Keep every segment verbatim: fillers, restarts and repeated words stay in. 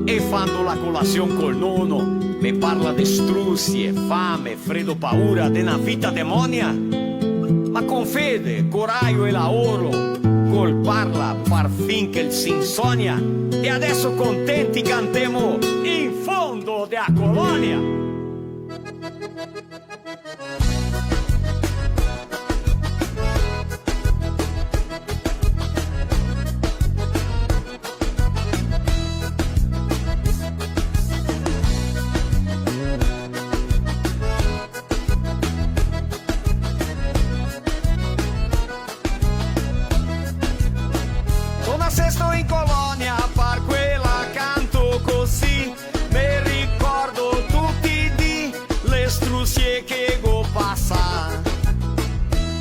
E fando la colasion col nono, me parla de strusie, fame, fredo, paura, de na vita demonia. Ma con fede, corajo e laoro, col parla par fin che el se insonia. E adeso contenti cantemo in fondo de a colonia. Son nasesto in colonia, par quela canto cusì. Me ricordo tuti i dì, le strusie che go pasà.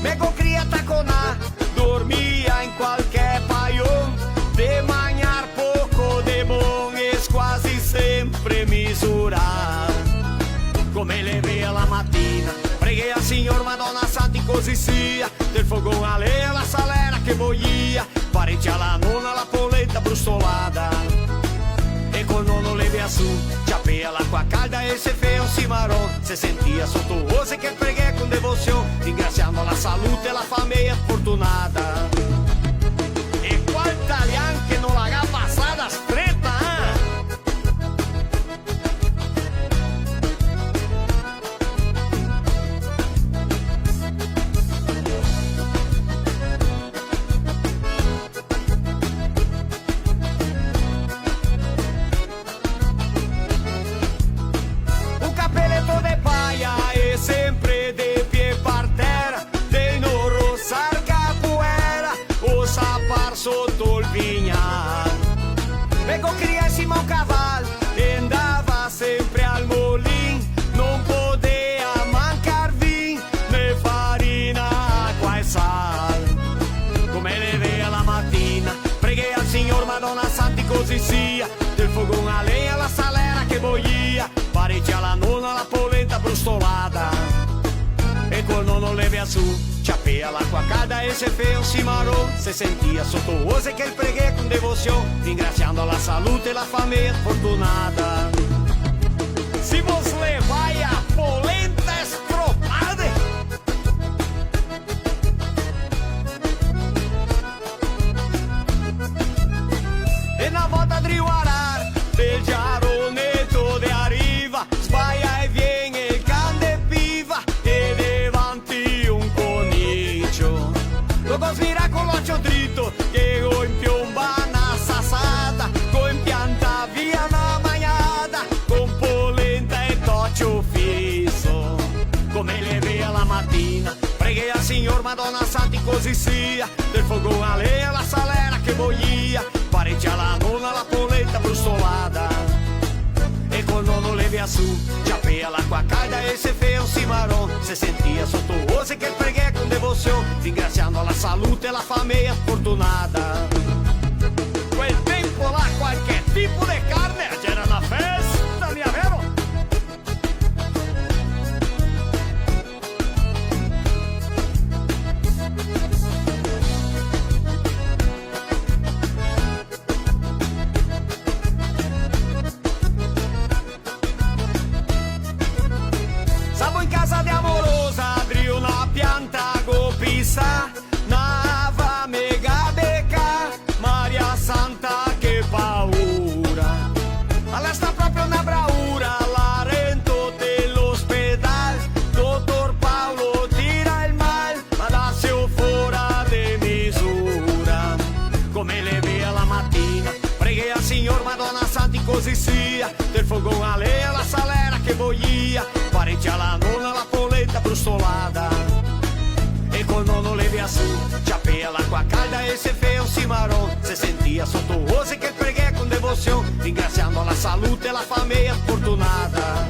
Me go crià taconà, dormia in qualche paion, de magnar poco de bon e squasi sempre misurà. Come levea la matina, preghea al Signor, Madona Santa, cusì sia, del fogon a legna, la salera che boia, parecià la nona la polenta brustolada. E col nono levea su, ciapea l'acqua calda e se fea un cimaron, se sentia soto ose che preghea con devosion, ringrasiando la salute e la fameia fortunada. E qual talian che no la ga pasada streta, eh? Un capeleto de paia e sempre de pie par tera, de no rosar capoera, o sapar soto el vignal. Me go crià in sima un caval, e ndava sempre al molin, no podea mancar vin, né farina, acqua e sal. Come levea la matina, preghea al Signor, Madona Santa, cusì sia, del fogon a legna, la salera che boia, parecià la nona la polenta brustolada. E col nono levea su, ciapea l'acqua calda e se fea un cimaron, se sentia soto ose che el preghea con devosion, ringrasiando la salute e la fameia fortunada. Se vos levai a polenta estropade. E na volta drio arar, del giaroneto de a riva, sbaia e vien el can de piva, e devanti un conicio. Lo go svirà co l'ocio drito, che go inpionbà na sasata, go inpiantà via na magnada, con polenta e tocio fiso. Come levea la matina, preghea al Signor, Madona Santa, cusì sia, del fogon a legna, la salera che boia, parecià la nona la polenta brustolada. E col nono levea su, ciapea l'acqua calda e se fea un cimaron, se sentia soto ose che el preghea con devosion, ringrasiando la salute e la fameia fortunada. Quel tempo là qualche tipo de carne, gera na festa, mia vero? Savo in casa de a morosa, drio na pianta go pisà, na fame ga becà, Maria Santa, che paura. Ala sta proprio na braura, la rento de l'ospedal. Dotor Paolo tira el mal, ma daseo fora de misura. Come levea la matina, preghea al Signor, Madona Santa, cusì sia, del fogon a legna, la salera che boia, parecià la nona la polenta brustolada. E col nono levea su, ciapea l'acqua calda e se fea un cimaron, se sentia soto ose che el preghea con devosion, ringrasiando la salute e la fameia fortunada.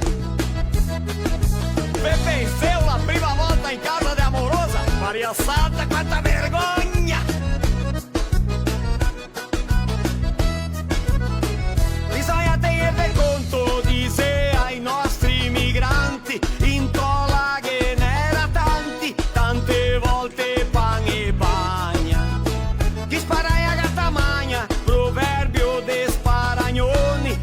Ve penseu la prima volta in casa de a morosa? Maria Santa, quanta vergogna! Bisogna tegner de conto, disea i nostri migranti, in tola ghe n'era tanti, tante volte pan e bagna. Chi sparagna gata magna, proverbio de sparagnoni,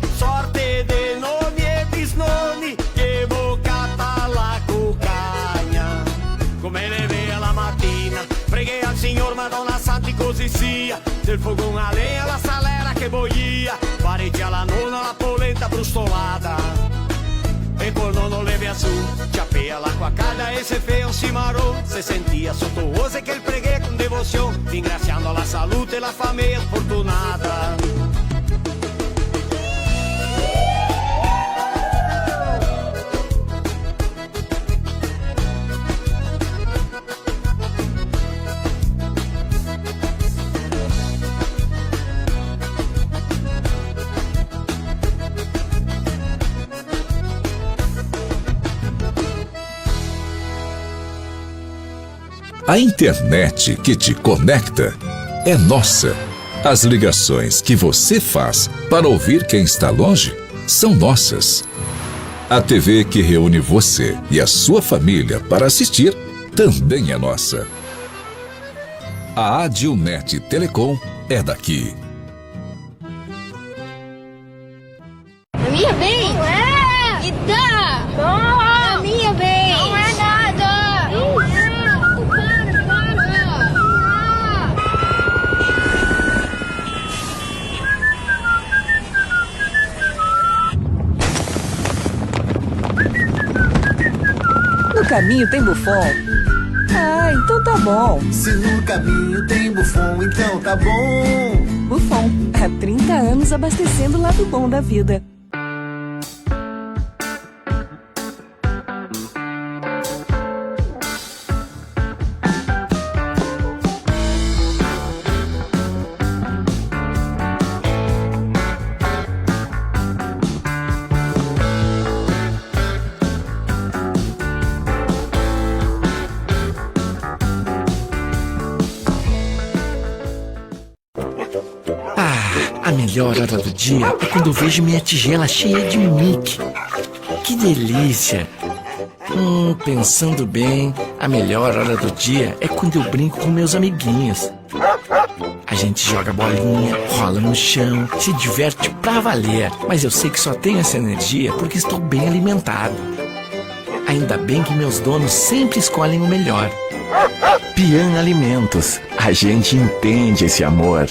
El fogon a legna, la salera che boia, parecia la nona la polenta brustolada. E col nono levea su, ciapea l'acua calda e se fea un cimaron, se sentia soto ose che el preghea con devosion, ringrasiando la salute e la fameia sfortunada. A internet que te conecta é nossa. As ligações que você faz para ouvir quem está longe são nossas. A T V que reúne você e a sua família para assistir também é nossa. A Adilnet Telecom é daqui. A minha vez? Não é! Me dá! Não! A minha vez! Não é nada! Não! Para, para! No caminho tem Buffon? Ah, então tá bom. Se no caminho tem Buffon, então tá bom. Buffon, há trinta anos abastecendo o lado bom da vida. Ah, a melhor hora do dia é quando eu vejo minha tigela cheia de Mickey. Que delícia! Hum, pensando bem, a melhor hora do dia é quando eu brinco com meus amiguinhos. A gente joga bolinha, rola no chão, se diverte pra valer. Mas eu sei que só tenho essa energia porque estou bem alimentado. Ainda bem que meus donos sempre escolhem o melhor. Pian Alimentos, a gente entende esse amor.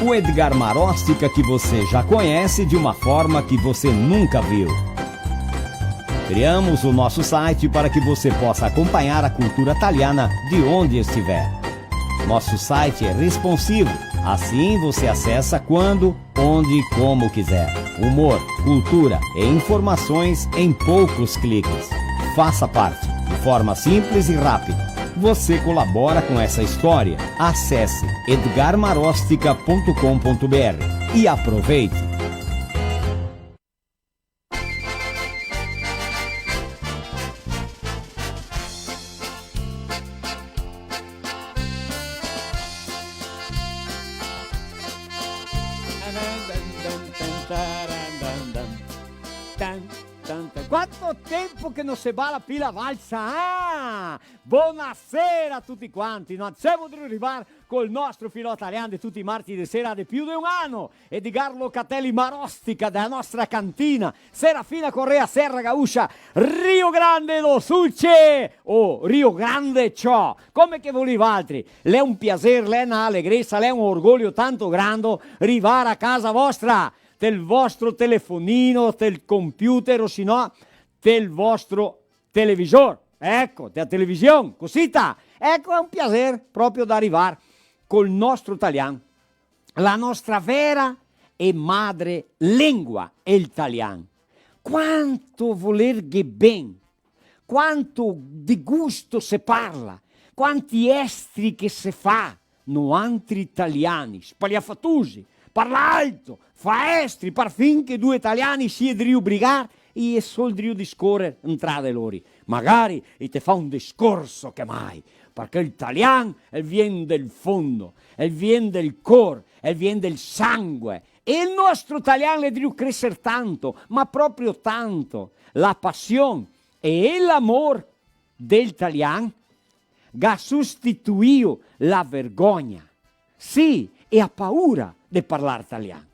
O Edgar Maróstica que você já conhece de uma forma que você nunca viu. Criamos o nosso site para que você possa acompanhar a cultura taliana de onde estiver. Nosso site é responsivo, assim você acessa quando, onde e como quiser. Humor, cultura e informações em poucos cliques. Faça parte, de forma simples e rápida. Você colabora com essa história. Acesse edgar marostica ponto com ponto br e aproveite! Quanto tempo che no se bala pi la valsa, ah! Bonasera a tuti quanti, no? Semo drio rivar col nostro filò talian de tuti i marti de sera de più de un ano. Edgar Locatelli Marostica dela nostra cantina, Serafina Corrêa, Serra Gaúcha, Rio Grande do Sul, tchê! O Rio Grande, ciò! Come che volì valtri? L'è un piaser, l'è na alegresa, l'è un orgolio tanto grando rivar a casa vostra, tel vostro telefonino, tel computer o se no tel vostro televisor. Eco, dea television, cosita. Eco, l'è un piaser proprio da rivar col nostro talian, la nostra vera e madre lengua, el talian. Quanto volerghe ben, quanto de gusto se parla, quanti estri che se fa, noantri taliani, spaliafatusi, parla alto, fa estri, parfin che due taliani i xe drio brigar, i xe sol drio discorer ntra de lori. Magari i te fa un discorso che mai, parché el talian el vien del fondo, el vien del cor, el vien del sangue. E el nostro talian l'è drio creser tanto, ma proprio tanto. La pasion e l'amor del talian ga sostituìo la vergogna, sì, e a paura de parlar talian.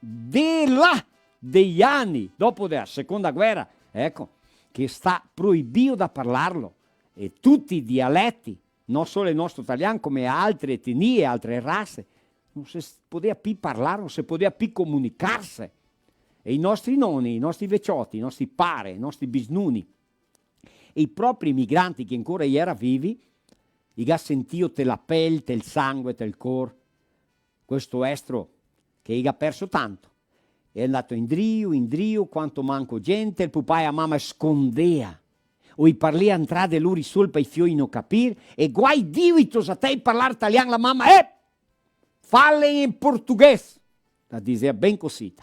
De là dei ani, dopo dea seconda guera, eco, che xe stà proibìo da parlarlo, e tuti i dialeti, no solo el nostro talian, come altre etnie, altre rase, no se s-, podea pi parlar, no se podea pi comunicarse. E i nostri noni, i nostri vecioti, i nostri pare, i nostri bisnuni, e i propri emigranti che ancora i era vivi, i ga sentìo te la pel, tel sangue, tel cor, questo estro che i ga perso tanto. E xe ndà indrio, indrio, quanto manco gente, el pupà e a mama scondea, o i parlea ntra de lori sol pa i fioi no capir, e guai Dio i tosatei parlar talian, la mama, eh! Fale in portoghese! La disea ben cosita.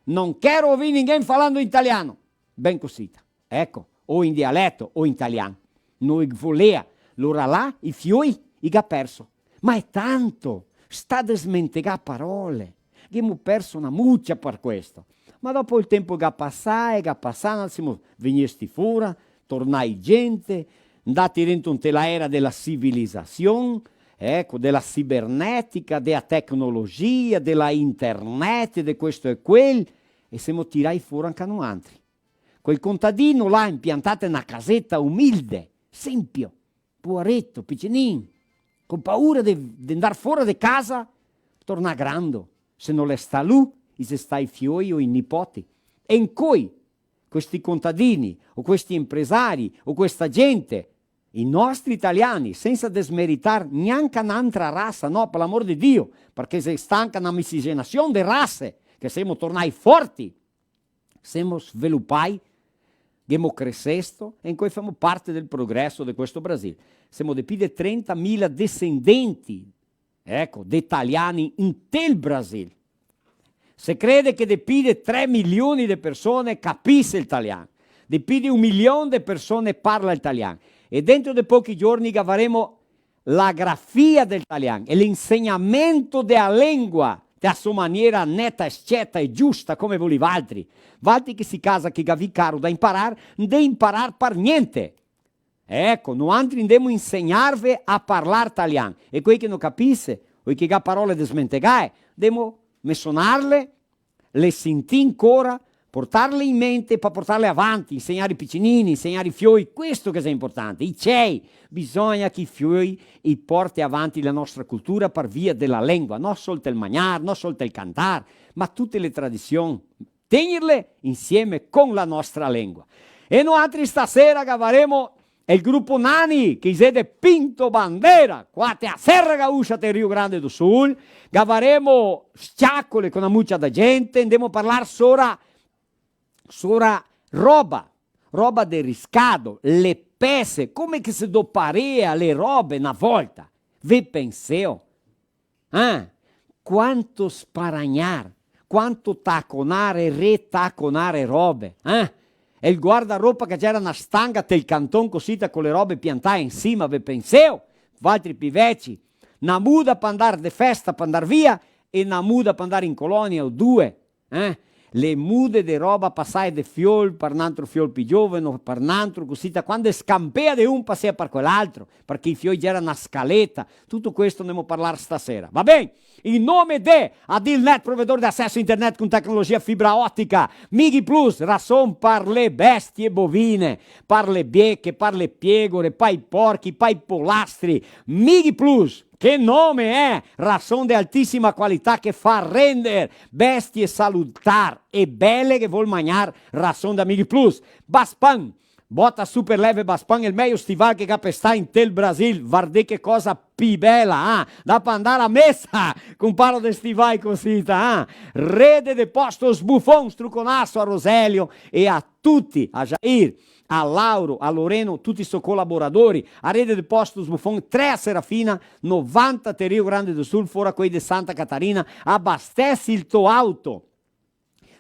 Non quero ouvir ninguém falando em italiano. Ben cosita. Eco, o in dialeto o in talian. No i volea, lora là, i fioi, i ga perso. Ma xe tanto, stà desmentegà parole. Ghemo perso na mucia par questo. Ma dopo el tempo ga pasà e ga pasà, no semo vegnesti fora, tornai gente, ndati dentro inte la era dela civilizasion, eco, dela cibernetica, dela tecnologia, dela internet, de questo e quel, e semo tirai fora anca noantri. Quel contadino là, impiantà te na caseta umilde, sempio, poareto, picenin, co paura de, de ndar fora de casa, tornà grando, se no l'è stà lu, i xe stà i fioi o i nipoti. E incoi, questi contadini, o questi empresari, o questa gente, i nostri italiani, sensa desmeritar gnanca n'antra rasa, no, par l'amor de Dio, parché xe stà anca na misigenasion de rase, che semo tornai forti, semo svelupai, ghemo cresesto, e incoi femo parte del progreso de questo Brasil. Semo de pi de trentamila desendenti, eco, de taliani inte el Brasil. Se crede che de pi de tre milioni de persone capise el talian, de pi de un milion de persone parla el talian, e dentro de pochi giorni gavaremo la grafia del talian e l'insegnamento dea lengua de a so maniera neta, sceta e giusta, come volì valtri. Valtri che si casa che gavì caro da imparar, ndè imparar par gnente. Eco, noantri ndemo insegnarve a parlar talian. E quei che no capise, o che ga parole desmentegae, ndemo mesonarle, le sentì ancora, portarle in mente, pa portarle avanti, insegnar i picinini, insegnar i fioi, questo che xe importante, i cei, bisogna che i fioi i porte avanti la nostra cultura par via dela lengua, no sol tel magnar, no sol tel cantar, ma tute le tradision, tegnerle insieme con la nostra lengua. E noantri stasera gavaremo el grupo Nani, che i xe de Pinto Bandeira, qua te a Serra Gaúcha, te Rio Grande do Sul, gavaremo s-ciacole co na mucia da gente, ndemo parlar sora, sora roba, roba de riscado, le pese, come che se doparea le robe na volta. Ve penseo? Eh? Quanto sparagnar, quanto taconar e retaconar robe, eh? E el guardaropa che gera na stanga tel canton cosita co le robe piantae in sima, ve penseo? Valtri pi veci, na muda pa ndar de festa, pa ndar via, e na muda pa ndar in colonia o due, eh? le mude de roba pasae de fiol par n'antro fiol pi gioveno, par n'antro, cusita, quando scampea de un pasea par quel altro, parché i fioi gera na scaleta. Tuto questo ndemo parlar stasera. Va ben? In nome de Adilnet, provedor de aceso internet con tecnologia fibra otica, Mighi Plus, rason par le bestie bovine, par le bieche, par le piegore, pai porchi, pai polastri. Mighi Plus, che nome, eh? Rason de altisima qualità che fa render bestie salutar e bele che vol magnar, rason da Mighi Plus. Baspan, bota super leve Baspan, el mejo stival che ga pestà inte el Brasil. Vardè che cosa pi bela, ah! Dà par andar a mesa con paro de stivai cusita, ah! Rede de Postos Buffon, struconaso a Roselio e a tuti, a Jair, a Lauro, a Loreno, tuti i so colaboradori. A Rede de Postos Buffon, tre a Serafina, novanta te Rio Grande do Sul, fora quei de Santa Catarina. Abastesi el to auto.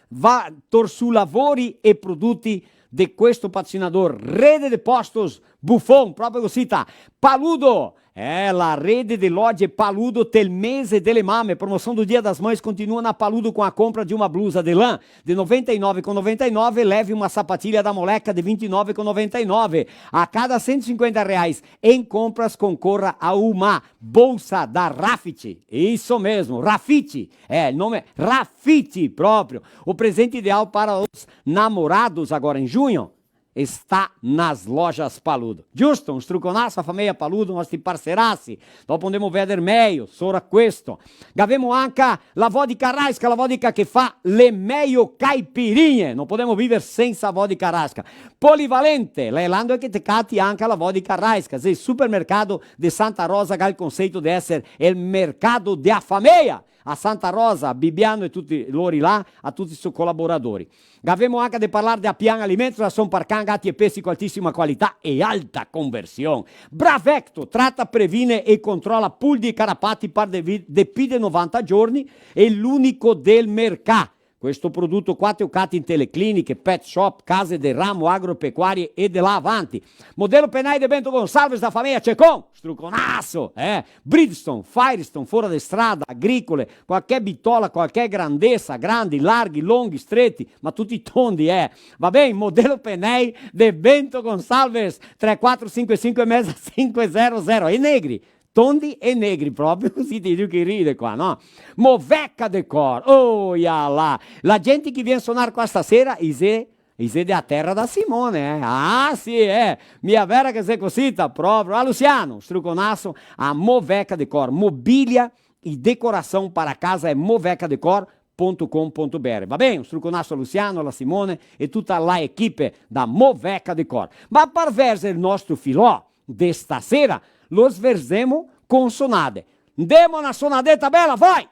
Va tor su lavori e produti de questo patrocinador, Rede de Postos Buffon, proprio cusita. Paludo, eh, la rede de loje Paludo tel mese dele mame. Promoção do Dia das Mães continua na Paludo com a compra de uma blusa de lã de noventa e nove com noventa e nove, leve uma sapatilha da Moleca de vinte e nove com noventa e nove. A cada cento e cinquenta reais em compras, concorra a uma bolsa da Rafiti. Isso mesmo, Rafiti. É, o nome é Rafiti próprio. O presente ideal para os namorados agora em junho está nas lojas Paludo. Giusto? Un struconaso a fameia Paludo, nostri parserasi. Dopo ndemo veder mejo sora questo. Gavemo anca la vodka Raiska, la vodka che fa le mejo caipirinhe. No podemo viver sensa vodka Raiska. Polivalente, la Elando che te cati anca la vodka Raiska. Xe el supermercado de Santa Rosa, che ga el conceito de eser el mercado de a fameia. A Santa Rosa, a Bibiano e tuti lori là, a tuti i so colaboradori. Gavemo anca de parlar de Apian Alimentos, rason par can, gati e pesi co altisima qualità e alta conversion. Bravecto, trata, previne e controla puldi e carapati par de vi-, de pi de novanta giorni, e l'unico del mercà. Questo produto qua te lo cati inte le cliniche, pet shop, case de ramo, agropecuarie e de là avanti. Modelo Penai de Bento Gonçalves, da fameia Cecon, struconaso, eh? Bridgestone, Firestone, fora de strada, agricole, qualche bitola, qualche grandesa, grandi, larghi, longhi, streti, ma tuti tondi, eh? Va ben? Modelo Penai de Bento Gonçalves, tre quatro sinque sinque meza sinque zero zero. E negri, tondi e negri, proprio cusì, te digo che ride qua, no? Moveca Decor, oh, ia là! La gente che vien sonar qua stasera, i xe I xe de a tera da Simone, eh? Ah, sì, eh! Mia vera che xe cosita, proprio. Ah, Luciano, struconaso, a Moveca Decor, mobilia e decoração para casa é moveca decor ponto com ponto B R. Va ben? Un struconaso a Luciano, a la Simone e tuta la equipe da Moveca Decor. Ma par verzer el nostro filò de stasera, lo sverzemo con sonade. Ndemo na sonadeta bela, vai!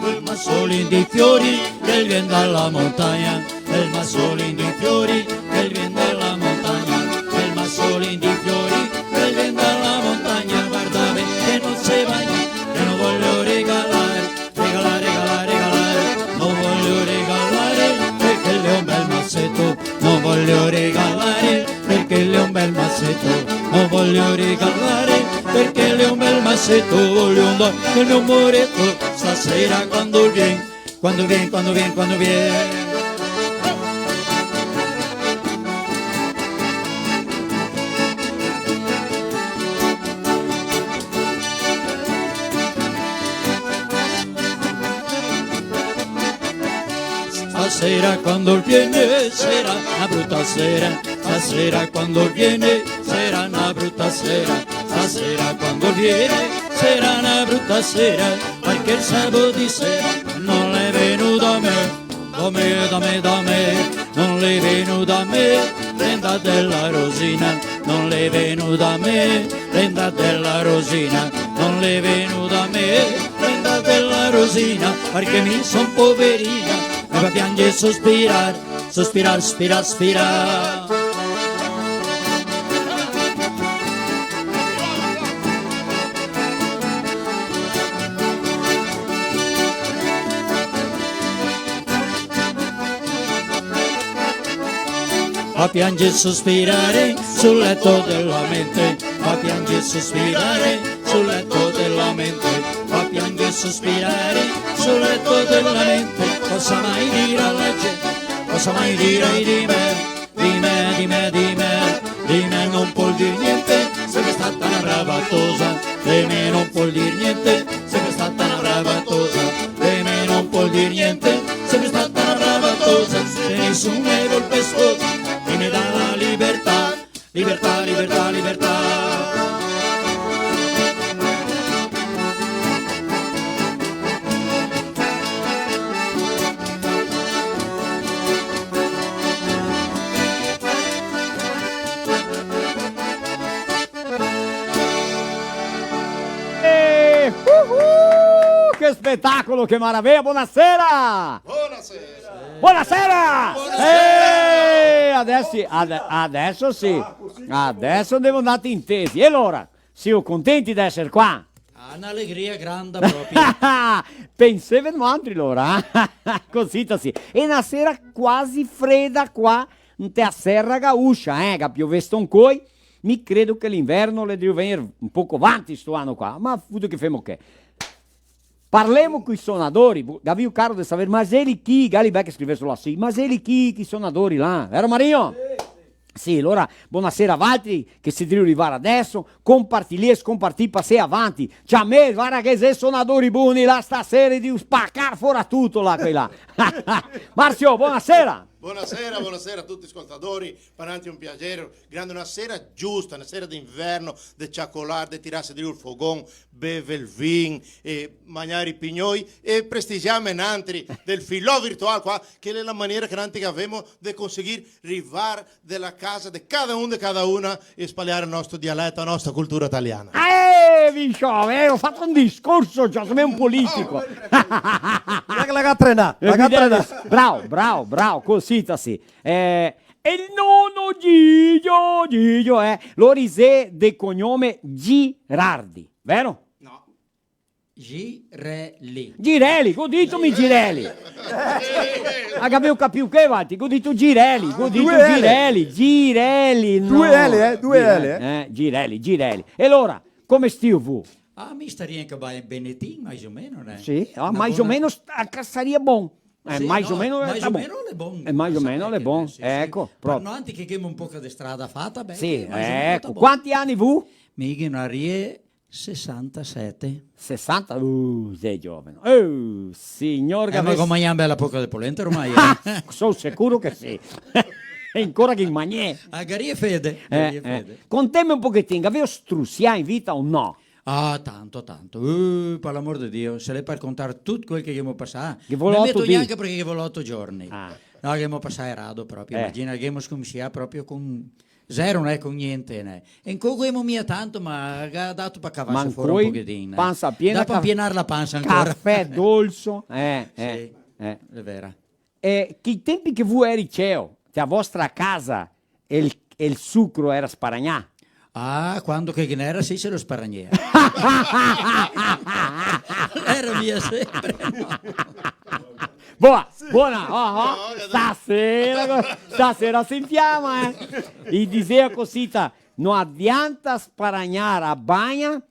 Quel masolin di fiori che vien dalla montagna, quel masolin di fiori che vien dalla montagna, quel masolin di fiori che vien dalla montagna, guarda ben che non se bagna, che non voglio regalare. Regalare, regalare, regalare, no voglio regalare perché l'è un bel maseto, no voglio regalare perché l'è un bel maseto, no voglio regalare perché l'è un bel maseto, voglio andare nel mio moreto stasera quando vien, quando vien, quando vien, quando vien. Stasera quando viene sarà na bruta sera, stasera quando viene sarà na bruta sera, stasera quando viene sarà na bruta sera, parché el sabo de sera no l'è venuo da me. Da me, da me, da me, no l'è venuo da me, prenda dela Rosina, no l'è venuo da me, prenda dela Rosina, no l'è venuo da me, prenda dela Rosina, parché mi son poverina, me fa pianger e sospirar, sospirar, spirar, spirar. A piangere e sospirare sul letto della mente, a piangere e sospirare sul letto della mente, a piangere e sospirare sul letto della mente. Cosa mai dirà la gente? Cosa mai dirai di me? Di me, di me, di me, di me non può dir niente, sempre stata una brava tosa, di me non può dir niente, sempre stata una brava tosa, di me non può dir niente, sempre stata una brava tosa, se nessuno ne vol pescosa, e me dà la libertà, libertà, libertà, libertà. Eh, uhu! Che spetacolo, che maraveia! Bonasera! Bonasera! Bonasera! Bonasera! Eh, adeso, ade-, adeso sì. Adeso devo andar intesi. E alora, sio contenti d'eser qua? Ah, na alegria granda proprio. Penseve noantri, alora, eh? Cosita sì. E na sera quasi freda qua, inte a Serra Gaúcha, eh, che ga piovesto ancoi. Mi credo che l'inverno l'è drio vegner un poco vanti sto ano qua, ma vuto che femo che. Parlemo coi sonadori, bu-, gavìo caro de saver, ma xeli chi, gali bel che scriveso là, sì, ma xeli chi, chi sonadori là, vero Mario? Sì, alora, bonasera a valtri che sì drio rivar adeso, compartì e scompartì, pasè avanti. Ciamè, varda che xe sonadori boni là stasera, drio spacar fora tuto là, quei là. Marzio, bonasera. Bonasera, bonasera a tuti i scoltadori, par noantri xe un piaser grande, na sera giusta, na sera d'inverno, de ciacolar, de tirarse drio el fogon, bever el vin, e magnar i pignoi, e prestigiarme noantri del filò virtual qua, che l'è la maniera che noantri gavemo de conseguir rivar de la casa de cada un, de cada una, e spaliar el nostro dialeto, la nostra cultura taliana. Eh, Viscio, eh, go fato un discorso, ciò, come un politico. Varda che la ga trenà, la ga trenà. Bravo, bravo, bravo, cosita sì. Eh, e el nono Gigio, Gigio, eh, lo xe de cognome Girardi, vero? No. Girelli. Girelli, go dito mi Girelli. Ah, gavìo capìo che, valtri? Go dito Girelli, go dito Girelli, Girelli, no. Due L, eh, due L, eh. Eh, Girelli, Girelli. E alora, come stìo vu? Ah, mi staria anca ben, benetin, mais o meno, né? Sì, ah, mais o meno sta-, saria bon. Eh, sì, mais o meno, mais o meno l'è bon. Eh, mais o meno l'è bon, sì, sì. Eco, proprio. Ma no, anzi che ghemo un poco de strada fata, beh, sì, mais o meno eco. Quanti ani vu? Mi ghe n'avarìa sesantasete. Sesanta? Uh, xe giovane. Uh, signor, eh, ma go magnà bela poca de polenta ormai, eh. So sicuro che sì. E ancora che magnè. Ah, garia fede, eh, garia fede. Conteme un pochetin, gavìo strusià in vita o no? Ah, tanto, tanto. Uh, par l'amor de Dio, se l'è par contar tut quel che ghemo pasà, ghe vol oto dì. No me meto gnanca parché ghe vol oto giorni. Ah. No, ghemo pasà rado proprio, eh. Imagina, ghemo scominsià proprio con zero, né, con gnente, né. E ancora ghemo mia tanto, ma ga dato par cavarse fora un pochetin, né. Pansa piena, dopo ca-, impienar la pansa ancora. Cafè dolso, eh, eh, sì, eh. L'è vera. E che i tempi che vu eri ceo, te a vostra casa, el, el sucro era sparagnà? Ah, quando che ghe n'era, sì, se lo sparagnea. L'era mia sempre, no. Bona, bona, oh, oh. Stasera, stasera se infiama, eh. I disea cosita, no adianta sparagnar a bagna,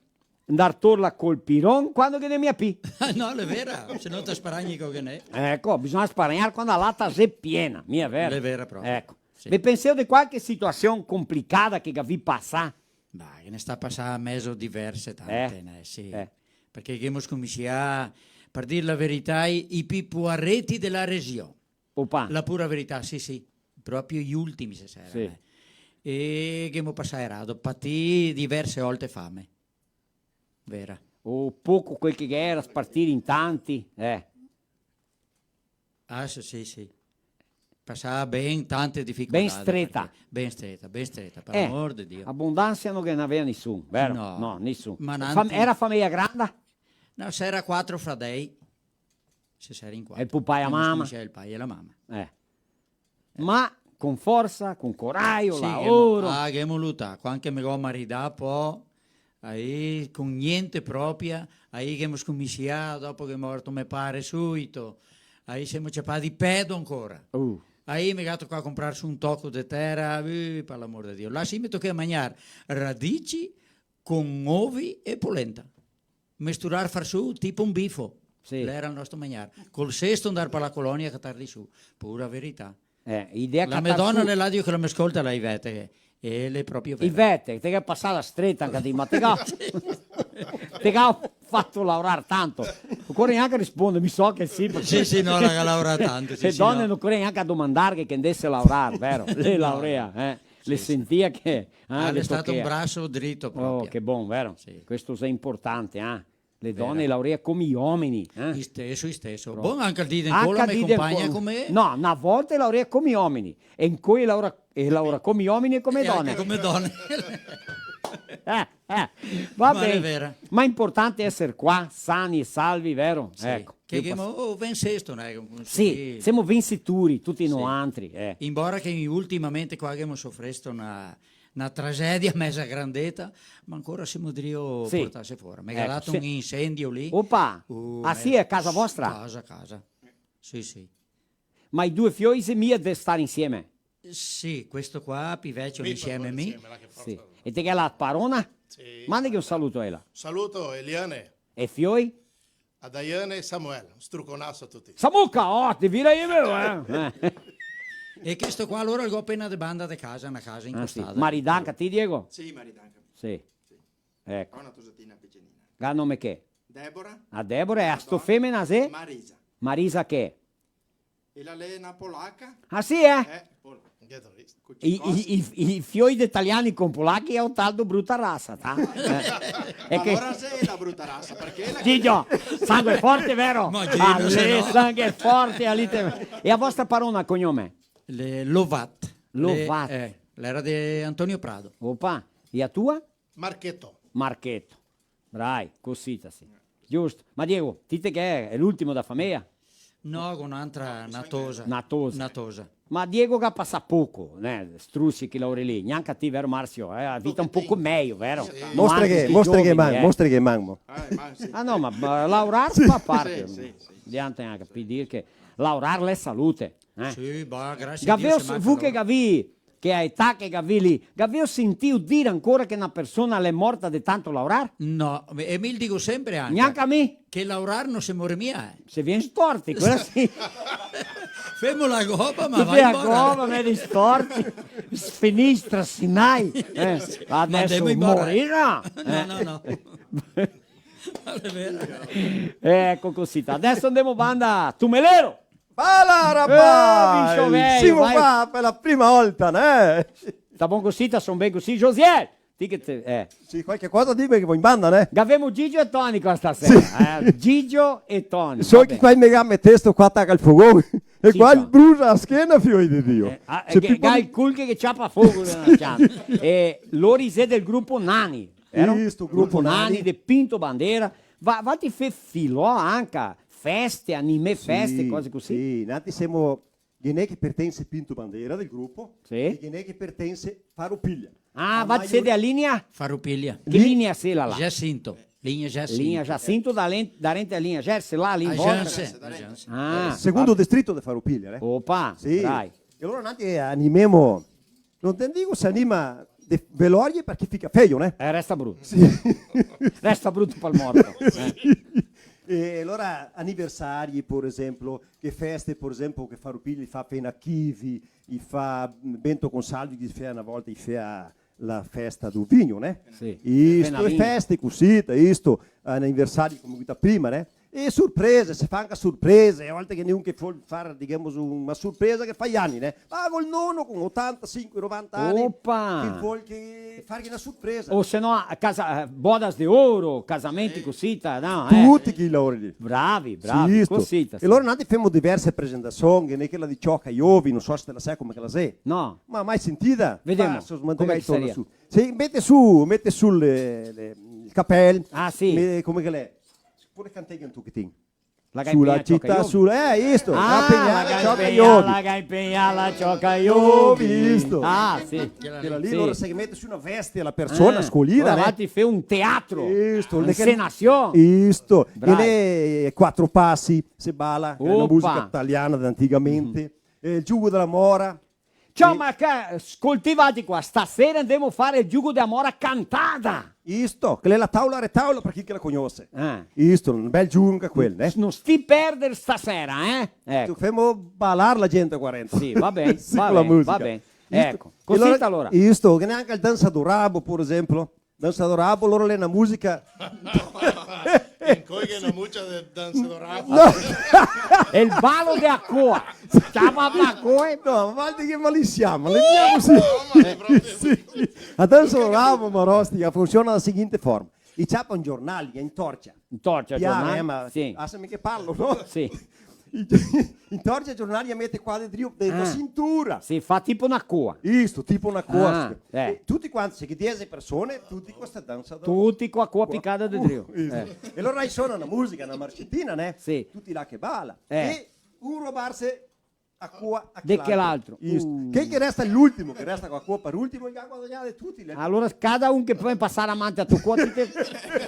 ndar torla col piron quando ghe n'è mia pi. No, l'è vera, se no te sparagni co ghe n'è. Eco, bisogna sparagnar quando a lata xe piena, mia vera? L'è vera proprio. Eco. Sì. Ve penseo de qualche situasion complicada che gavì pasà? Ma ghe ne sta pasà mezo diverse tante, eh, né, sì. Eh. Parché ghemo scominsià, par dir la verità, i, i pi poareti de la region. Opa. La pura verità, sì, sì. Proprio i ultimi se sera, sì, né. E ghemo pasà rado, patì diverse volte fame. Vera. O poco quel che ghe era, spartir in tanti, eh. Ah, sì, sì, sì. Pasà ben tante dificoltà. Ben streta. Parché, ben streta, ben streta, par l'amor de Dio. Eh, abondansia no ghe n'avea nisun, vero? No. No, nisun. Ma fam-, nanti era fameja granda? No, se era quatro fradei. Se sera in quatro. E el pupà e la mama? Sì, el pà e la mama. Eh. Ma con forsa, con corajo, sì, laoro. Ghemo, ah, ghemo lutà. Quando che me go maridà, po, aí, con gnente propria, aí ghemo scominsià, dopo che xe morto me pare, suito. Aí semo ciapà de pedo ancora. Uh. Aí me ga tocà comprar su un toco de tera, eh, par l'amor de Dio. Là sì me tochea magnar radici con ovi e polenta. Mesturar, far su tipo un bifo. Sì. L'era el nostro magnar. Col sesto ndar par la colonia a catarli su. Pura verità. Eh, idea catar su. La me dona l'è là, Dio che la me scolta, la Ivete, eh, e l'è proprio vera. Ivete, te ga pasà la streta anca ti, ma te ga, te ga fato laorar tanto. No ocore gnanca risponder, mi so che sì, parché... Sì, sì, no, la ga laorà tanto, sì, sì, no. Le done no ocore gnanca domandarghe che ndese a laorar, vero? Le laurea, eh? Le sentia che, ah, le tochea. Ah, l'è stato un braso drito proprio. Oh, che bon, vero? Sì. Questo xe inportante, eh? Le done laurea come i omini, eh? Isteso, isteso. Proprio. Bon, anca el dì de ancora me compagna come... No, na volta laurea come i omini, e ancora laora, e laora come i omini e come done. E anca come done. Eh, eh, va ben. Ma l'è vera. Ma inportante eser qua, sani e salvi, vero? Sì. Eco. Che, che mo, oh, vensesto, no? Sì, semo vensitori, tuti noantri, eh. Inbora che ultimamente qua ghemo sofresto na, na tragedia meza grandeta, ma ancora semo drio portarse fora. Me ga dato un insendio lì. Opa! Uh, ah, sì, xe casa vostra? Casa, casa. Sì, sì. Ma i due fioi xe mia de star insieme? Sì, questo qua, pi vecio, insieme a mi. Sì. E te ghè la parona? Sì. Mandeghe un saluto a ela. Saluto, Eliane. E fioi? A Daiane e Samuel, un struconaso a tuti. Samuca, oh, te vira io, eh. Eh. E questo qua, alora, el go apena de banda de casa, na casa incostà. Ah, sì. Maridà anca ti, Diego? Sì, maridà anca mi. Sì. Sì. Eco. Go na tosatina picenina. Ga nome che? Debora. A Debora, e a sto femena xe? Marisa. Marisa che? Ela l'è na polaca. Ah, sì, eh? Eh, pol-, i, i, i, i fioi de italiani con polachi xe un tal do bruta rasa, ta? Eh. E che... Alora xe la bruta rasa, parché la... Gigio, sangue forte, vero? Ma Gigio, se no. Sangue forte, alì te... E a vostra parona, cognome? Le Lovat. Lovat. Le, eh, l'era de Antonio Prado. Opa, e a tua? Marcheto. Marcheto. Brai, cosita sì. Giusto. Ma Diego, ti te che xe l'ultimo da fameja? No, go n'antra, na tosa. Na tosa. Na tosa. Ma Diego ga pasà poco, né? Strusi che laori lì. Gnanca ti, vero Marzio? Eh, a vita un poco mejo, vero? Sì. Mostra che, mostra che man, mostra che man, mo. Ah, no, ma, ma laorar fa parte. Sì, sì, sì. Diante anca par dir che laorar l'è salute, eh? Sì, bah, grasie a Dio. Gaveo, se vu che gavì che a età che gavì lì, gaveo sentìo dir ancora che na persona l'è morta de tanto laorar? No, e mi digo sempre anca. Gnanca mi? Che laorar no se more mia, eh. Se vien storti, quela sì. Femo la goba, ma... Te fè la goba, ma vien storti. Finistra, sinai. Eh, adeso morirà. No, no, no. Eco cosita. Adeso ndemo banda, Tumelero. Fala, rapaz! Eh, bicho velho, semo qua par la prima volta, né? Tá bom cosita, son ben cosita, Josiel? Ti che te, eh. Sì, qualche cosa dime che vo in banda, né? Gavemo Gigio e Toni qua stasera, eh? Gigio e Toni, so che qua me ga metesto qua, taca el fogon. E qua brusa la schena, fioi de Dio. Eh, ah, che, che ga el cul che ciapa fogo, sì. E lori xe del grupo Nani. Vero? Sì, sto grupo Nani de Pinto Bandera. Va, valtri fè filò anca, feste, animè feste, cose cusì. Sì, nantri semo, ghe n'è che pertense Pinto Bandera del grupo, sì, e ghe n'è che pertense Farroupilha. Ah, valtri sè de la linea? Farroupilha. Che linea sela là? Jacinto. Linea Jacinto. Linea Jacinto, da len-, darente a linea Gerse, là, lì in volta. Agence, agence. Ah, secondo distrito de Farroupilha, eh? Opa, sì. Dai. E alora nantri animemo No te digo se anima de velorie parché fica feio, né? Eh, resta bruto. Sì. Resta bruto pal morto. Eh. Sì. E alora aniversari, por exemplo, che feste, por exemplo, che Farroupilha fa, fea na Kivi, i fa Bento Gonçalves, che fea na volta, i fea la festa do vinho, né? Sì. Isto, e feste cusì, isto, aniversari come dita prima, né? E sorprese, se fa anca sorprese, a volte che ghe n'è un che vol far, digamos, una sorpresa che fa i ani, né? Va col nono con otantasinque, novanta ani, opa! Che vol che farghe na sorpresa. O se no, a casa, eh, bodas de ouro, casamenti cusì, ta-, no, eh. Tuti chi laori lì. Bravi, bravi, sì, isto. Cusì, ta-, e alora nantri femo diverse presentasion, che ghe n'è quela de cioca e ovi, no so se te la sa come che la xe. No. Ma mai sentida? Vedemo. Paso, come che saria? Sì, mete su, mete su le, le, el capel. Ah, sì. Me-, come che l'è? Pure canteghe un tochetin. La ga impegnà, cioca i ovi. Su la cità, su, eh, isto, ah, la ga impegnà, la cioca i ovi. La ga impegnà, la cioca i ovi. Isto. Ah, sì. Quela lì, sì. Alora se mete su na veste a la persona, ah, scolida, alora, né? Valtri fè un teatro. Isto, un'insenasion. Isto. Bravi. E le quatro pasi, se bala, che l'è na musica italiana de antigamente. Mhm. Eh, el giogo dela mora. Ciò, e ma che, scoltivati qua, stasera andemo a fare el giogo dela mora cantada. Isto, che l'è la taula retaula, par chi che la cognose. Ah. Isto, un bel giogo anca quel, eh. No sti perder stasera, eh? Eco. Femo balar la gente qua rento. Sì, va ben, sì, va ben, va ben. Eco, cosita alora. Isto, che ghe n'è anca el dansa do rabo, par esenpio. Dansa do rabo, alora l'è na musica. Incoi che na mucia de dansa do rabo. No. El balo de a coa. Ciapa a coa. No, ma varda che malisiamo, le diamo così. No, ma è proprio... Sì. La dansa do rabo, Marostica, funsiona dela seguinte forma. I ciapa un giornal, i intorcia. Intorcia el giornal? Piano, eh, ma sì. Lasame che parlo, no? Sì. Intorcia el giornal, i mete qua dentro, dentro la sintura. Sì, fa tipo na coa. Isto, tipo na coa. Ah, eh. E tuti quanti, se che diese persone, tuti co sta dansa do... Tuti co a coa picada dentro. Isto. Eh. E alora i sona na musica, na marcetina, né? Sì. Tuti là che bala. Eh. E un robarse a coa a de chel altro. Isto. Uh. Quel che resta l'ultimo, che resta co a coa par ultimo, el ga guadagnà de tuti, le... Alora, cada un che pol pasar avanti a to coa, ti te,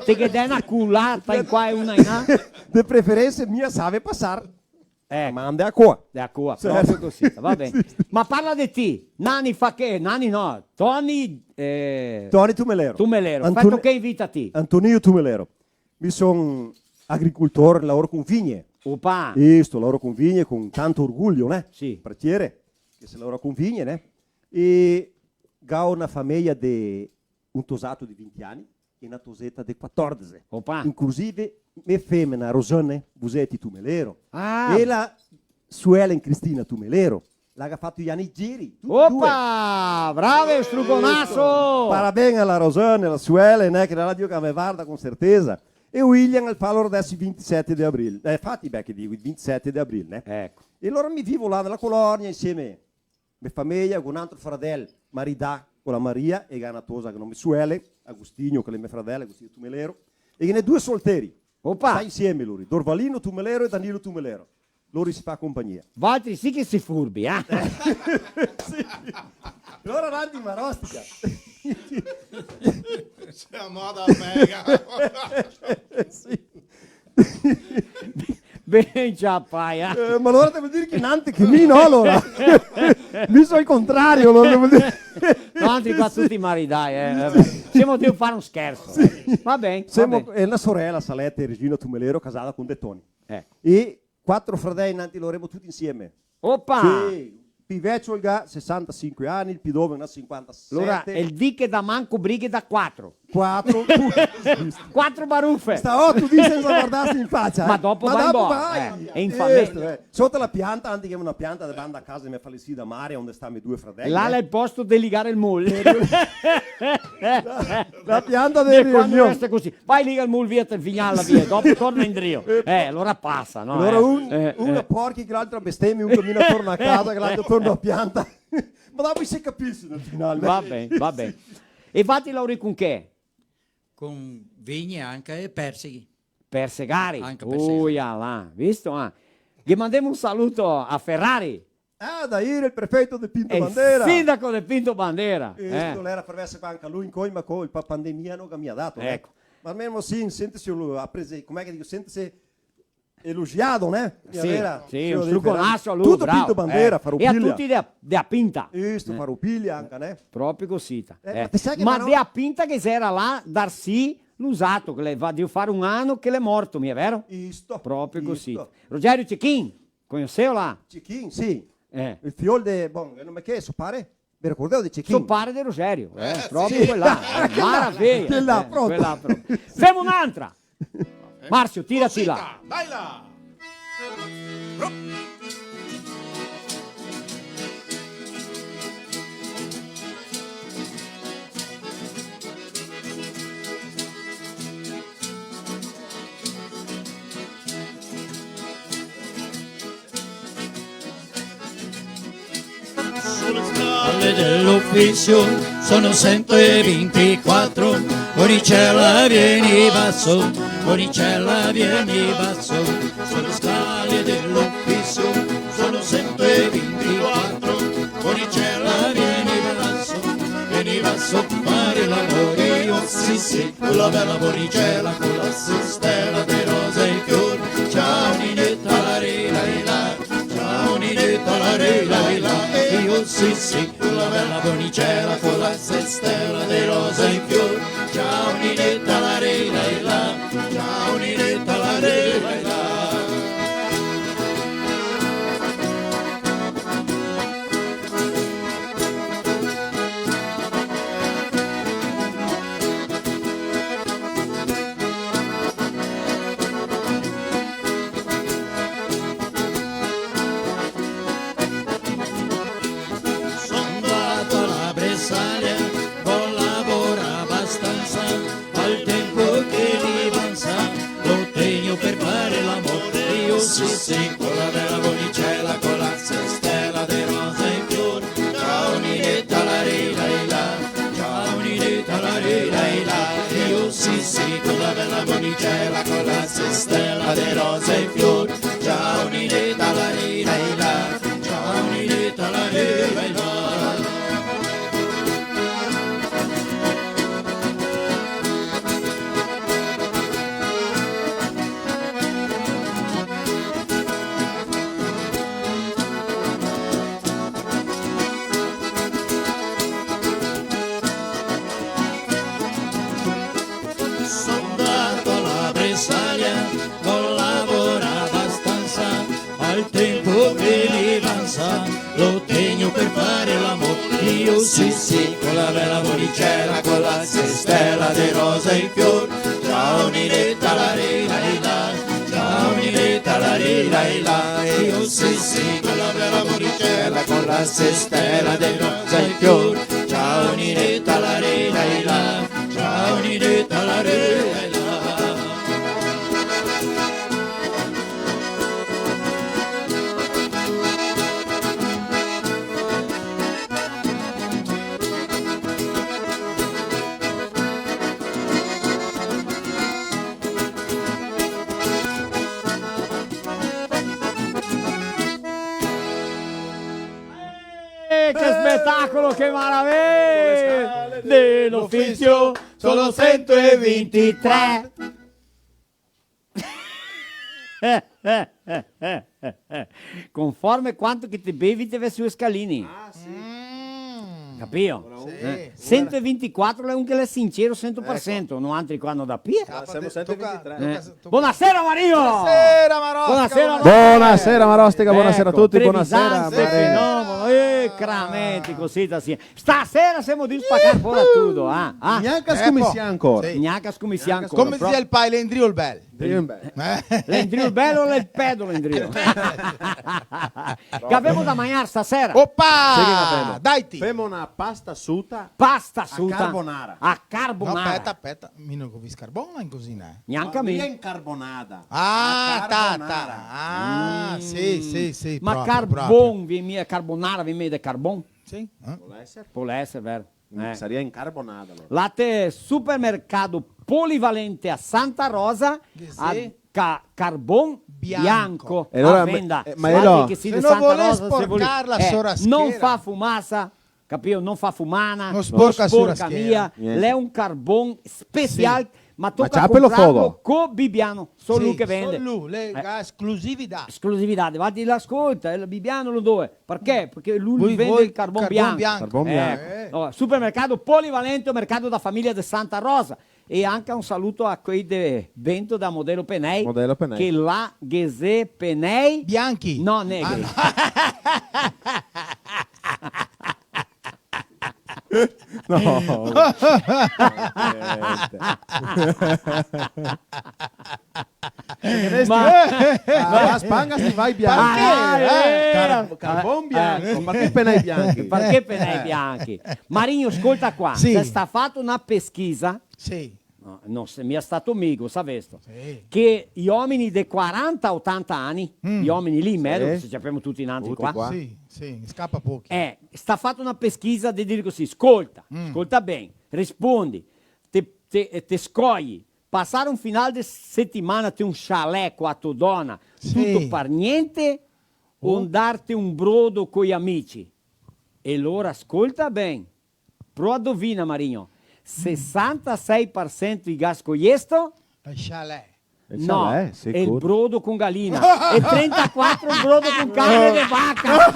te ghe dè na culata in qua e una in là. De preferensa, mia save pasar. Eco. Mande a coa. De a coa, certo. Proprio così, va ben. Sì. Ma parla de ti. Nani fa che? Nani no. Toni, eh, Toni Tumelero. Tumelero. Antoni-, feto che in vita ti? Antonio Tumelero. Mi son agricoltor, laoro con vigne. Opa! Isto, laoro con vigne con tanto orgoglio, né? Sì. Parché che se laora con vigne, né? E go na fameja de un tosato de vinti ani e na toseta de quatordese. Opa! Inclusive, me femena Rosane Busetti Tumelero. Ah! E la suela in Cristina Tumelero. La ga fato i ani geri, tuti due. Opa! Brave, struconaso! Parabéns a la Rosane, la suela, né, che la Dio che me varda con certesa. E William el fa lora deso i vintisete de abril. Eh, fati, beh, che digo, i vintisete de abril, né? Eco. E lora mi vivo là nela colonia insieme, me fameja, con un altro fradel, maridà, con la Maria, e ga na tosa che nome Suele, Agostinho, che l'è me fradel, Agostinho Tumelero, e ghe n'è due solteri. Opa! Sta insieme lori, Dorvalino Tumelero e Danilo Tumelero. Lori se fa compagnia. Valtri sì che sì furbi, eh? Sì. Lora avanti, Marostica. Sì, a moda mega. Sì. Ben ciapai, eh? Eh, ma alora devo dir che nante che mi no, alora. Mi so el contrario, alora devo dir. No, altri qua tuti maridai, eh, vabè. Semo drio fare un scherso. Sì. Va ben, va ben. Semo, e la sorela, Salete, Regina Tumelero, casada con De Toni. Eco. E quatro fradei, nantri laoremo tuti insieme. Opa! Sì, pi vecio el ga sesantasinque ani, el pi dovin el ga sinquantasete. Alora, el dì che dà manco brighe dà quatro. Quatro. Quatro barufe. Sta oto dì sensa vardarse in facia, eh. Ma dopo va in bora, eh, è in fameja. Questo, eh. Soto la pianta, anca che xe na pianta de banda a casa de me falesida mare, onde sta me due fradei, eh. Là l'è el posto de ligare el mul. La, la pianta de riunion. Quando resta cusì. Vai, liga el mul, via, te fignala, via, dopo torna indrio. Eh, alora pasa, no? Alora un, eh, un a porchi, che l'altro a bestemi, un camina torna a casa, che l'altro torna a pianta. Ma dopo se capise nel finale. Va ben, va ben. E fati laori con che? Con vigne anca e perseghi. Persegari? Anca persegari. Uia là, visto, ah? Ghe mandemo un saluto a Ferrari. Ah, Dair, el prefeito de Pinto Bandeira. El sindaco de Pinto Bandeira, eh. Isto, l'era par verse qua anca lu incoi, ma co el pa-, pandemia no ga mia dato, eh. Eco. Ma almeno sì, sentese lu, a prese-, come che digo, sentese elogiado, né? Sì, sì, un struconaso a lu, bravo, eh. Tuto Pinto Bandeira, Farroupilha. E a tuti de a, de a Pinta. Isto, Farroupilha anca, né? Proprio cosita, eh. Ma te sa che... Ma de a Pinta che ghe xera là Darcy Luzzatto, che l'è, va drio fare un ano che l'è morto, mia vero? Isto. Proprio cosita. Rogerio Cecchin. Conoseo là? Cecchin, sì. Eh. El fiol de, bon, el nome che xe, so pare? Me ricordeo de Cecchin. So pare de Rogerio, eh, proprio sì. Quel là, eh, maraveja, quel là, eh, proprio. Quel là proprio. Femo un'altra. Marzio, tirati là. Cosita, vai là. Sulle scale dell'ufficio sono centoventiquattro, Bonicella vieni basso, Bonicella vieni basso, sulle scale dell'ufficio sono centoventiquattro, Bonicella vieni basso, vieni basso a fare l'amore, io sì sì, con la bella Bonicella, con la sustella de rose e fiori, ciao Ninetta la re la re la, ciao Ninetta la re Sì, sì, con la bela Bonicella, con la cestella de rosa in fior. Ciao Ninetta la re la re la, ciao Ninetta la re la re la. Io sì, sì, con la bela Bonicella, con la cestella de rosa in fior. Ciao Ninetta la re la re la, ciao Ninetta la re la re la. Son dato a la Bresaglia, no lavora abastansa, ma el tempo che li vansa lo tegno per fare l'amor. Io sì, sì, con la bela Bonicella, con la cestella de rosa in fior. Ciao Ninetta la re la re la, ciao Ninetta la re la re la. Io sì, sì, con la bela Bonicella, con la cestella de rosa in fior. Ciao Ninetta la re la re la, ciao Ninetta la re la re la. Eh, che spetacolo, che maraviglia! De l'ufisio sono sento e vintitré. Conforme quanto che te bevi, te ve su e scalini. Ah, sì. Mm. Capio? Sì. Eh, sento e vintiquatro l'è un che l'è sincero sento par sento, eco. Noantri qua no dà pie. Ah, semo sento e vintitré. Eh. Bonasera, Mario! Bonasera, Marostica! Bonasera, Marostica, bonasera a tuti, bonasera, Trevisante, Mario. Fenomeno, eh, cramenti, cosita sì. Stasera semo drio spacar fora tuto, ah, ah. Gnanca scomisià ancora. Sì. Gnanca scomisià ancora. Come dizea el pai, l'è indrio el bel. Indrio el bel. Eh? L'è indrio el bel o l'è el pedo l'è indrio? Che gavemo da magnar stasera? Opa! Sì, che gavemo. Daiti. Femo na pasta suta. Pasta suta. A carbonara. A carbonara. No, speta, speta. Mi no go visto carbon in cusina, eh. Gnanca mi. Ma mi è incarbonada. Ah, a ta, ta. Carbonara. Ah, sì, sì, sì, proprio, proprio. Ma carbon, vien mia, carbonara, vien mia de carbon? Sì, eh? Pol eser. Pol eser, vero. Mm, eh. Saria incarbonada, alora. Là te supermercado Polivalente a Santa Rosa, che sì? A ca-, carbon bianco. Bianco. E alora, a venda. Ma, eh, ma guarda che sì, se de Santa Rosa, se vol-, eh, no fa fumasa, capio? No fa fumana, no sporca mia. Niente. L'è un carbon special, sì. Ma toca comprarlo co Bibiano, solo lu che vende. Sì, solo lu, l'è, eh, ga esclusività. Esclusività, va, ti l'ascolta, eh, Bibiano lo dove? Parché? Parché lu vende el carbon bianco. Carbon bianco. Carbon bianco. Eh, no, supermercado Polivalente, o mercato da famiglia de Santa Rosa. E anca un saluto a quei de dentro da Modelo Penei, Modelo Penei, che là ghe xe penei bianchi. No, negri. Ah, no. No. Ma, ma la spanga se fa i bianchi. Parché? Ah, eh, eh. Car-, carbon bianco. Parché penei bianchi? Parché penei bianchi? Marigno, scolta qua. Sì. Xe sta fato na pesquisa. Sì. No, no xe mia stato mi, go savesto. Sì. Che i omini de quaranta, otanta ani, i omini lì in mezo, sì, che se ciapemo tuti nantri qua. Tuti qua. Sì, sì, scapa pochi. Eh, sta fato na pesquisa de dire cusì, scolta, scolta ben, rispondi, te, te, te scogli, pasar un final de setimana te un chalet co a to dona, sì, tuto par gnente, o ndarte un brodo coi amici? E alora scolta ben. Prova dovina, Marigno. Sesantasei par sento i ga scogliesto? El chalet. No, el brodo con galina. E trentaquatro brodo con carne de vaca.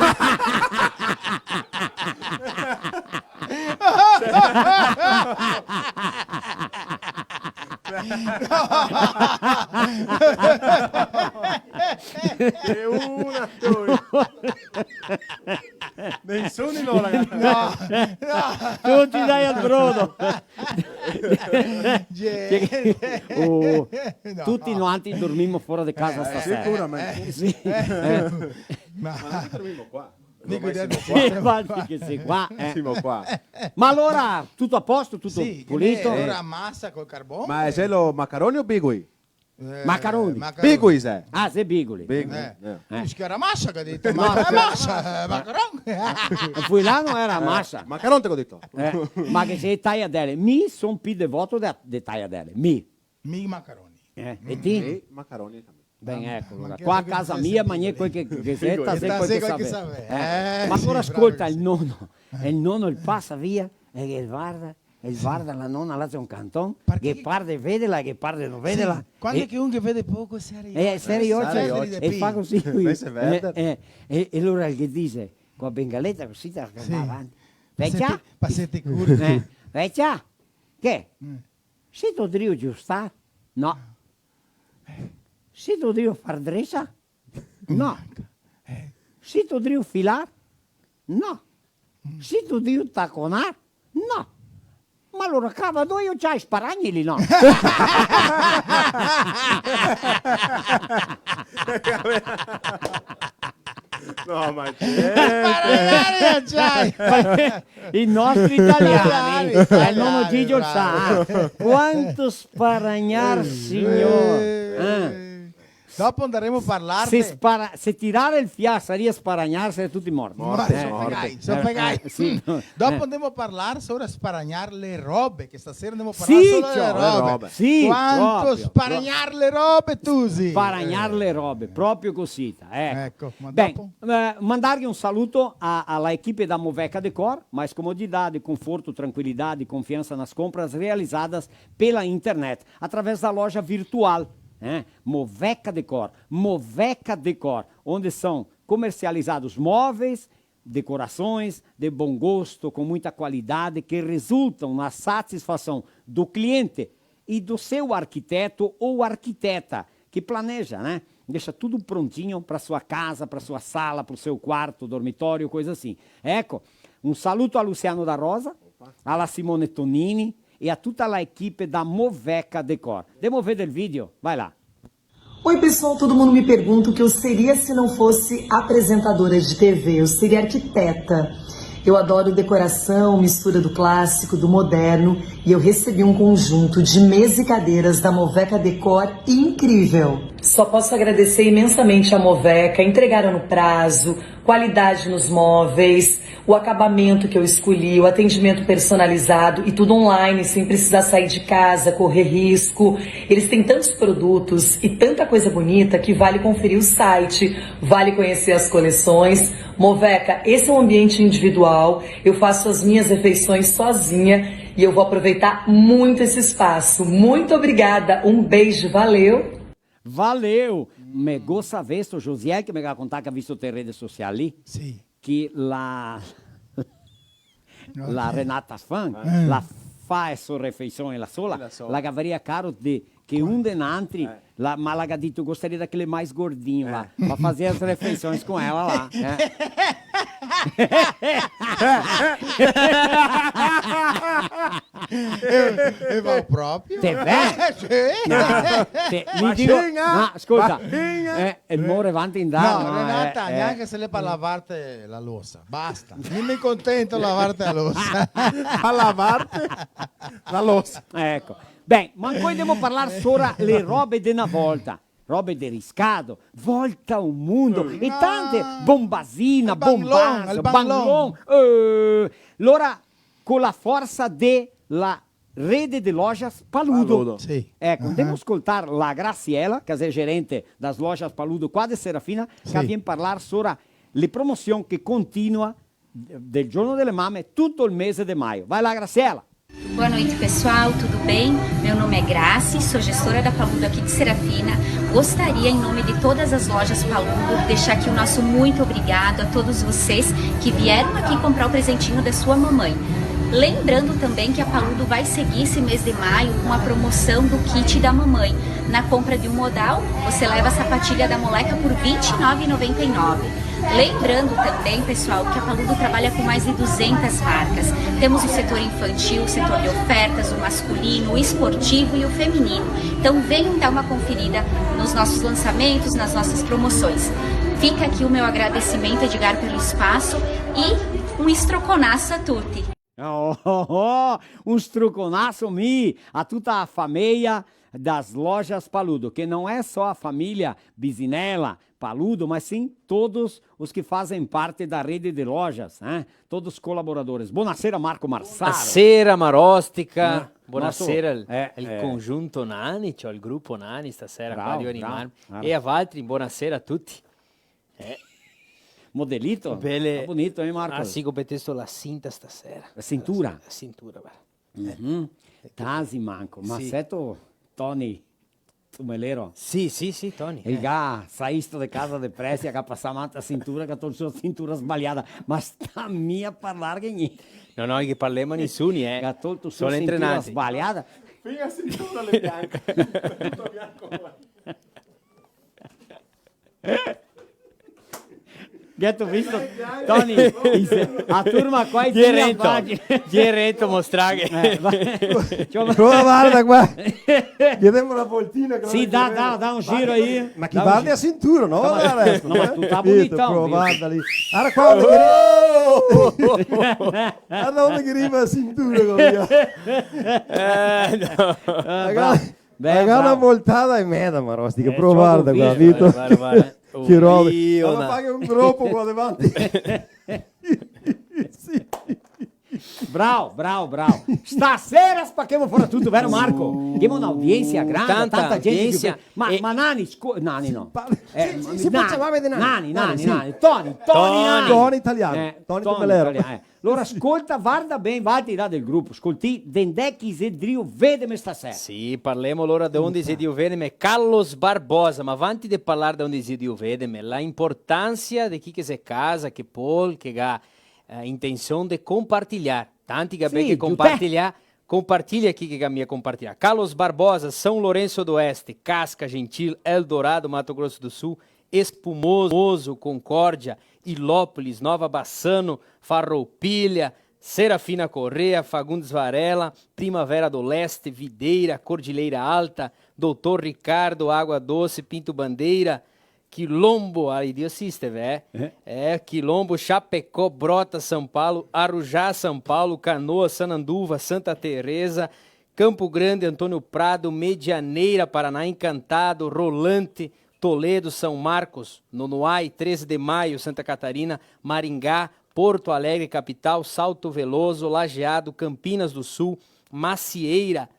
Che una, due. Nesuni no la ga... No, no. Tuti dai al brodo. Gente. Oh, no. Tuti noantri dormimo fora de casa stasera. Eh, sicuramente. Eh, sì. Eh. Ma... Ma noi dormimo qua. Dico, ormai semo qua. Infati che si qua, eh. Semo qua. Ma alora, tuto a posto, tuto pulito? Sì, alora masa col carbon. Ma xe lo macaroni o bigui? Eh, macaroni. Macaroni. Bigoli, xe. Ah, xe bigoli. Bigoli, eh. Eh. Dixe che era masa, che ga dito, ma xe masa, eh, macaron. Fui là, no era masa. Macaron te go dito. Eh, ma che xe tajadele. Mi son pi devoto de, de tajadele. Mi. Mi macaroni. Eh, e ti? Mi macaroni também. Ben, eco, alora. Qua a casa mia, magnè quel che, che xe, tasè quel che savè. Eh, ma alora scolta, el nono, el nono el pasa via e el varda, el varda la nona là da un canton, che par de vedela, che par de no vedela. Quando che un che vede poco, se ariocia. Eh, se ariocia, e fa cusì. Eh, eh, e, e alora el ghe dixe, co la bengaleta cusì, te la va avanti. Vecia? Pasete, pasete curti. Eh, vecia? Che? Sito drio giustar? No. Sito drio far dresa? No. Sito drio filar? No. Sito drio taconar? No. Ma alora cava doi ociai, sparagneli, no? No, ma gente. Sparagnar i ociai. I nostri italiani, eh, el nono Gigio el sa, eh. Quanto sparagnar, signor. Eh. Dopo andaremo a parlar de... Se spara-, se tirar el fià saria sparagnar, saria tuti morti. Morti, eh, morti. Pegai, so pegai. Eh, sì, no, dopo andemo a parlar sora sparagnar le robe, che stasera andemo a parlar sora le robe. Sì, ciò, le robe. Sì, proprio. Quanto sparagnar le robe, tusi. Sparagnar le robe, proprio cosita, eco. Eco, ma dopo? Ben, eh, mandarghe un saluto a, a la equipe da Moveca Decor, mais comodidade, conforto, tranquilidade, confiança nas compras realizadas pela internet, através da loja virtual, né? Moveca Decor, Moveca Decor, onde são comercializados móveis, decorações de bom gosto, com muita qualidade, que resultam na satisfação do cliente e do seu arquiteto ou arquiteta que planeja, né? Deixa tudo prontinho pra sua casa, pra sua sala, pro seu quarto, dormitório, coisa assim. Eco, un saluto a Luciano da Rosa, a la Simone Tonini e a tuta la equipe da Moveca Decor. Demo veder el video, vai là. Oi, pessoal, todo mundo me pergunta o que eu seria se não fosse apresentadora de T V. Eu seria arquiteta. Eu adoro decoração, mistura do clássico, do moderno, e eu recebi um conjunto de mesa e cadeiras da Moveca Decor incrível. Só posso agradecer imensamente a Moveca, entregaram no prazo, qualidade nos móveis, o acabamento que eu escolhi, o atendimento personalizado e tudo online, sem precisar sair de casa, correr risco. Eles têm tantos produtos e tanta coisa bonita que vale conferir o site, vale conhecer as coleções. Moveca, esse é um ambiente individual, eu faço as minhas refeições sozinha e eu vou aproveitar muito esse espaço. Muito obrigada, um beijo, valeu! Valeu! Me go savesto, Josiel, che me ga contà che ga visto te rede social lì, sì, che la, la Renata Fan, eh, la fa e so refeições la sola, la sola, la gavaria caro de che un de nantri, eh, la, ma la ga dito, gostaria daquele mais gordinho lá, eh, pra fazer as refeições com ela lá, eh. E, e va proprio? Te vè? Sì. No, te, mi digo, ma scolta, eh, el more vanti in dar, no, no, Renata, eh, eh, gnanca se l'è par lavarte la losa, basta. Mi me contento lavarte la losa. A lavarte la losa. Eco. Ben, ma ancoi demo parlar sora le robe de na volta. Robe de riscado, volta o mundo, e tante, bombazina, el banlon, bombazo, el banlon, banlon, eh, lora, co la forsa de la rede de lojas Paludo. Paludo. Sì. Eco, andemo a scoltar la Graciela, che xe gerente das lojas Paludo qua de Serafina, che vien parlar sora le promosion che continua del giorno dele mame tuto el mese de maio. Vai là, Graciela! Boa noite, pessoal, tudo bem? Meu nome é Grace, sou gestora da Paludo aqui de Serafina. Gostaria, em nome de todas as lojas Paludo, deixar aqui o nosso muito obrigado a todos vocês que vieram aqui comprar o presentinho da sua mamãe. Lembrando também que a Paludo vai seguir esse mês de maio com a promoção do kit da mamãe. Na compra de um modal, você leva a sapatilha da moleca por vinte e nove e noventa e nove. Lembrando também, pessoal, que a Paludo trabalha com mais de duzentas marcas. Temos o setor infantil, o setor de ofertas, o masculino, o esportivo e o feminino. Então venham dar uma conferida nos nossos lançamentos, nas nossas promoções. Fica aqui o meu agradecimento, Edgar, pelo espaço e um estroconaço a tutti. Oh, oh, oh, un struconaso mi a tuta la fameia das Lojas Paludo, que não é só a família Bisinella, Paludo, mas sim todos os que fazem parte da rede de lojas, né? Todos colaboradores. Bonasera, Marco Marsaro. Bonasera, Marostica. Eh, bonasera, nostro, el, eh, el, eh, congiunto Nani, cioè el grupo Nani stasera qua, bravo, di Animal. Bravo. E a valtri, bonasera a tuti. Eh. Modelito? Bele. Tá bonito, hein, Marcos? Ah, sì, go metesto la sinta stasera. La sintura? La sintura, varda. Mhm. Eh. Tasi manco. Ma sì. Seto, Toni, tu me lero? Sì, sì, sì, Toni. El, eh, ga saisto de casa de presia, ga pasà man ta sintura, ga tolto su la sintura sbaliada. Ma sta mia parlar che gnente. No, no, che parlemo a nisuni, eh. Ga tolto su la sintura sbaliada. Fin la sintura l'è bianca. Tuto bianco qua. Gheto visto? Toni, dixe, a turma qua xe... Ghe rento, ghe rento, mostraghe. Eh, va. Prova, varda qua. Ghe demo na voltina. Sì, dà, dà, dà un giro aí. Ma che varda a sintura, no? No, ma, no, ma tu tá bonitão, viu? Prova, varda lì. Varda qua, onde che... Varda onde che riva a sintura, qua. Eh, no. Ah, bravo. Beh, bravo. Ga na voltada e meda, Marostica, eh, però varda qua, visto? Varda, varda, varda. Che robe. Oddio, ma fa che un gropo qua davanti. Sì. Bravo, bravo, bravo. Stasera spachemo fora tuto, vero Marco? Uh. Ghemo un'audiensa granda, tanta, tanta gente audiensa. Ma, e ma Nani, scu-, Nani no. Sì, sì, sì, Nani, facciamo vedere Nani. Nani, Nani, sì. Nani. Toni, Toni, Toni. Nani. Toni italiano. Eh, Toni Toni Camilleri. Italiano, eh. Alora, scolta, varda ben, valtri là del grupo, scoltì, de ndé che i xe drio vedeme stasera. Sì, parlemo alora de onde i xe drio vedeme, Carlos Barbosa, ma vanti de parlar de onde i xe drio vedeme, la importansa de chi che xe casa, che pol, che ga, eh, intension de compartiliar. Tanti che... Sì, ben che giusto. Compartiliar, compartilia chi che ga mia compartiliar. Carlos Barbosa, São Lourenço do Oeste, Casca, Gentil, Eldorado, Mato Grosso do Sul, Espumoso, Concórdia, Ilópolis, Nova Bassano, Farroupilha, Serafina Corrêa, Fagundes Varela, Primavera do Leste, Videira, Cordilheira Alta, Doutor Ricardo, Água Doce, Pinto Bandeira, Quilombo, aí Dioceste, vé? É. É, Quilombo, Chapecó, Brotas, São Paulo, Arujá, São Paulo, Canoas, Sananduva, Santa Teresa, Campo Grande, Antônio Prado, Medianeira, Paraná, Encantado, Rolante, Toledo, São Marcos, Nonoai, Treze de Maio, Santa Catarina, Maringá, Porto Alegre, capital, Salto Veloso, Lajeado, Campinas do Sul, Macieira,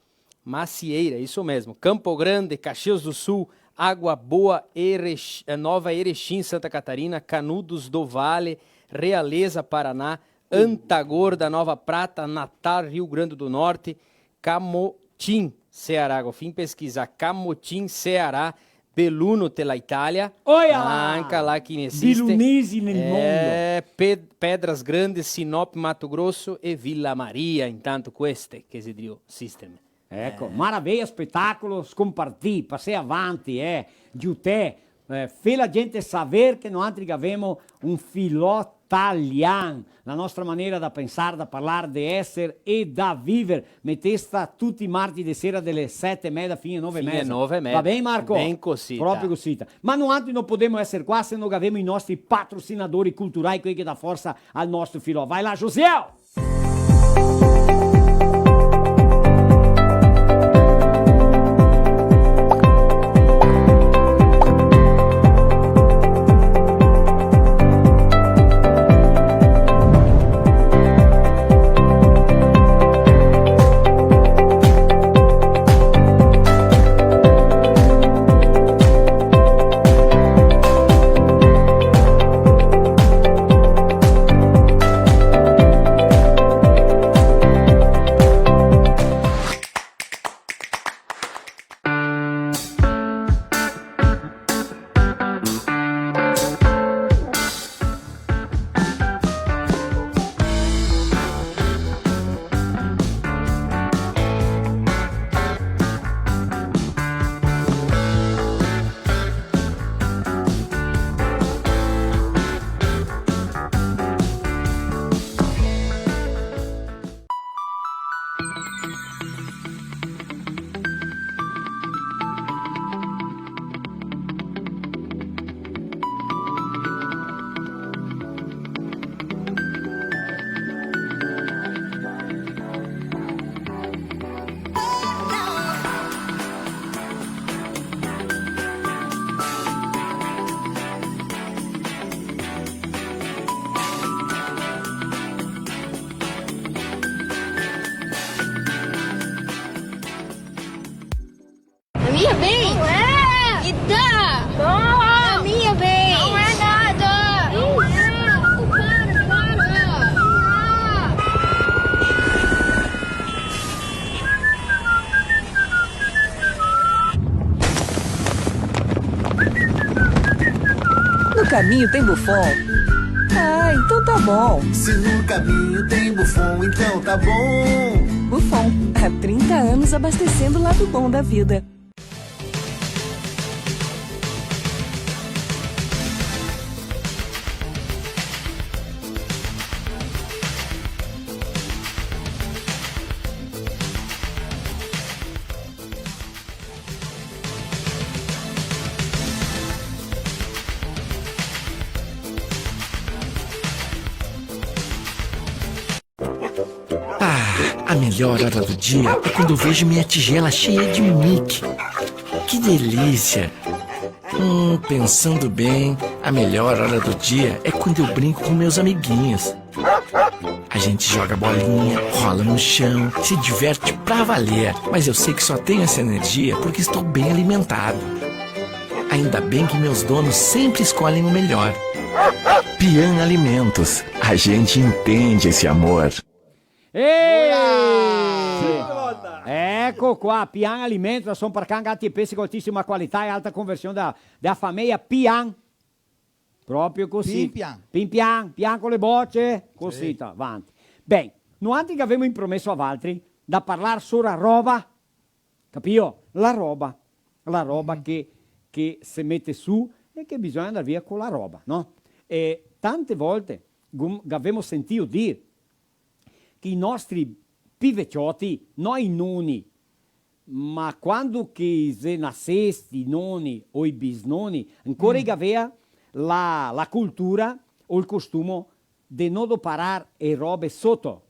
Macieira, isso mesmo, Campo Grande, Caxias do Sul, Água Boa, Erech-, eh, Nova Erechim, Santa Catarina, Canudos do Vale, Realeza, Paraná, Anta Gorda, Nova Prata, Natal, Rio Grande do Norte, Camocim, Ceará. Go fin pesquisà, Camocim, Ceará, Belluno, te la Italia. Oia là! Anca là chi ne esiste. Bellunesi nel mondo. Eh, Pe-, Pedras Grandes, Sinop, Mato Grosso e Vila Maria. Intanto queste che xe drio sisteme. Eco, eh, maraveia, spetacolo, scompartì, pasè avanti, eh, giutè, eh, fè la gente saver che noantri gavemo un filò talian, la nostra manera da pensar, da parlar, de eser e da viver. Metesta tuti i marti de sera de le sete e meda fin a nove e meda. Fin a nove e meda. Va ben, Marco? Ben cosita. Proprio cosita. Ma noantri no podemo eser qua se no gavemo i nostri patrosinadori culturai, quei che dà forsa al nostro filò. Vai là, Josiel! Caminho tem Buffon? Ah, então tá bom. Se no caminho tem Buffon, então tá bom. Buffon, há trinta anos abastecendo o lado bom da vida. Ah, a melhor hora do dia é quando eu vejo minha tigela cheia de Mickey. Que delícia! Hum, pensando bem, a melhor hora do dia é quando eu brinco com meus amiguinhos. A gente joga bolinha, rola no chão, se diverte pra valer. Mas eu sei que só tenho essa energia porque estou bem alimentado. Ainda bem que meus donos sempre escolhem o melhor. Pian Alimentos, a gente entende esse amor. Ehi! Eco qua, Pian Alimentos, rasion par can, gati e pesi, altìsima qualità e alta conversion da, da fameia Pian. Proprio cusì. Pin pian. Pin pian, pian co le boce, cusì, sì, ta, avanti. Ben, noantri che gavemo inpromeso a valtri da parlar sora roba, capìo? La roba, la roba che, che se mete su e che bisogna andar via co la roba, no? E tante volte gum-, gavemo sentìo dir che i nostri pi vecioti, no i noni, ma quando che i xe nasesti, i noni o i bisnoni, ancora i gavea la, la cultura o el costumo de no doparar e robe soto.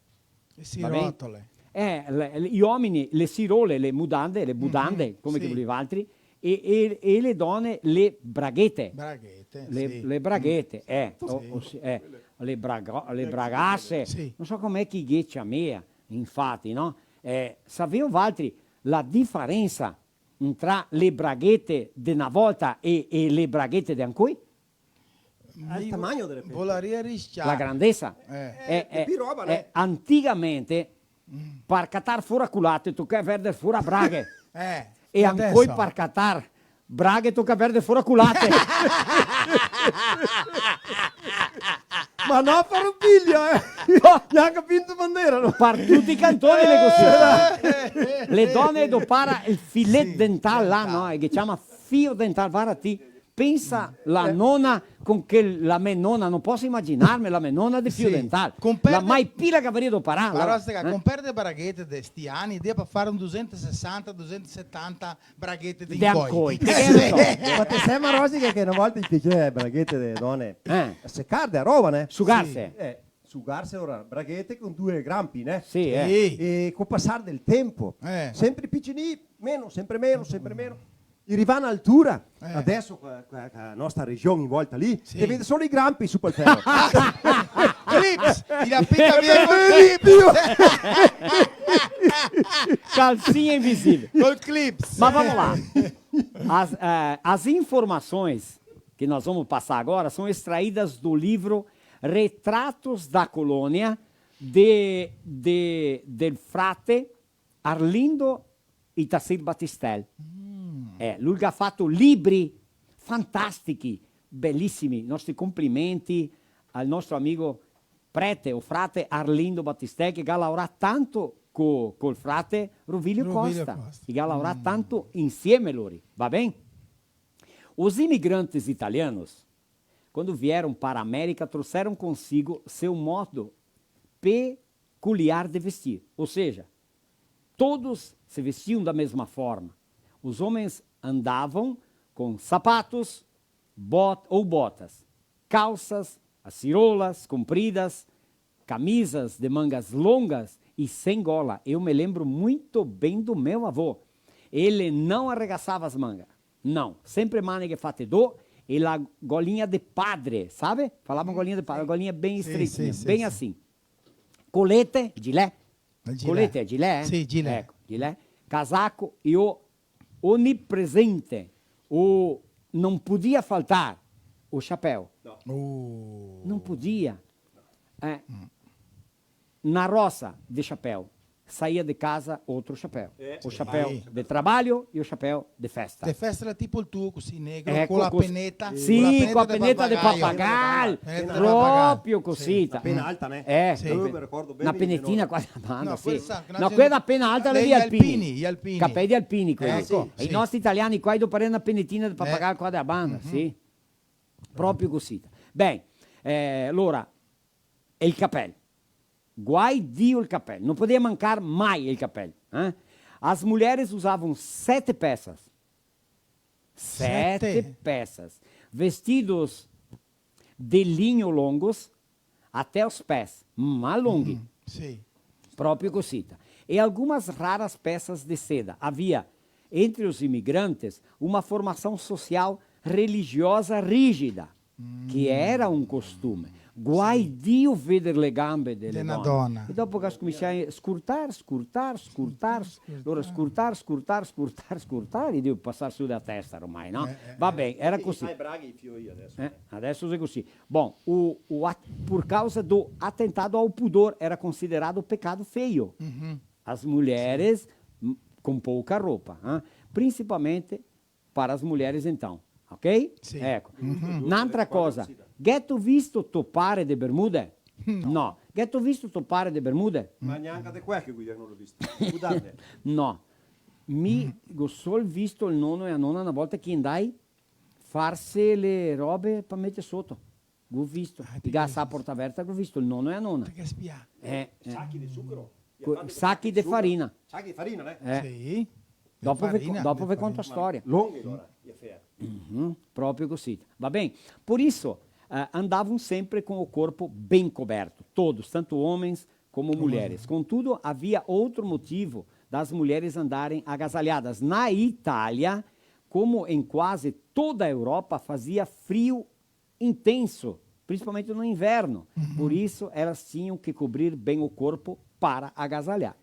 Va ben? Le sirotole. Eh, le, le, i omini, le sirole, le mudande, le budande, come che volì valtri, e, e, e le done, le braghete. Braghete, sì. Le braghete, eh, o, o si-, eh, le braga-, le bragase, sì, no so come che i ghe ciamea, infati, no? Eh, saveo valtri la difarensa tra le braghete de na volta e, e le braghete de ancoi? Al tamagno dele pete. Volarìa risciar. La grandesa? Eh. Eh, eh, eh, pi roba, eh, né? Antigamente, par catar fora culate, tocava verder fora braghe. Eh, e ancoi adeso? Par catar braghe, toca verder fora culate. Ma no par un figlio, eh! No. Gnanca pinto bandera, no? Par tuti i cantoni le così. Le done dopara el filet dental là, no? E che ciama fio dental, varda ti. Pensa la nona con che, la me nona, no poso imaginarme la me nona de fio dental. La mai pi la gavarìa doparà, la, eh? Con perde braghete de sti ani, dea par far un dusentosesanta, dusentosetanta braghete de incoi. De incoi. Ma te sè, ma Rosica, che na volta i fea braghete de done? Eh. Secarse a roba, né? Sugarse. Sì. Eh, sugarse ora, braghete con due grampi, né? Sì, eh. Sì. E col pasar del tempo, sempre picinì, meno, sempre meno, sempre meno. I riva a n'altura, adeso qua, qua, qua, nostra region in volta lì, te vede solo i grampi su pel fero. Clips! I la pica via col clips! Calcinha invisível. Col clips. Mas vamos lá. As, eh, as informações que nós vamos passar agora são extraídas do livro Retratos da Colônia de, de, del frate Arlindo Itacir Batistel. Eh, lu el ga fato libri fantastici, belisimi. Nostri complimenti al nostro amigo prete o frate Arlindo Batistel, che ga laorà tanto co, col frate Rovílio Costa. Rovílio Costa. E ga laorà tanto insieme lori, va ben? Os imigrantes italianos, quando vieram para a América, trouxeram consigo seu modo peculiar de vestir. Ou seja, todos se vestiam da mesma forma. Os homens andavam com sapatos, bot-, ou botas, calças, as cirolas compridas, camisas de mangas longas e sem gola. Eu me lembro muito bem do meu avô. Ele não arregaçava as mangas. Não. Sempre maneghe fate do e la golinha de padre, sabe? Falava golinha de padre, golinha bem estreitinha, bem assim. Colete, gilet. Gilet. Colete, gilet, eh? Sì, gilet. Eco, gilet. Casaco e o onipresente, o não podia faltar, o chapéu. No. Uh. Não podia. Eh, na roça de chapéu. saía de casa outro chapéu. É, o chapéu de trabalho e o chapéu de festa. De festa era tipo el tuo, cusì, negro, co la peneta, sì, co la peneta de papagaio. Proprio cusì. Sì. La pena alta, né? Eh, sì. Mi me ricordo ben. Na penetina qua de banda, sì. No, quela pena alta, i alpini. I alpini. Capei de alpini, quei. Eco, sì. I nostri italiani qua, i doparia na penetina de papagaio qua de banda, sì. Proprio cusì. Ben, eh, alora, e el capel. Guai Dio el capel. No podea mancar mai el capel, eh? As mulheres usavam sete peças. Sete peças. Vestidos de linho longos até os pés. Ma longhi. Sì. Proprio cosita. E algumas raras peças de seda. Havia entre os imigrantes uma formação social religiosa rígida, que era um costume. Guai Dio veder le gambe de le done. E dopo che scominsia a scurtar, scurtar, scurtar, alora scurtar, scurtar, scurtar, scurtar, e deve pasar su la testa ormai, no? Va ben, era così. Sai, braghe i fioi adeso. Eh, adeso xe così. Bon, o, o at-, por causa do atentado ao pudor, era considerado pecado feio. As mulheres, m-, com pouca roupa, eh? Principalmente para as mulheres, então, ok? Sì. Eco. N'antra cosa, gheto visto to pare de bermude? No. No. Gheto visto to pare de bermude? Ma gnanca de quel che guida no l'ho visto. Scusate. No. Mi go sol visto el nono e la nona na volta che ndai farse le robe pa meter soto. Go visto. Ah, i ga asà a porta averta, go visto el nono e la nona. Te ga spià. Eh, eh. Sachi de sucro? Co-, sachi de farina. Sachi de farina, né? Eh. Sì. Dopo ve co-, dopo ve conto la storia. Longhe, alora, i fea. Uhum, proprio cosita. Va ben? Por isso, eh, andavam sempre com o corpo bem coberto, todos, tanto homens como mulheres. Contudo, havia outro motivo das mulheres andarem agasalhadas. Na Itália, como em quase toda a Europa, fazia frio intenso, principalmente no inverno. Por isso, elas tinham que cobrir bem o corpo para agasalhar.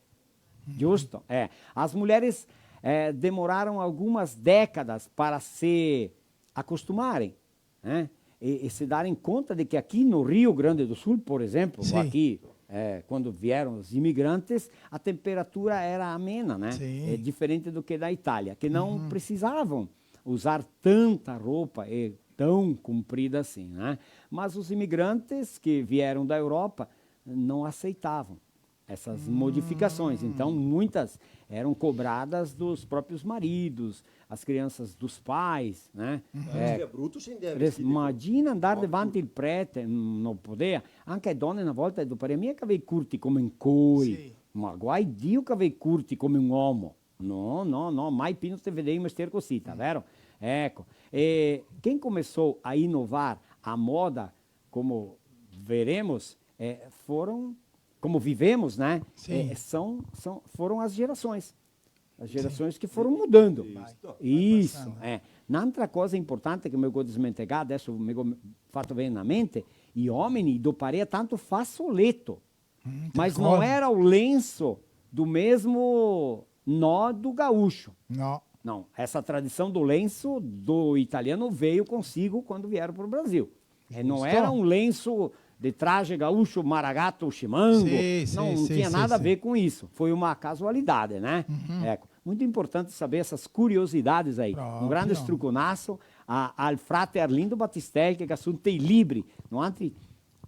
Justo? É. As mulheres, eh, demoraram algumas décadas para se acostumarem, né? E, e se darem conta de que aqui no Rio Grande do Sul, por exemplo, aqui, eh, quando vieram os imigrantes, a temperatura era amena, né? Sim. É diferente do que da Itália, que não precisavam usar tanta roupa e tão comprida assim, né? Mas os imigrantes que vieram da Europa não aceitavam essas modificações. Então, muitas eram cobradas dos próprios maridos, as crianças dos pais, né? Uhum. É, bruto se deve res-, vestir de imagina andar davanti il prete, mm, no podea. Anca le done na volta, doparia mia cavei curti come incoi. Sì. Ma guai Dio cavei curti come un omo. No, no, no, mai pi no te vedei un mestier cosita, vero? Eco, e quem começou a inovar a moda, como veremos, eh, foram, como vivemos, né? Sim. Eh, são, são, foram as gerações. As gerações que foram mudando. Isso, isso, é. N'antra cosa importante che me go desmentegà, adeso me go fato vegner na mente, i omeni doparea tanto fasoleto. Hum, mas não era o lenço do mesmo nó do gaúcho. Não. Não, essa tradição do lenço do italiano veio consigo quando vieram pro Brasil. É, não era um lenço de traje gaúcho, maragato, chimango. Sim, sim, não, não tinha nada a ver com isso. Foi uma casualidade, né? Uhum. É, muito importante saber essas curiosidades aí. Proprio. Un grande struconaso a, al frate Arlindo Battistelli, che ga asunto i libri, no?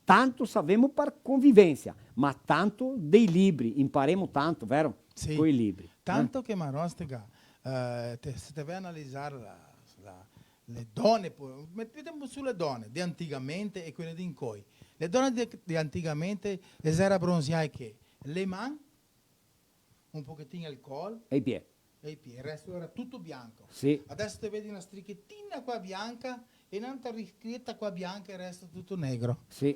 Tanto savemo par convivensia, ma tanto dei libri, imparemo tanto, vero? Sì. Coi libri, eh? Tanto che Marostega, eh, te, se te ve analizar la, la, le done, po-, met-, metemo su le done de antigamente e quele de incoi. Le done de, de antigamente, le xera bronziae che? Le man, un pochetin el col. E i pie. E i pie, el resto era tuto bianco. Sì. Adeso te vedi na strichetina qua bianca e n'antra stricheta qua bianca e el resto tuto negro. Sì.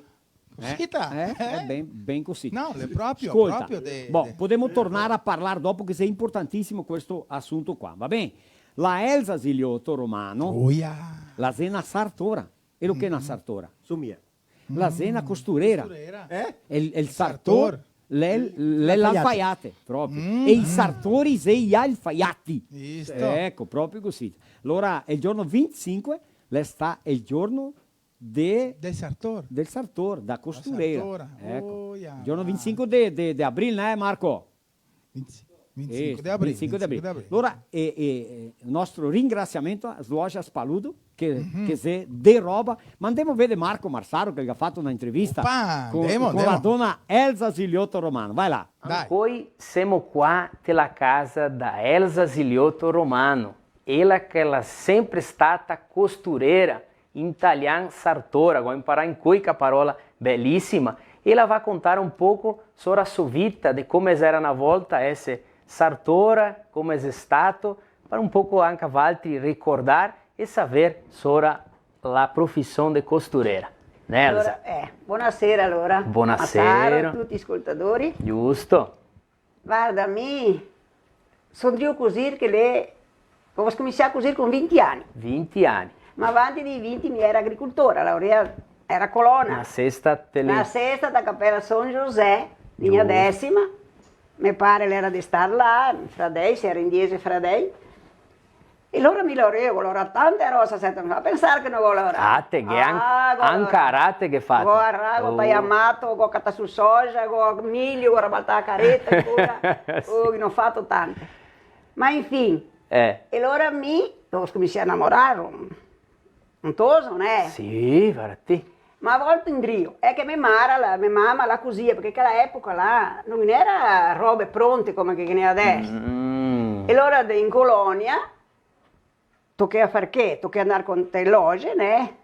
Cosita, eh? Eh, eh, ben, ben cosita. No, l'è proprio, scolta, proprio de, bon, de podemo tornar a parlar dopo, che xe importantìsimo questo asunto qua, va ben? La Elsa Ziliotto Romano, oh, yeah, la xe na sartora. E lo che xe na sartora? Somia. La xe na costurera. Costurera. Eh? E el, e el sartor, l'è, l'è l'alfaiate, proprio. E i sartori xe i alfaiati. Visto? Eco, proprio cosita. Alora, el giorno vintisinque l'è stà el giorno de... Del sartor. Del sartor, da costurera. La sartora. Eco. Oh, ja. El giorno vintisinque de, de, de abril, né, Marco? Venticinco de abril, venticinco de abril. Alora, e, e, e, nostro ringrasiamento a Lojas Paludo, che, che xe de roba. Ma ndemo veder Marco Marsaro, che el ga fato na intervista co, co la dona Elsa Ziliotto Romano. Vai là. Dai. Ancoi semo qua te la casa da Elsa Ziliotto Romano, ela che la sempre stata costurera, in talian sartora, go inparà incoi sta parola belisima, e la va contar un poco sora so vita, de come xera na volta eser sartora, come xe stato, par un poco anca valtri ricordar e saver sora la profision de costurera. Né, Elsa? Alora, eh, bonasera, alora. Bonasera. Massaro, tuti i scoltadori. Giusto. Varda, mi son drio cusir che l'è, go scominsià a cusir con vinti ani. Vinti ani. Ma avanti dei vinti mi era agricoltora, laureà, era colona. Nasesta te lì. Nasesta da Capela San José, Vigna Desima. Me pare l'era de star là, fradei, se era in diese fradei. E lora mi laoreo, go laorà tante rosa, sete, no pensar che no go laorà. Ah, te ghe an-, anca arà te ghe fato. Go arà, go taià mato, go catà su soja, go milio, go rabaltà a careta, ancora. Oh, ne go fato tante. Ma infin. Eh. E lora mi, go scominsià a namorar un, un toso, né? Sì, varda ti. Ma volto indrio, xe che me mara, la, me mama la cusia, parché quela epoca là no ghe n'era robe pronte come che ghe n'è adeso. Mm. E lora de, in colonia, tochea far che? Tochea ndar co te loje, né?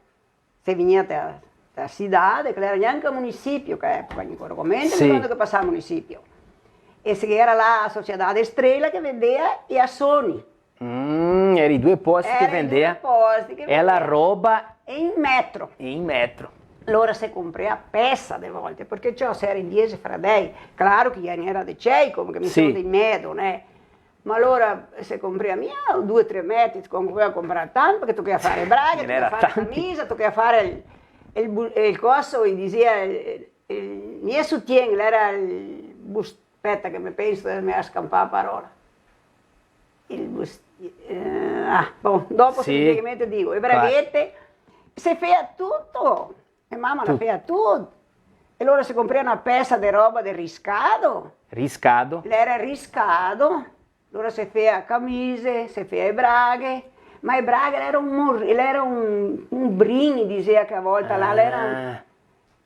Se vegnea da, da cidade, che l'era gnanca munisipio, che epoca, ancora come, sì, quando che pasava munisipio. E se era là a Sociedade Estrela che vendea e a Sony. Mm, era i due posti che vendea. Era i due posti che vendea. E la roba. E in metro. E in metro. Lora se comprea pesa de volte, parché ciò, se era in diese fradei, claro che i ghe n'era de cei, come che mi son de medo, né? Ma alora se comprea mia due, tre metri, se comprea, comprea tanto, parché tochea far braghe, tochea far camisa, tochea far el, el bu-, el coso, i disea, el, el, mia sutien, l'era el bus-, speta che me penso, me ga scampà la parola. El bus-, eh, ah, bon, dopo se me vien in mente digo, e braghete, se fea tuto. E mama la fea tuto. E alora se comprea na pesa de roba de riscado. Riscado. L'era riscado. Alora se fea camise, se fea e braghe. Ma e braghe l'era un mor-, l'era un, un brin, i disea che a volta là, l'era un,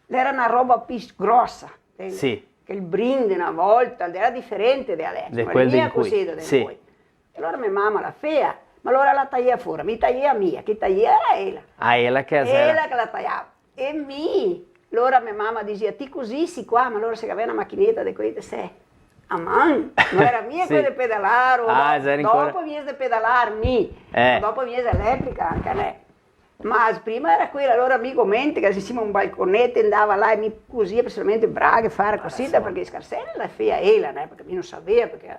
l'era na roba pì grosa, intendi? Sì. Che el brin de na volta l'era diferente de adeso. De quel de incoi. Sì. E alora me mama la fea, ma alora la taiea fora, mi taiea mia, chi taiea era ela. Ah, ela che la... Ela che la taiava. E mi, alora me mama disea, "Ti cusisi qua", ma alora se gavea na machineta de quele, se, a man, no era mia quele de pedalar, o... Ah, do-, dopo vien de pedalar, mi. Eh. Dopo vien eletrica anca, né? Ma prima era quela, alora mi go mente che se sima un balconete, ndava là e mi cusia personalmente braghe, far cosita, parché scarsele la fea ela, né? Parché mi no savea, parché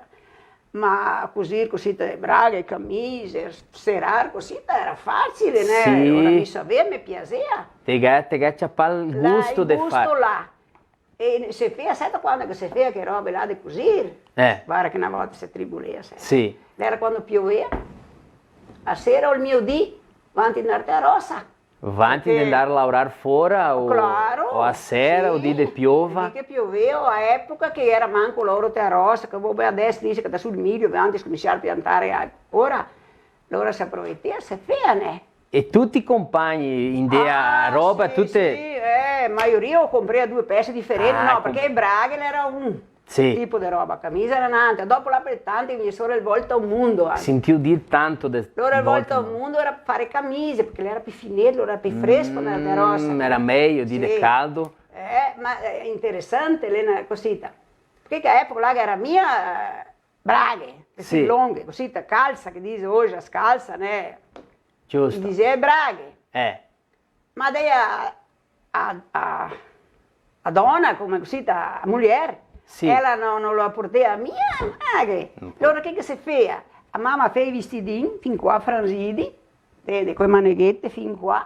Ma cusir cosita de braghe, camise, serar cosita era facile, né? Sì. Alora mi savea, me piasea. Te ga, te ga ciapà el gusto de far. Là, el gusto là. E se fea, seta quando che se fea che robe là de cusir? Eh. Varda che na volta se tribulea, seta. Sì. Era quando piovea, a sera o el miodì, vanti de ndar te a rosa. Vanti de ndar a laorar fora o, claro, o a sera, sì, o dì de piova. Parché piovea, a epoca che era manco laoro te a rosa, che, boh, adeso dise che da sul milio, vanti scominsiar a piantar, eh, ora, alora se aprovetea, se fea, né? E tuti i compagni, in de a roba, sì, tute... Sì, eh, maioria o comprea due pese diferente, ah, no, parché braghe l'era un. Sì. Tipo de roba, camisa era n'antra, dopo là par tanti vegnia sora el Volta al Mundo, eh. Sentìo dir tanto de Volta al Mundo. Alora el Volta al Mundo era far camise, parché l'era pì fineto, l'era pì fresco, mm, l'era de rosa. Era mejo, dì de caldo. Eh, ma xe interesante, l'è na cosita. Parché che a epoca là che era mia, eh, braghe, così longhe, cosita, calsa, che dise oje, scalsa, né? Giusto. I disea braghe. Eh. Ma dea a, a, a dona, come cusì, a mujer, sì, ela no, no la portea mia, eh, che... Alora che che se fea? A mama fea i vestidin, fin qua, franzidi, de, de, coi maneghete, fin qua.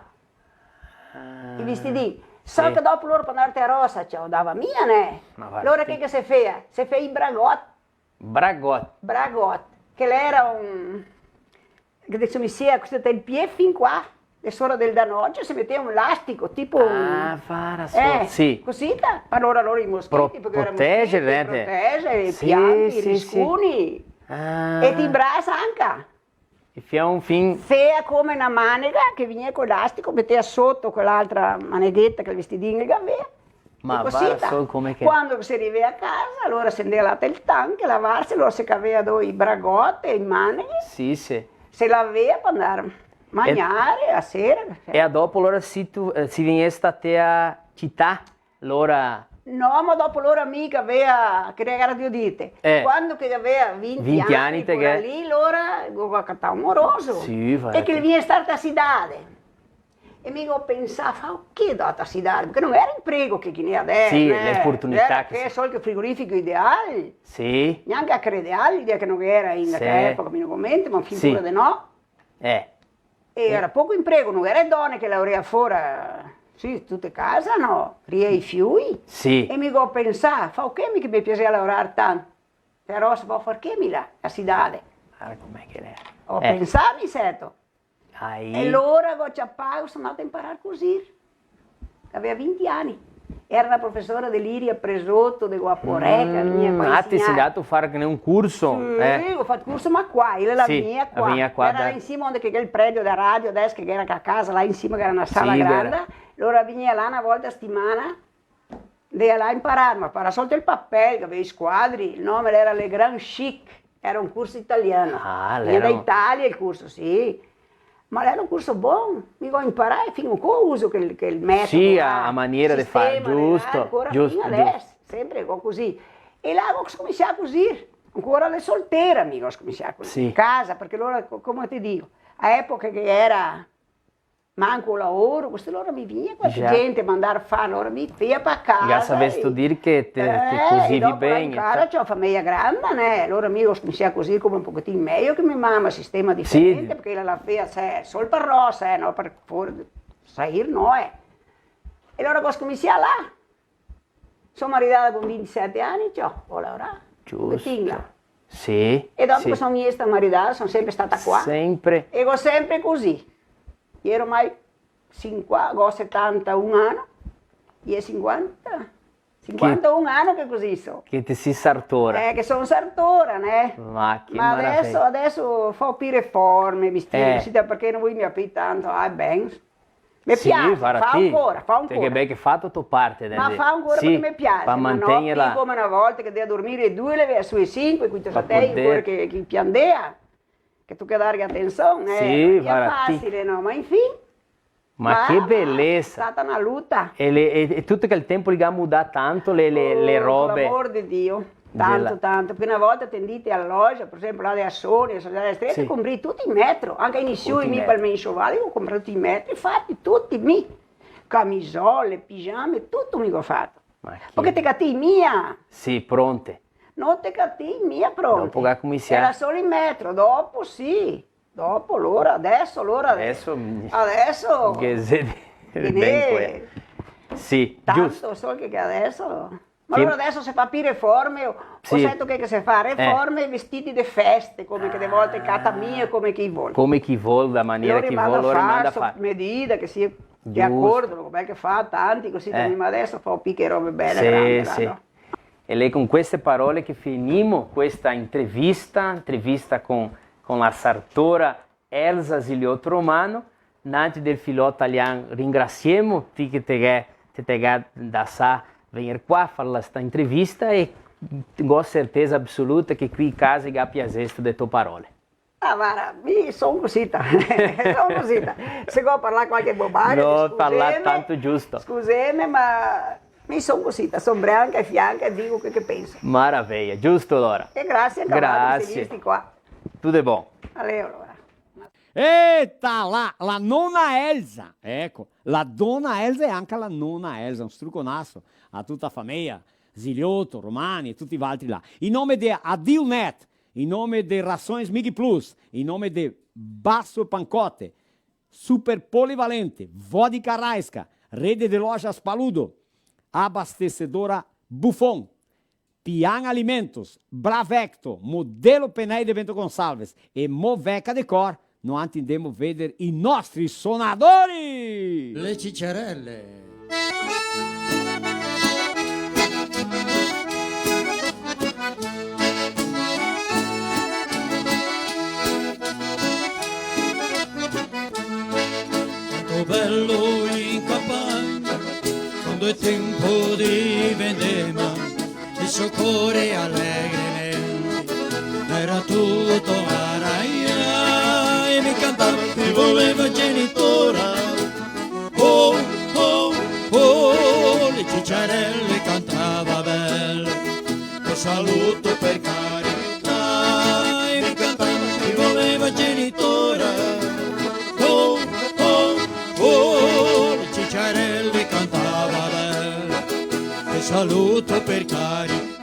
Ah, i vestidin. Sì. Solo che dopo lora par ndar te a rosa, ciò, dava mia, né? Ma varda, alora che che se fea? Se fea i bragot. Bragot. Bragot, che l'era un, che te somisea cusì, te el pie fin qua, de sora del danocio se metea un lastico, tipo un... Ah, vara, so, eh, sì. Cosita, alora, alora i moscheti, parché era moscheti, protege, né? Protege, sì, pianti, sì, sì, riscuni. Ah. E te imbrasa anca. E fea un fin. Fea come na manega che vegnea col lastico, metea soto quel'altra manegheta che el vestidin che gavea. Ma vara sol come che... Quando che se rivea a casa, alora se ndea là tel tanche, lavarse, alora se cavea do i bragote, i maneghi. Sì, sì. Se lavea par ndar magnare a sera. E a dopo, alora, si tu, eh, si vegnesta te a cità, alora... No, ma dopo, alora, mi che gavea, che gera, drio dirte, eh, quando che gavea vinti ani, vinti ani, te ghe... lì, alora, go catà un moroso. Sì, e che el vegnea star ta cidade. E mi go pensà, fao che do ta cidade? Parché no gera imprego che ghe n'è deso, sì, eh, le oportunità. Gera che, che sol che frigorifico ideal. Sì. Gnanca crederghe che no gera in quela epoca, mi no go mente, ma fin pure de no. Eh. E gera poco imprego, no gera done che laorea fora, sì, tute casa, no, ria i fioi. Sì. E mi go pensà, fao che mi che me piasea laorar tanto. Però se pol far che mi là, a cidade. Varda come che l'è. Go pensà, mi seto. Aí. E alora go ciapà, so ndata a imparar a cusir. Gavea vinti ani. Gera na profesora de Liria Presoto, de Guaporé, che la vegnea qua a insegnar. Ah, te si ndata a far che ne un curso? Sì, eh, go fato curso, ma qua, ela la vegnea qua. Sì, la vegnea qua. Gera là in sima onde che ghe xe el predio dea radio, deso che gera a casa, là in sima che gera na sala granda. Sì, gera. Alora la vegnea là na volta a setimana, ndea là a imparar, ma imparar sol el papel, che gavea i squadri, el nome gera Le Grand Chic, gera un curso italian. Ah, gera da Italia el curso, sì. Ma gera un curso bon, mi go imparà e fin ancora uso quel, quel metodo là, a maniera de far, sistema, giusto, ancora giusto, fin adeso, sempre go cusì. E là go scominsià a cusir, ancora da soltera mi go scominsià a cusir. Sì. Casa, parché alora, co-, come te digo, a epoca che gera manco laoro, questo, alora mi vegnea qualche gente a mandar far, alora mi fea pa casa. Già savesto dir che te, te cusivi ben, dopo là in casa, ciò, fameia granda, né? Alora mi go scominsià a cusir come un pochetin mejo che me mama, sistema diferente, parché ela la fea, cioè, sol par rosa, eh, no par for-, sair, no, eh. E alora go scominsià là. So maridada con vintisete ani, ciò, go laorà. Giusto. Betinga. Sì, sì. E dopo che so gnesta maridada, so sempre stata qua. Sempre. E go sempre cusì. Iero mai sinqua-, go setantaun ani, e sinquanta, sinquantaun ani che cusì so. Che te si sartora. Eh, che so sartora, né? Ma che maraveja. Ma deso, deso fao pi reforme, mi stiro, eh, cusì, parché no voi mi aprì tanto, ah, ben. Me piase, fao ancora, fao ancora. Sì, varda ti. Te ghe ben che fato to parte, ma fao ancora parché me piase, ma no pi come na volta che dea dormir e due, levea su e sinque, co i tosatei ancora che, che piandea, che toca darghe atension, eh, sì, no xe facile, no, ma infin. Ma che belesa! Xe stata na luta. E le, e, e tuto quel tempo lì ga mudà tanto le, le, le robe. Oh, par l'amor de Dio. Tanto, tanto, parché na volta te ndea te a loja, par esenpio, là de Assoni, a Società Streta, sì, conprei tuti in metro, anca i nisioi, mi, par me insovaio, go conprà tuti in metro, fati tuti mi, camisole, pigiame, tuto mi go fato. Ma che... Parché te catei mia. Sì, pronte. No te catei mia pronte. Dopo che ga cominsià. Gera solo in metro, dopo sì. Dopo, alora, deso, alora, deso, deso, che xe ben quela. Sì, tanto giusto. So che, che deso, ma alora deso se fa pi reforme, o, sì, o sento che, che se fa reforme, vestiti de feste, come che de volte cata mia, come che i vol. Come che i vol, da maniera che i vol, alora i manda a far. Medida, che sia de acordo, come che fa, tanti cusì, ma deso fa pi che robe bele, grande, sì, là, no? E l'è con queste parole che finimo questa intervista, intervista con, con la sartora Elsa Ziliotto Romano. Nantri del filò talian, ringrasiemo ti che te ghe, te, te ghe dasà vegner qua, far la, sta intervista, e go certesa absoluta che quei a casa i ga piasesto de to parole. Ah, varda, mi son cusita, son cusita. Se go parlà qualche bobagia, no, parlà tanto giusto. Scuseme, ma mi son cusita, son branca e fianca e digo quel che penso. Maraveja, giusto alora. E grasie anca a voi che me seguisti qua. Tuto bon. Alè, alora. Eita, la, la nona Elsa, eco, la dona Elsa e anca la nona Elsa, un struconaso a tuta a fameja, Ziliotto, Romani e tuti valtri là. In nome de Adilnet, in nome de Rações Mig Plus, in nome de Basso Pancotte, Super Polivalente, Vodka Raiska, Rede de Lojas Paludo, Abastecedora Buffon, Pian Alimentos, Bravecto, Modelo Pneus de Bento Gonçalves e Moveca Decor, Noantri ndemo veder i nostri sonadori! Le ciciarele. Tanto belo in campagna, quando è tempo di vendema, il suo cuore allegremente era tutto araia e mi cantava: "Ti voleva genitora." Oh, oh, oh, le ciciarele cantava belle, "Te saluto per carità", e mi cantava: "Ti voleva genitora." Oh, oh, oh, le ciciarele cantava belle, "Te saluto per carità."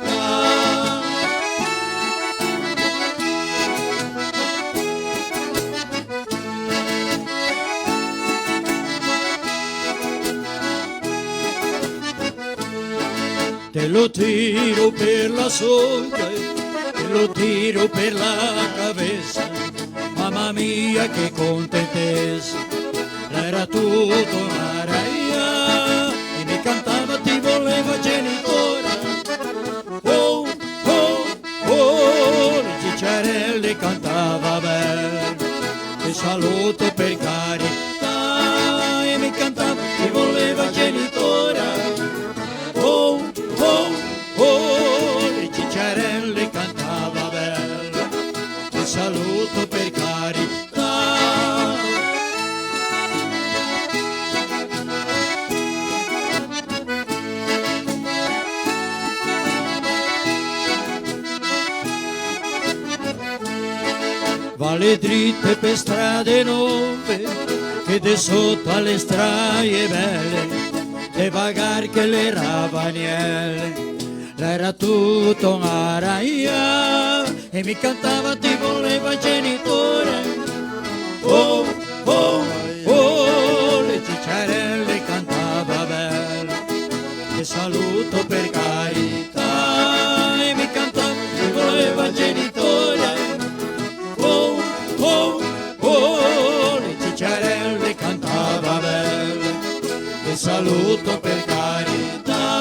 Te lo tiro per la solda, te lo tiro per la cabeza. Mamma mia, che contenteza! L'era tuta una raia e mi cantava: "Ti voleva genitora." Oh, oh, oh, le ciciarele cantava belle, "Te saluto per carità", e mi cantava: "Ti voleva genitora." Oh, oh, oh, le ciciarele cantava belle, "Te saluto per carità." Vale drite pe strade nove, che de soto a le straie bele, de vagar che le ravaniele, l'era tuto una raia, e mi cantava: "Ti voleva genitora." Oh, oh, oh, le ciciarele cantava bele, "Te saluto per carità", e mi cantava: "Ti voleva genitora." Oh, oh, oh, le ciciarele cantava bele, "Te saluto per carità."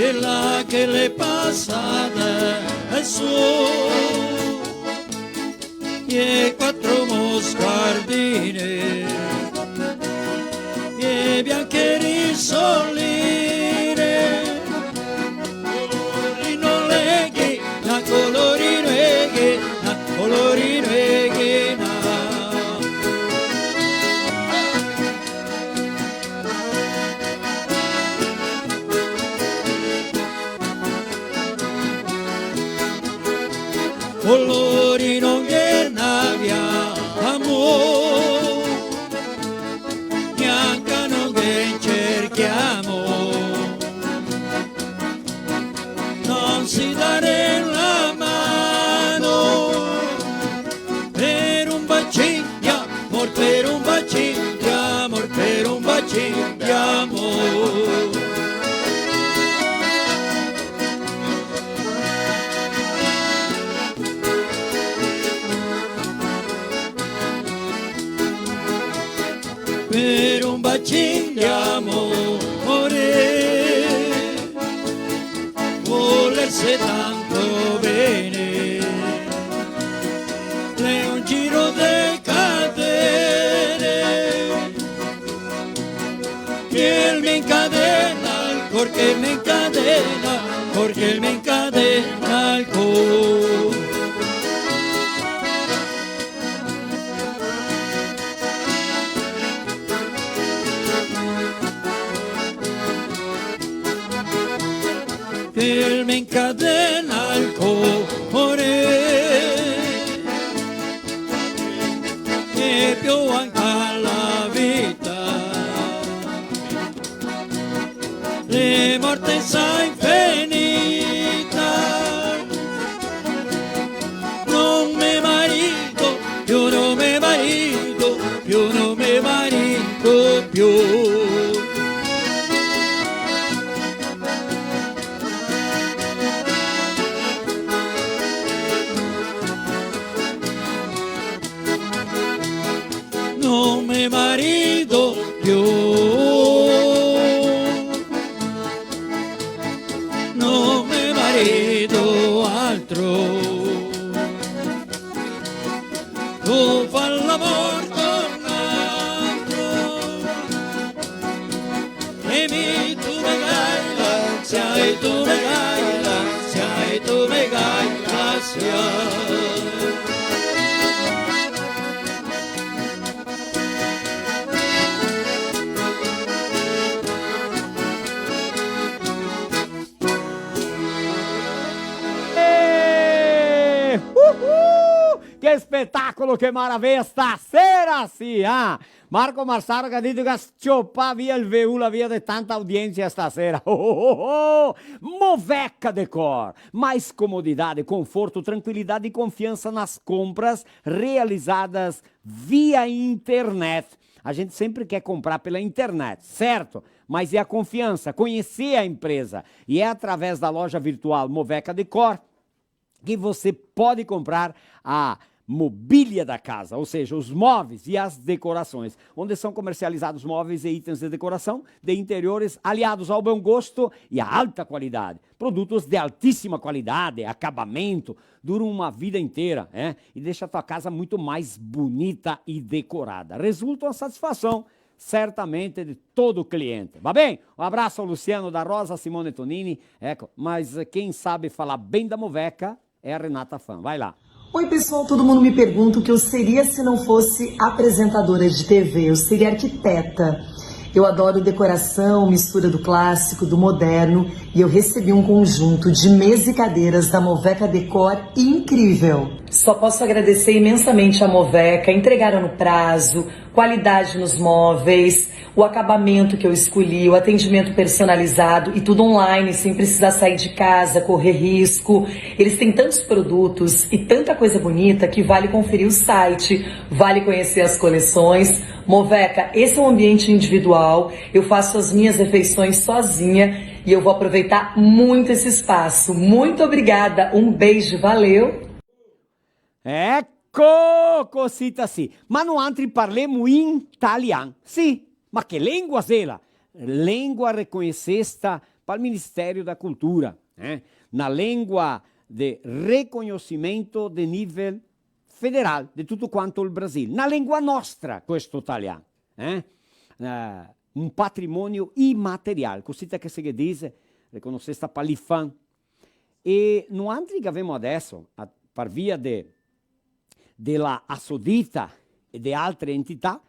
E là che l'è pasada e so e quatro moscardine, e bianche risoline, colorino leghina, colorino leghina, colorino leghina. Colori no ghe n'avia amor, gnanca no ghe cerchiamo, non si dare la mano per un bacin d'amor, per un bacin d'amor, per un bacin d'amor. Per un bacin d'amore, volerse tanto bene, l'è un giro de catene, che el me incadena, el cor che el me incadena, el cor che el me incadena, el cor. Me incadena el core e più anca la vita, le morte sa infinita. No me marido, io no me marido, io no me marido più. No me marido più, no me marido altro. Tu fa l'amor con altro. E mi tu me gaila, sia e tu me gaila, sia e tu me gaila, sia. Eh! Uhu! Che spetacolo, che maraveia stasera, sì, ah! Marco Marsaro che ga dito che ga s-ciopà via el veù, la via de tanta audiensia stasera. Oh, oh, oh, oh! Moveca Decor, mais comodidade, conforto, tranquilidade e confiança nas compras realizadas via internet. A gente sempre quer comprar pela internet, certo? Mas e a confiança? Conhecer a empresa. E é através da loja virtual Moveca Decor que você pode comprar a mobília da casa, ou seja, os móveis e as decorações, onde são comercializados móveis e itens de decoração de interiores aliados ao bom gosto e à alta qualidade. Produtos de altíssima qualidade, acabamento, duram uma vida inteira, é? E deixa a tua casa muito mais bonita e decorada. Resultam a satisfação certamente de todo cliente. Va ben? Um abraço ao Luciano da Rosa, Simone Tonini, eco, mas quem sabe falar bem da Moveca é a Renata Fan. Vai lá. Oi, pessoal, todo mundo me pergunta o que eu seria se não fosse apresentadora de T V. Eu seria arquiteta. Eu adoro decoração, mistura do clássico, do moderno, e eu recebi um conjunto de mesa e cadeiras da Moveca Decor incrível. Só posso agradecer imensamente a Moveca, entregaram no prazo, qualidade nos móveis, o acabamento que eu escolhi, o atendimento personalizado e tudo online, sem precisar sair de casa, correr risco. Eles têm tantos produtos e tanta coisa bonita que vale conferir o site, vale conhecer as coleções. Moveca, esse é um ambiente individual, eu faço as minhas refeições sozinha e eu vou aproveitar muito esse espaço. Muito obrigada, um beijo, valeu! Eco, cosita sì. Ma noantri parlemo in talian. Sì, ma che lengua xela? Lengua recoñesesta pal Ministério da Cultura, eh? Na lengua de recoñesimento de nivel federal de tuto quanto el Brasil. Na lengua nostra, questo talian, eh? Eh, un patrimonio imaterial, cosita che se ghe dise, recoñesesta pal IPHAN. E noantri che gavemo adeso, a, par via de, de la Assodita e de altre entità,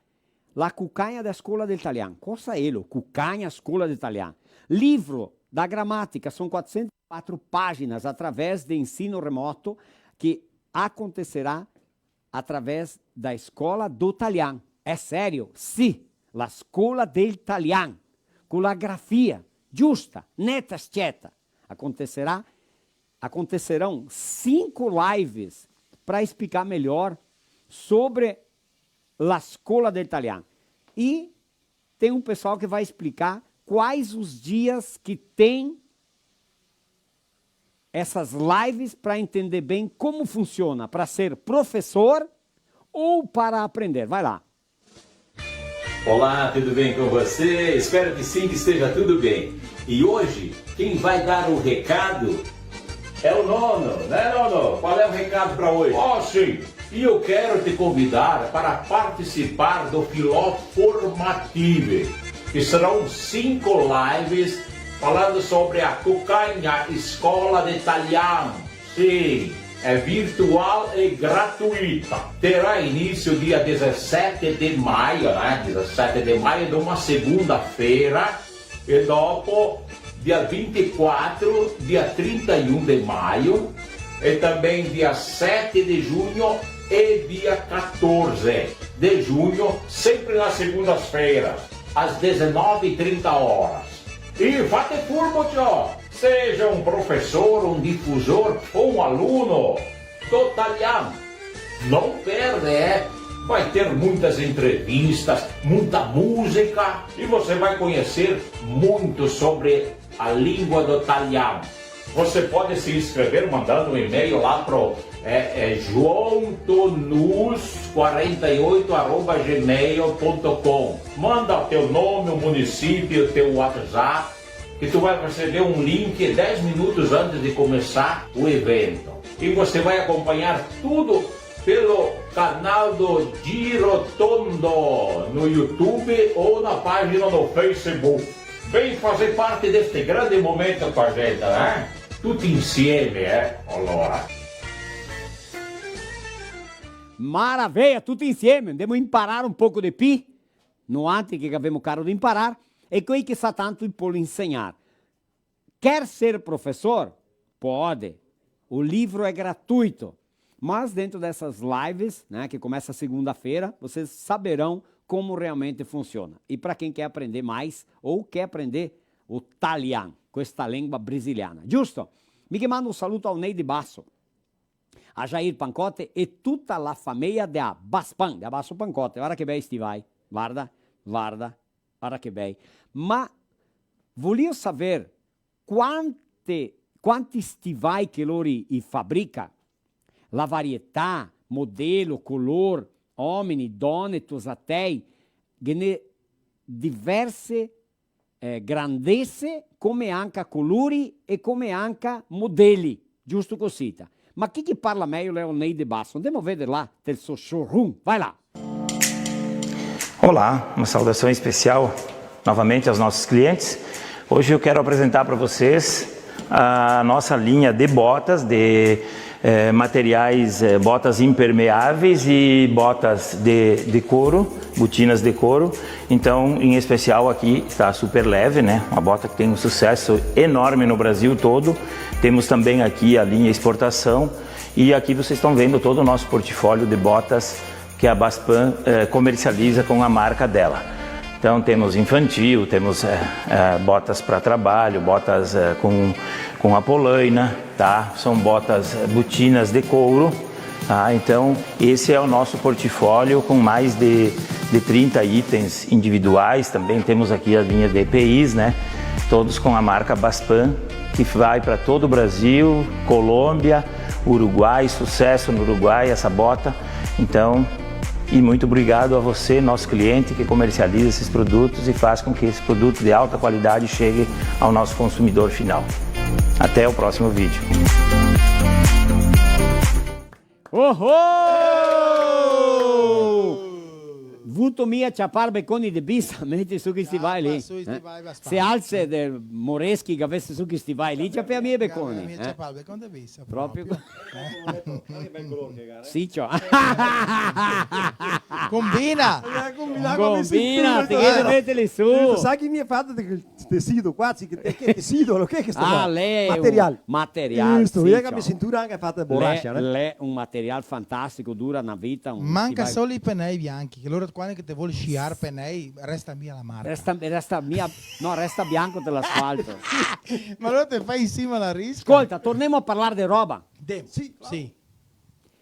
la Cucagna da Scola del Talian. Cosa é lo Cucagna Scola del Talian? Livro da gramática, são quatrocentas e quatro páginas, através de ensino remoto, que acontecerá através da Escola do Talian. É sério? Sì, la Scola del Talian, con la grafia giusta, neta, s-ceta. Acontecerá, acontecerão cinco lives pra explicar melhor sobre la Scola del Talian. E tem um pessoal que vai explicar quais os dias que tem essas lives pra entender bem como funciona, pra ser professor ou para aprender. Vai lá. Olá, tudo bem com você? Espero que sim, que esteja tudo bem. E hoje, quem vai dar o recado é o Nono, né, Nono? Qual é o recado pra hoje? Oh, sim. E eu quero te convidar para participar do Filó Formative, que serão cinco lives falando sobre a Cucagna Escola de Talian. Sim, é virtual e gratuita. Terá início dia dezessete de maio, né? Dezessete de maio, de uma segunda-feira. E dopo, dia vinte e quatro, dia trinta e um de maio, e também dia sete de junho e dia catorze de junho, sempre nas segundas-feiras, às dezenove e trinta horas. E fate furbo, ciò! Seja um professor, um difusor ou um aluno do Talian. Não perde, é? Vai ter muitas entrevistas, muita música e você vai conhecer muito sobre a língua do Talian. Você pode se inscrever mandando um e-mail lá pro, é, é, joão tonus quarenta e oito arroba gmail ponto com. Manda o teu nome, o município, o teu WhatsApp, que tu vai receber um link dez minutos antes de começar o evento. E você vai acompanhar tudo pelo canal do Girotondo no YouTube ou na página do Facebook. Vem fazer parte deste grande momento com a gente, né? Tutti insieme, eh? Allora. Maraveia, tuti insieme, andemo a imparar un poco de pi, noantri che gavemo caro de imparar, e quei che sa tanto i pol insegnar. Quer ser professor? Pode. O livro é gratuito. Mas dentro dessas lives, né, que começa segunda-feira, vocês saberão como realmente funciona. E pra quem quer aprender mais ou quer aprender o talian, questa lengua brasiliana. Giusto? Mi che mando un saluto ao Ney de Basso, a Jair Pancote e tuta la fameia de a Baspan, de a Basso Pancote. Varda che bei stivai. Varda, varda, varda che bei. Ma volio saver quante, quanti stivai che lori i fabrica, la varietà, modelo, color, omini, done, tosatei, ghe n'è diverse, eh, grandese, come anca colori e come anca modeli, giusto cosita. Ma chi che parla mejo l'è o Ney de Basso. Andemo a veder là, del so showroom. Vai là. Olá, uma saudação especial novamente aos nossos clientes. Hoje eu quero apresentar pra vocês a nossa linha de botas, de, eh, materiais, eh, botas impermeáveis e botas de, de couro, botinas de couro. Então, em especial aqui está a Super Leve, né? Uma bota que tem um sucesso enorme no Brasil todo. Temos também aqui a linha exportação. E aqui vocês estão vendo todo o nosso portfólio de botas que a Baspan, eh, comercializa com a marca dela. Então, temos infantil, temos, eh, eh, botas pra trabalho, botas, eh, com, com a polaina, tá? São botas, eh, botinas de couro, tá? Então, esse é o nosso portfólio com mais de, de trinta itens individuais. Também temos aqui a linha de E P Is, né? Todos com a marca Baspan, que vai pra todo o Brasil, Colômbia, Uruguai, sucesso no Uruguai, essa bota. Então, e muito obrigado a você, nosso cliente, que comercializa esses produtos e faz com que esse produto de alta qualidade chegue ao nosso consumidor final. Até o próximo vídeo. Oho! Vuto mia ciapar beconi de bisa, meti su chi stivai lì, eh? Se alse de Moreschi che gavese su chi stivai lì, ciapea mia beconi, eh? Proprio. Sì, ciò. Combina! Combina, te ghe de meteli su. Sa chi mi ga fato de Tecido, qua, sì, che, che tecido, lo che che sto qua? Ah, l'è un material. Material, sì, ciò. Giusto, vedi che la mia cintura anca l'è fata de borracha, eh? L'è un material fantastico, dura na vita, un... Manca solo i penei bianchi, che lora quando che te vol sciar penei, resta mia la marca. Resta, resta mia, no, resta bianco te l'asfalto. Ma alora te fai in sima la risca. Scolta, tornemo a parlar de roba. Sì, sì.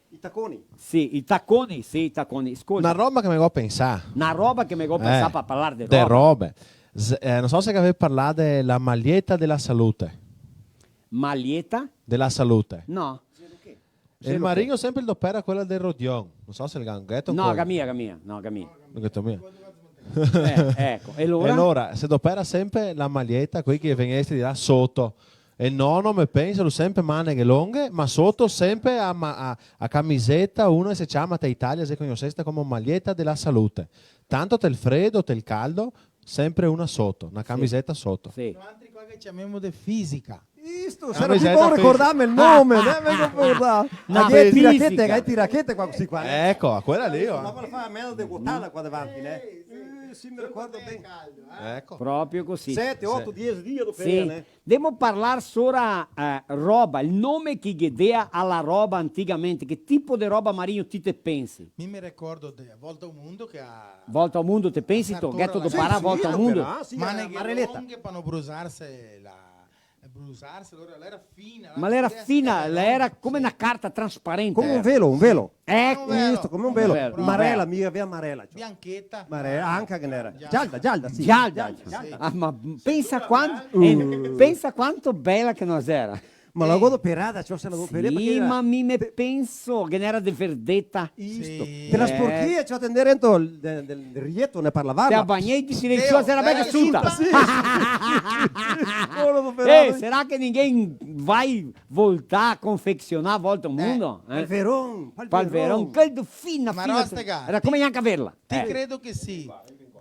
I taconi. Sì, i taconi, sì, i taconi. Scolta. Na roba che me go pensà. Na roba che me go pensà, eh, par parlar de robe. De robe. S-, eh, no so se gavì parlà de la maglieta de la salute. Maglieta? De la salute. No. El Marino sempre el dopera quela del Rodion. No so se el ga anca. No, ancora. Ga mia, ga mia. No, ga mia. No ga mia. Eh, eco. E alora? E alora, se dopera sempre la maglieta, quei che vegnesti de là soto. E nono, me penso, lu sempre maneghe longhe, ma soto sempre a ma-, a, a camiseta, una che se ciama te Italia, xe cognosesta come maglieta de la salute. Tanto tel fredo, tel caldo, sempre una soto, na camiseta soto. Sì. Noantri qua che ciamemo de fisica. Isto, se no ricordarme el nome, eh, me ricordo. Na fisica. Che tirachete, che tirachete qua, cusì qua, eh. Eco, quela lì, oh. Ma quela fa meno de guatarla qua davanti, né? Sì, me ricordo ben. Caldo, eh? Eco. Proprio cusì. Sete, oto, diese dì dopo, sì, né? Demo parlar sora, eh, roba, el nome che ghe dea a la roba antigamente, che tipo de roba, Marino, ti te pensi? Mi me ricordo de Volta ao Mundo che a... Volta ao Mundo, te pensi ti? Gheto doparà Volta ao Mundo? Sì, sì, sì, ma neghe mareleta. Longhe pa no brusarse la... E brusarse, alora la era fina, la... Ma la era fina, la era come na carta trasparente. Come un velo, un velo. Eco. Un velo. Isto, come un velo. Un velo. Marela, mi gavea marela, ciò. Biancheta. Marela, anca che n'era. Gialda. Gialda, gialda, sì. Gialda. Gialda, gialda. Ah, ma pensa quan-, eh, pensa quanto bela che no era. Ma la go doperada, ciò, se la go doperada. Sì, ma mi me penso che n'era de verdeta. Isto. Sì. Te la sporchea, ciò, te ndea rento del, del, del rieto, ne parlavamo. Te la bagnei, ti si dentro, se la bega suta. Sì, sì, sì. Eh, sarà che ninguém vai voltar, confeccionar, Volta ao Mundo? Eh, eh? Pal veron, pal veron. Pal veron, quel fina, fina. Ma Rostega, era come gnanca verla. Ti credo che sì.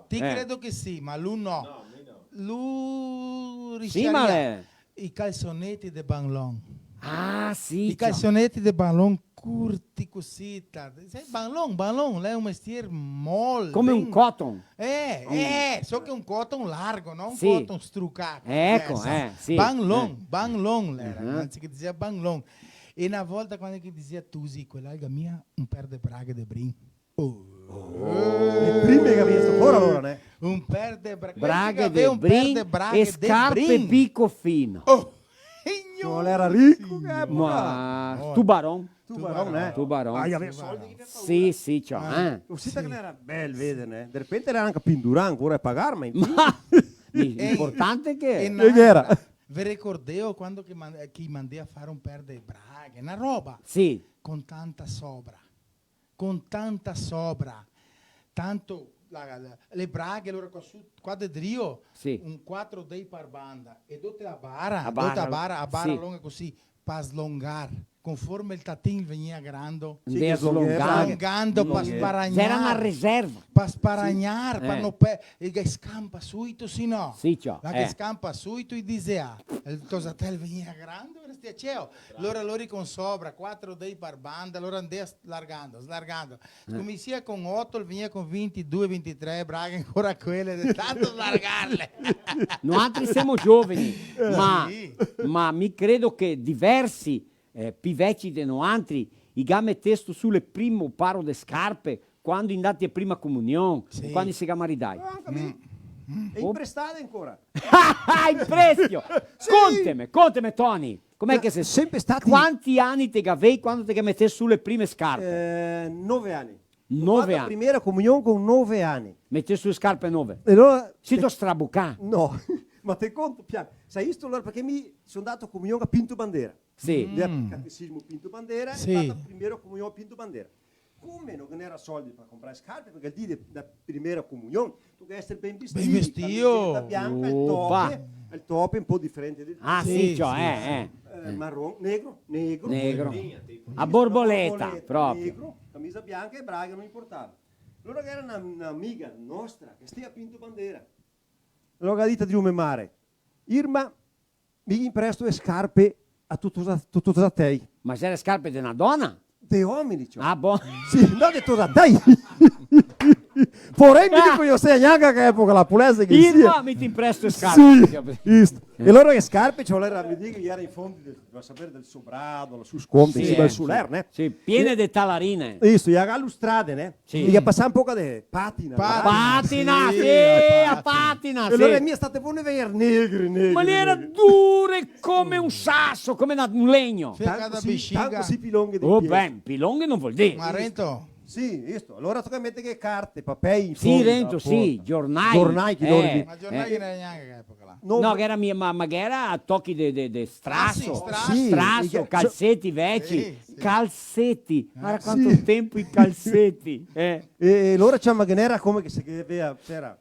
Ti credo che sì, ma lu no. Lu... Sì, ma risaria. I calsoneti de Banlon. Ah, sì, ciò. I calsoneti de Banlon curti cusì, ta-, sai, Banlon, Banlon, l'è un mestier mol, come un cotton. Eh, eh, so che un cotton largo, no un cotton strucà, eco, eh, sì. Banlon, Banlon l'era, anzi che dizea Banlon. E na volta quando che dizea Tusi, quela alga mia, un per de braghe de brin. Oh. Le prime che gavea sto fora alora, né? Un per de bra-, braghe de brin e scarpe bico fino. Oh. Signor. Qual era rico che epoca. Ma tubaron. Tubaron, eh? Tubaron. Ah, gavea soldi che fa paura. Sì, sì, ciò, eh. Cusì che l'era bel veder, né? De repente l'era anca pindurà ancora a pagar, ma... Ma l'importante che... E che era? Ve ricordeo quando che man-, che i mandea a far un per de braghe, na roba? Sì. Con tanta sobra. Con tanta sobra. Tanto la, la, le braghe, alora qua su, qua de drio, sì, un quatro dei par banda, e dote a bara, a bara, dote a bara, a bara, sì, longa cusì, pa slongar, conforme el tatin vegnea grando. Sì, che slongava. Slongando, pa sparagnar. Gera na reserva. Pa sparagnar, sì, pa no pe-, e che scampa suito, se no. Sì, ciò, la che scampa suito, i dizea, el tosatel vegnea grando, e restea ceo. Alora lori con sobra, quatro dei par banda, alora ndea largando, slargando. Eh. Scominsia con oto, el vegnea con vintidue, vintitré, braghe ancora quele, de tanto slargarle. Noantri semo gioveni, ma, sì, ma mi credo che diversi, eh, pi veci de noantri, i ga metesto su le primo paro de scarpe quando i ndati a prima comunion, sì, o quando i se ga maridai. Ah, anca mi. Mm. E inprestade ancora. In prestio! Sì. Conteme, conteme, Toni. Come che xe? Sempre stati... Quanti ani te gavei quando te ga metesto su le prime scarpe? Eh, nove ani. Nove ani. Go fato la primera comunion con nove ani. Metesto su le scarpe nove. E alora... Sito strabucà? No, ma te conto pian. Sa isto alora parché mi so ndato a comunion a Pinto Bandeira. Sì. Mm. Catechismo Pinto Bandeira, sì, go fato la primera comunion a Pinto Bandeira. Come no ghe n'era soldi par comprar scarpe, parché el dì de, da primera comunion, tu ghe esser ben vestì, ben vestì, camiseta bianca, el tope, el tope un po' diferente del... Ah, sì, sì, ciò, sì, eh, sì, eh. Eh, maron, negro, negro. Negro. A borboleta, proprio. Negro, camisa bianca e braghe no importava. Alora ghe era na, na amiga nostra che stea a Pinto Bandeira. Alora ga dito a me mare: "Irma, mi inpresto le scarpe a tuti, a tuti i tosatei." Ma gera scarpe de na dona? De omini, ciò. Ah, bon. Sì, no de tosatei. Porém, mi no conosea gnanca che epoca là, pol eser che sia. Irma, mi te inpresto le scarpe. Sì, isto. E alora le scarpe, ciò, alora mi digo, gera in fondo del, dovea saver, del sobrado, là su sconto, sì, in sima al suler, né? Sì, piene de talarine. Isto, e a lustrade, né? Sì. I ga pasà un poco de patina, patina, sì, la patina, sì. E alora le mie state bone veder negre, negre, negre. Ma le era dure come un saso, come na, un legno. Tanto sì, tanto sì, pi longhe de... Oh, ben, pi longhe no vol dir. Ma rento? Sì, isto. Alora toca meter che carte, papei in fondo, sì, rento, sì, giornai. Giornai che... Eh. Ma giornai che no ghe n'era gnanca che epoca là. No, che era mia, ma, ma che era a tochi de, de, de straso. Ah, sì, straso. Sì, straso, che, calseti veci. Sì, sì. Calseti. Eh. Varda quanto tempo i calseti, eh. E, e alora, ciò, ma ghe n'era come che se gavea, ghe n'era,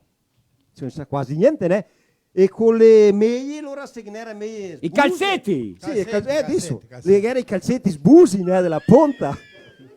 se no sa quasi gnente, né? E co le meje, alora se ghe n'era meje sbuse. I calseti! Sì, i cal-, eh, calseti, adeso. Calseti, calseti. Le, ghe era i calseti sbusi, né, de la ponta.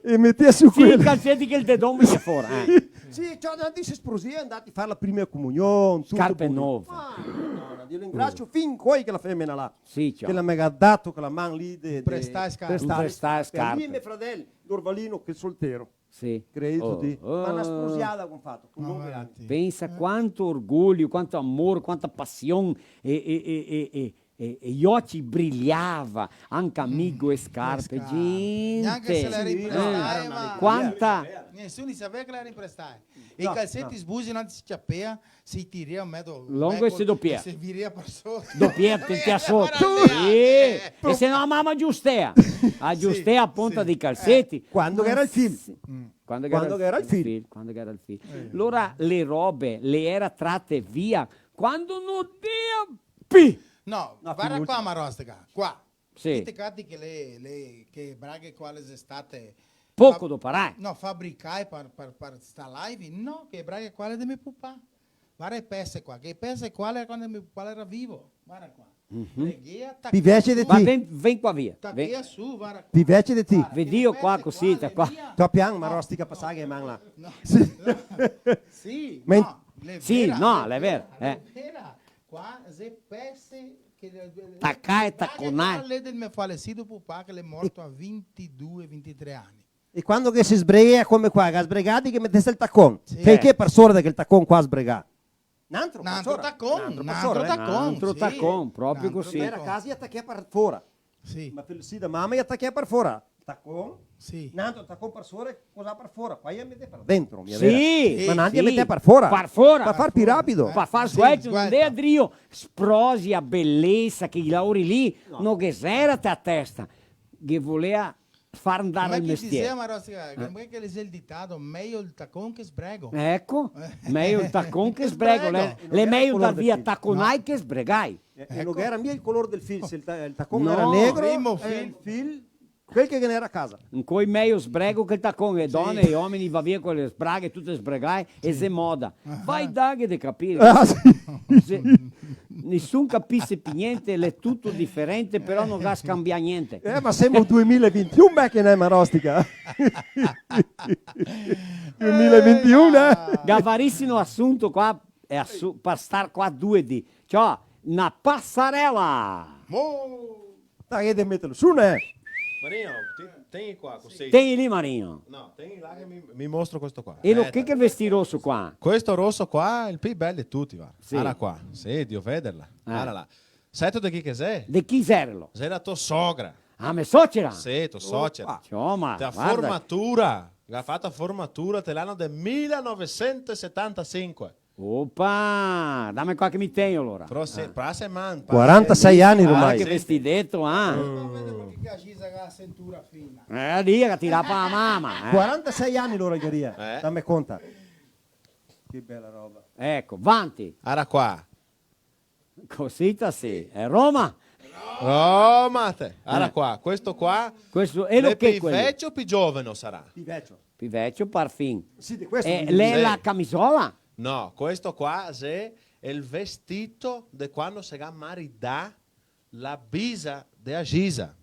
E metea su quele. Sì, i calseti che el dedon vegnea fora, eh. Sì, ciò, tanti se sprosea, ndati a far la prima comunion, tuto bonito. Scarpe nove. Ah, no, no, Dio ringrasio, fin co quela femena là. Sì, ciò. Che la me ga dato quela man lì de, de... Prestar scarpe. Prestar scarpe. E mi e me fradel, l'orvalino, che soltero. Sì. Credito ti? Oh. Ma na spusiada che go fato, con nove ani. Pensa quanto orgoglio, quanto amor, quanta pasion, e, e, e, e, e, e i oci briliava, anca amigo e scarpe, gente. Gnanca se le era imprestae, ma quanta... Nesuni savea che le era imprestae. E i calseti sbusi, no, se ciapea, se tirea medo longo e se dopia. Se virea par soto. Dopia, te, te soto. Sì. E se no a mama giustea. A giustea a ponta dei calseti. Quando che era el fil. Sì. Quando che era el fil. Quando che era el fil. Alora le robe le era trate via quando no dea pi. No, varda qua, Marostica, qua. Sì. Ti te cati che le, le, che braghe qua le xe state poco doparà. No, fabricae par, par, par sta live? No, che braghe qua le de me pupà. Varda e pese qua, che e pese qua le, quando me pupà l'era vivo. Varda qua. Preghea, tachea su. Pi vece de ti. Ma vien, vien qua via. Tachea su, varda qua. Pi vece de ti. Varda, vedìo qua, cusì, qua, qua. Sta pian, Marostica, pasà che man là. No. Sì, no, l'è vera, no, l'è vera, eh. Qua xe pese che le, le, tacae, taconae. Le del me falecido pupà che l'è morto a vintidue, vintitré ani. E quando che se sbreghea come qua, che sbregati che metese el tacon. Sì. Che, che par sora de quel tacon qua sbregà? N'antro, n'antro tacon, n'antro tacon, sì. N'antro tacon, proprio cusì. Era casa e tachea par fora. Sì. Ma Felicita, mama, e tachea par fora. Tacon. Sì. N'antro tacon par sora, cosa par fora? Qua i mete par dentro, mia vera? Sì, ma n'anca i mete par fora. Par fora. Par far pi rapido. Par far sguelto, no ndea drio. Sprosia, belesa, che i laori lì, no ghe xera te a testa. Ghe volea far ndar el mestier. Come che dixea, Marostica, come che xe el ditado, mejo el tacon che sbrego. Eco, mejo el tacon che sbrego. L'è, l'è mejo ndar via taconai che sbregai. E, e no ghe era mia el color del fil, se el ta-, el tacon era negro, el fil, quel che ghe n'era a casa. Ancoi mejo sbrego che el tacon, e done e omini va via co le sbraghe tute sbregae e xe moda. Vai daghe de capir. Ah, sì. Nisun capise pi gnente, l'è tuto diferente, però no ga scanbià gnente. Eh, ma semo duemila e vintiun, beh, che n'è, Marostica? Duemila e vintiun, eh? Gavarisimo asunto qua, e asu-, par star qua due dì. Ciò, na pasarela! Mo- Dai, che te metelo su, né? Marino, ti-, tegni qua, cusì. Tegni lì, Marino. No, tegni là che mi, mi mostro questo qua. E lo, che, che vestì roso qua? Questo roso qua, el pi bel de tuti, va. Sì. Ara qua. Sì, drio vederla. Eh. Ara là. Seto de chi che xe? De chi xerelo? Xe la to sogra. Ah, me socera? Sì, to socera. Opa. Ciò, ma te a varda. Formatura. Ga fato a formatura te l'ano de milanovesentosetantasinque. Opa! Dame qua che mi tegno, alora. Però se, però se man, pa-, quarantasei ani ormai. Varda che vestideto, ah. Mm. Eh, lì che tira pa la mama, eh. Quarantasei ani, alora, che ria. Eh. Dame conta. Che bela roba. Eco, vanti. Ara qua. Cosita sì. Xe Roma. Roma, te. Ara qua. Questo qua. Questo, e lo che pi quel? Vecio o pi gioveno sarà? Pi vecio. Pi vecio, parfin. Sì, de questo. Eh, l'è la camisola? No, questo qua xe el vestito de quando se ga maridà la bisa de a Gisa.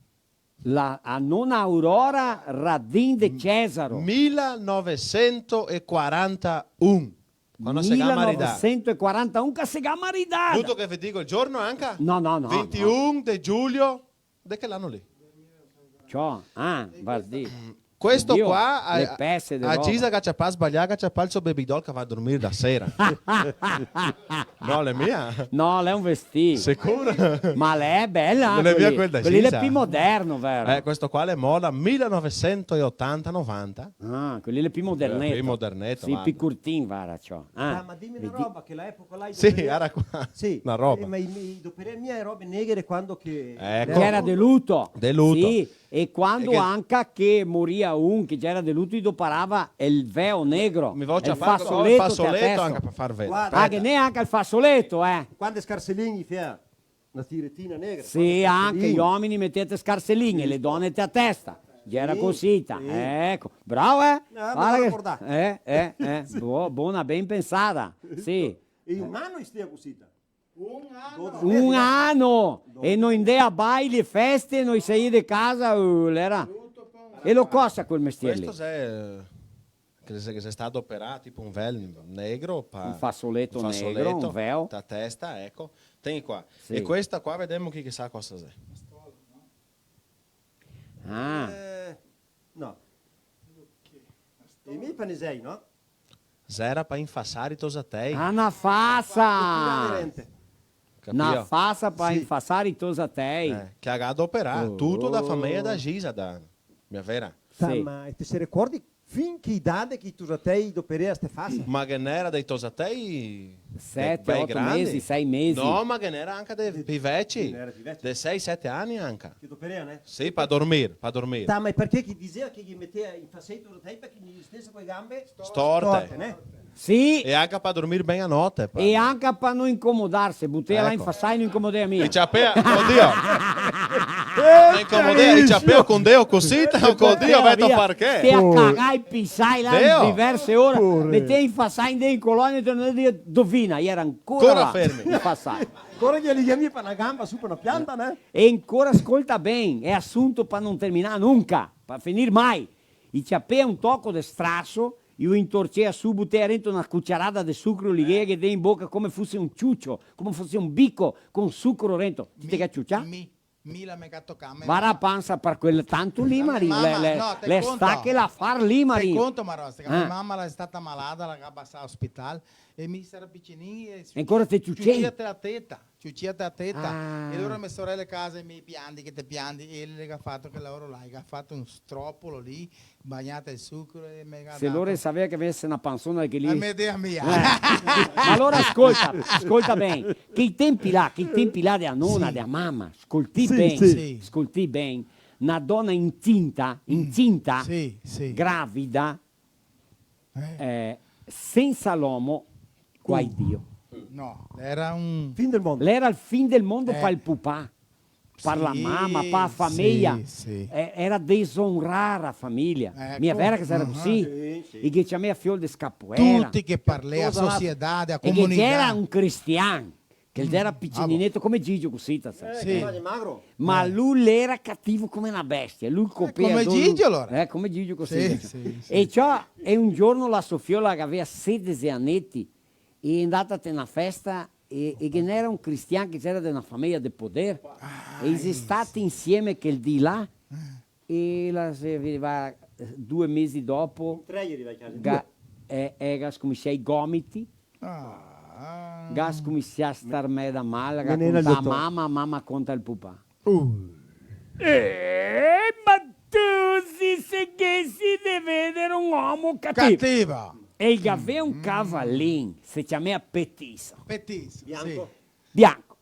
La, a nona Aurora Radin de Cesaro. Milanovesentoquarantaun. Quando se ga maridà. Milanovesentoquarantaun che se ga maridà. Vuto che ve digo el giorno anca? No, no, no, no. Vintiun de giugno. De che l'ano lì? Ciò, ah, va dì. Questo qua, le pese de roba. A Gisa ga ciapà sbalià, ga ciapà el so baby doll che va a dormir da sera. No, l'è mia? No, l'è un vestì. Sicuro? Ma l'è bela, l'è mia quel da Gisa. Quel lì l'è pi moderno, vero? Eh, questo qua l'è moda milanovesentootanta novanta. Ah, quel lì l'è pi moderneto. Pi moderneto, sì, varda. Pi curtin, varda, ciò. Ah, ma dime na roba, che l'epoca là... Sì, era qua. Sì. Na roba. Eh, ma i, i doperè mia e robe negre quando che... Eco. Che era de luto. De luto. Sì, e quando anca che moria un che gera de luto, i doparava el veo negro. Mi vao ciapar el fasoleto te a testa. Anca par far vedar. Varda. Ah, che neanca el fasoleto, eh. Quando scarselin i fea na tiretina negra, sì, anca i omini metea scarselin e le done te a testa. Gera cosita. Sì. Eco. Bravo, eh? No, me devo ricordar. Eh, eh, eh. Bo-, bona, ben pensada. Sì. E un ano i stea cosita. Un ano! Un ano! E no i ndea a baili, feste, no i saia de casa, uh, l'era... E lo cosa quel mestier lì? Questo xe, eh, che xe, che xe stà doperà, tipo un vel negro, pa-, un fasoleto negro, un veo. Ta testa, eco. Tegni qua. Sì. E questa qua, vedemo chi che sa cosa xe. Ah. Eh, no. Panesei, no? Xera pa infasar i tosatei. Ah, na fasa! Capio? Na fasa pa infasar i tosatei. Eh, che la ga doperà tuto da fameia da Gisa, da mia vera. Sì. Ma te se ricordi fin che idade che i tosatei doperea ste fase? Ma ghe n'era dei tosatei sete, oto mesi, sei mesi. No, ma ghe n'era anca dei pi veci, de sei, sete ani anca. Che doperea, eh? Sì, pa dormir, pa dormir. Ta, ma parché che i disea che i metea in fase i tosatei? Parché i stese co le gambe storte, ne? Sì. E anca pa dormir ben a note, pa... E anca pa no incomodarse, butea là in fasa e no incomodea mia. I ciapea, oddio. No incomodea, i ciapea con deo cosita, oddio, veto parché. Stea cagai, pisai là diverse ore, metea in fasa, in de in colonia, e te no dea dovina, i era ancora là, fermi. In fasa. Ancora che li chiami pa na gamba su pa na pianta, ne? E ancora, scolta ben, xe asunto pa no terminar nunca, pa finir mai. I ciapea un toco de straso, i lo intorcea su, butea rento na cuciarada de sucro, lighe, ghe dea in boca come fose un ciucio, come fose un bico con sucro rento. Ti te ga ciucià? Mi, mi la me ga tocà, me... Vara pansa par quel tanto lì, Marino, le, le, no, te conto. L'è stà che l'afar lì, Marino. Te conto, Marino, che me mama la xe stata malada, la ga basà a ospital, e mi sera picinin e... E ancora te ciucei? Ciucia te la teta. Ciucia te la teta. Ah. E alora me sorela a casa e mi piandi, che te piandi, e el ga fato quel laoro là, el ga fato un stropolo lì, bagnà el sucro e me ga dato. Se lora savea che gavese na pansona che lì... E me dea mia. Eh. Ma alora scolta, scolta ben, che i tempi là, che i tempi là dea nona, dea mama, scoltì ben, scoltì ben, na dona incinta, incinta, gravida, eh, sensa l'omo, guai Dio. No, l'era un... Fin del mondo. L'era el fin del mondo, eh, pa el pupà, pa la mama, pa la fameia. Sì, sì. Eh, era desonrar a fameia. Eco. Mia vera che l'era cusì? Sì, sì. E che ciamea fiol de scapoera. Tuti che parlea, a sociedade, a comunità. E che gera un cristian. Che el gera picinineto come Gigio, cusì, ta sa. Eh, sì. Magro. Ma lu l'era cativo come na bestia. Lu copea come Gigio, alora. Eh, come Gigio, cusì. Sì, sì, sì. E ciò, e un giorno la so fiola che gavea sedese aneti, e xe ndata te na festa, e, e ghe n'era un cristian che gera de na fameia de poder, e i xe stati insieme quel dì là, e la xe rivà, eh, due mesi dopo, ga, eh, eh, ga scominsià i gomiti, ga scominsià a star meda mal, ga contà a mama, a mama conta el pupà. Uh. Eh, ma tu si se ghesi de veder un omo cativo. Cativo. E el gavea un cavalin, se ciamea Petiso. Petiso, sì. Bianco. Bianco.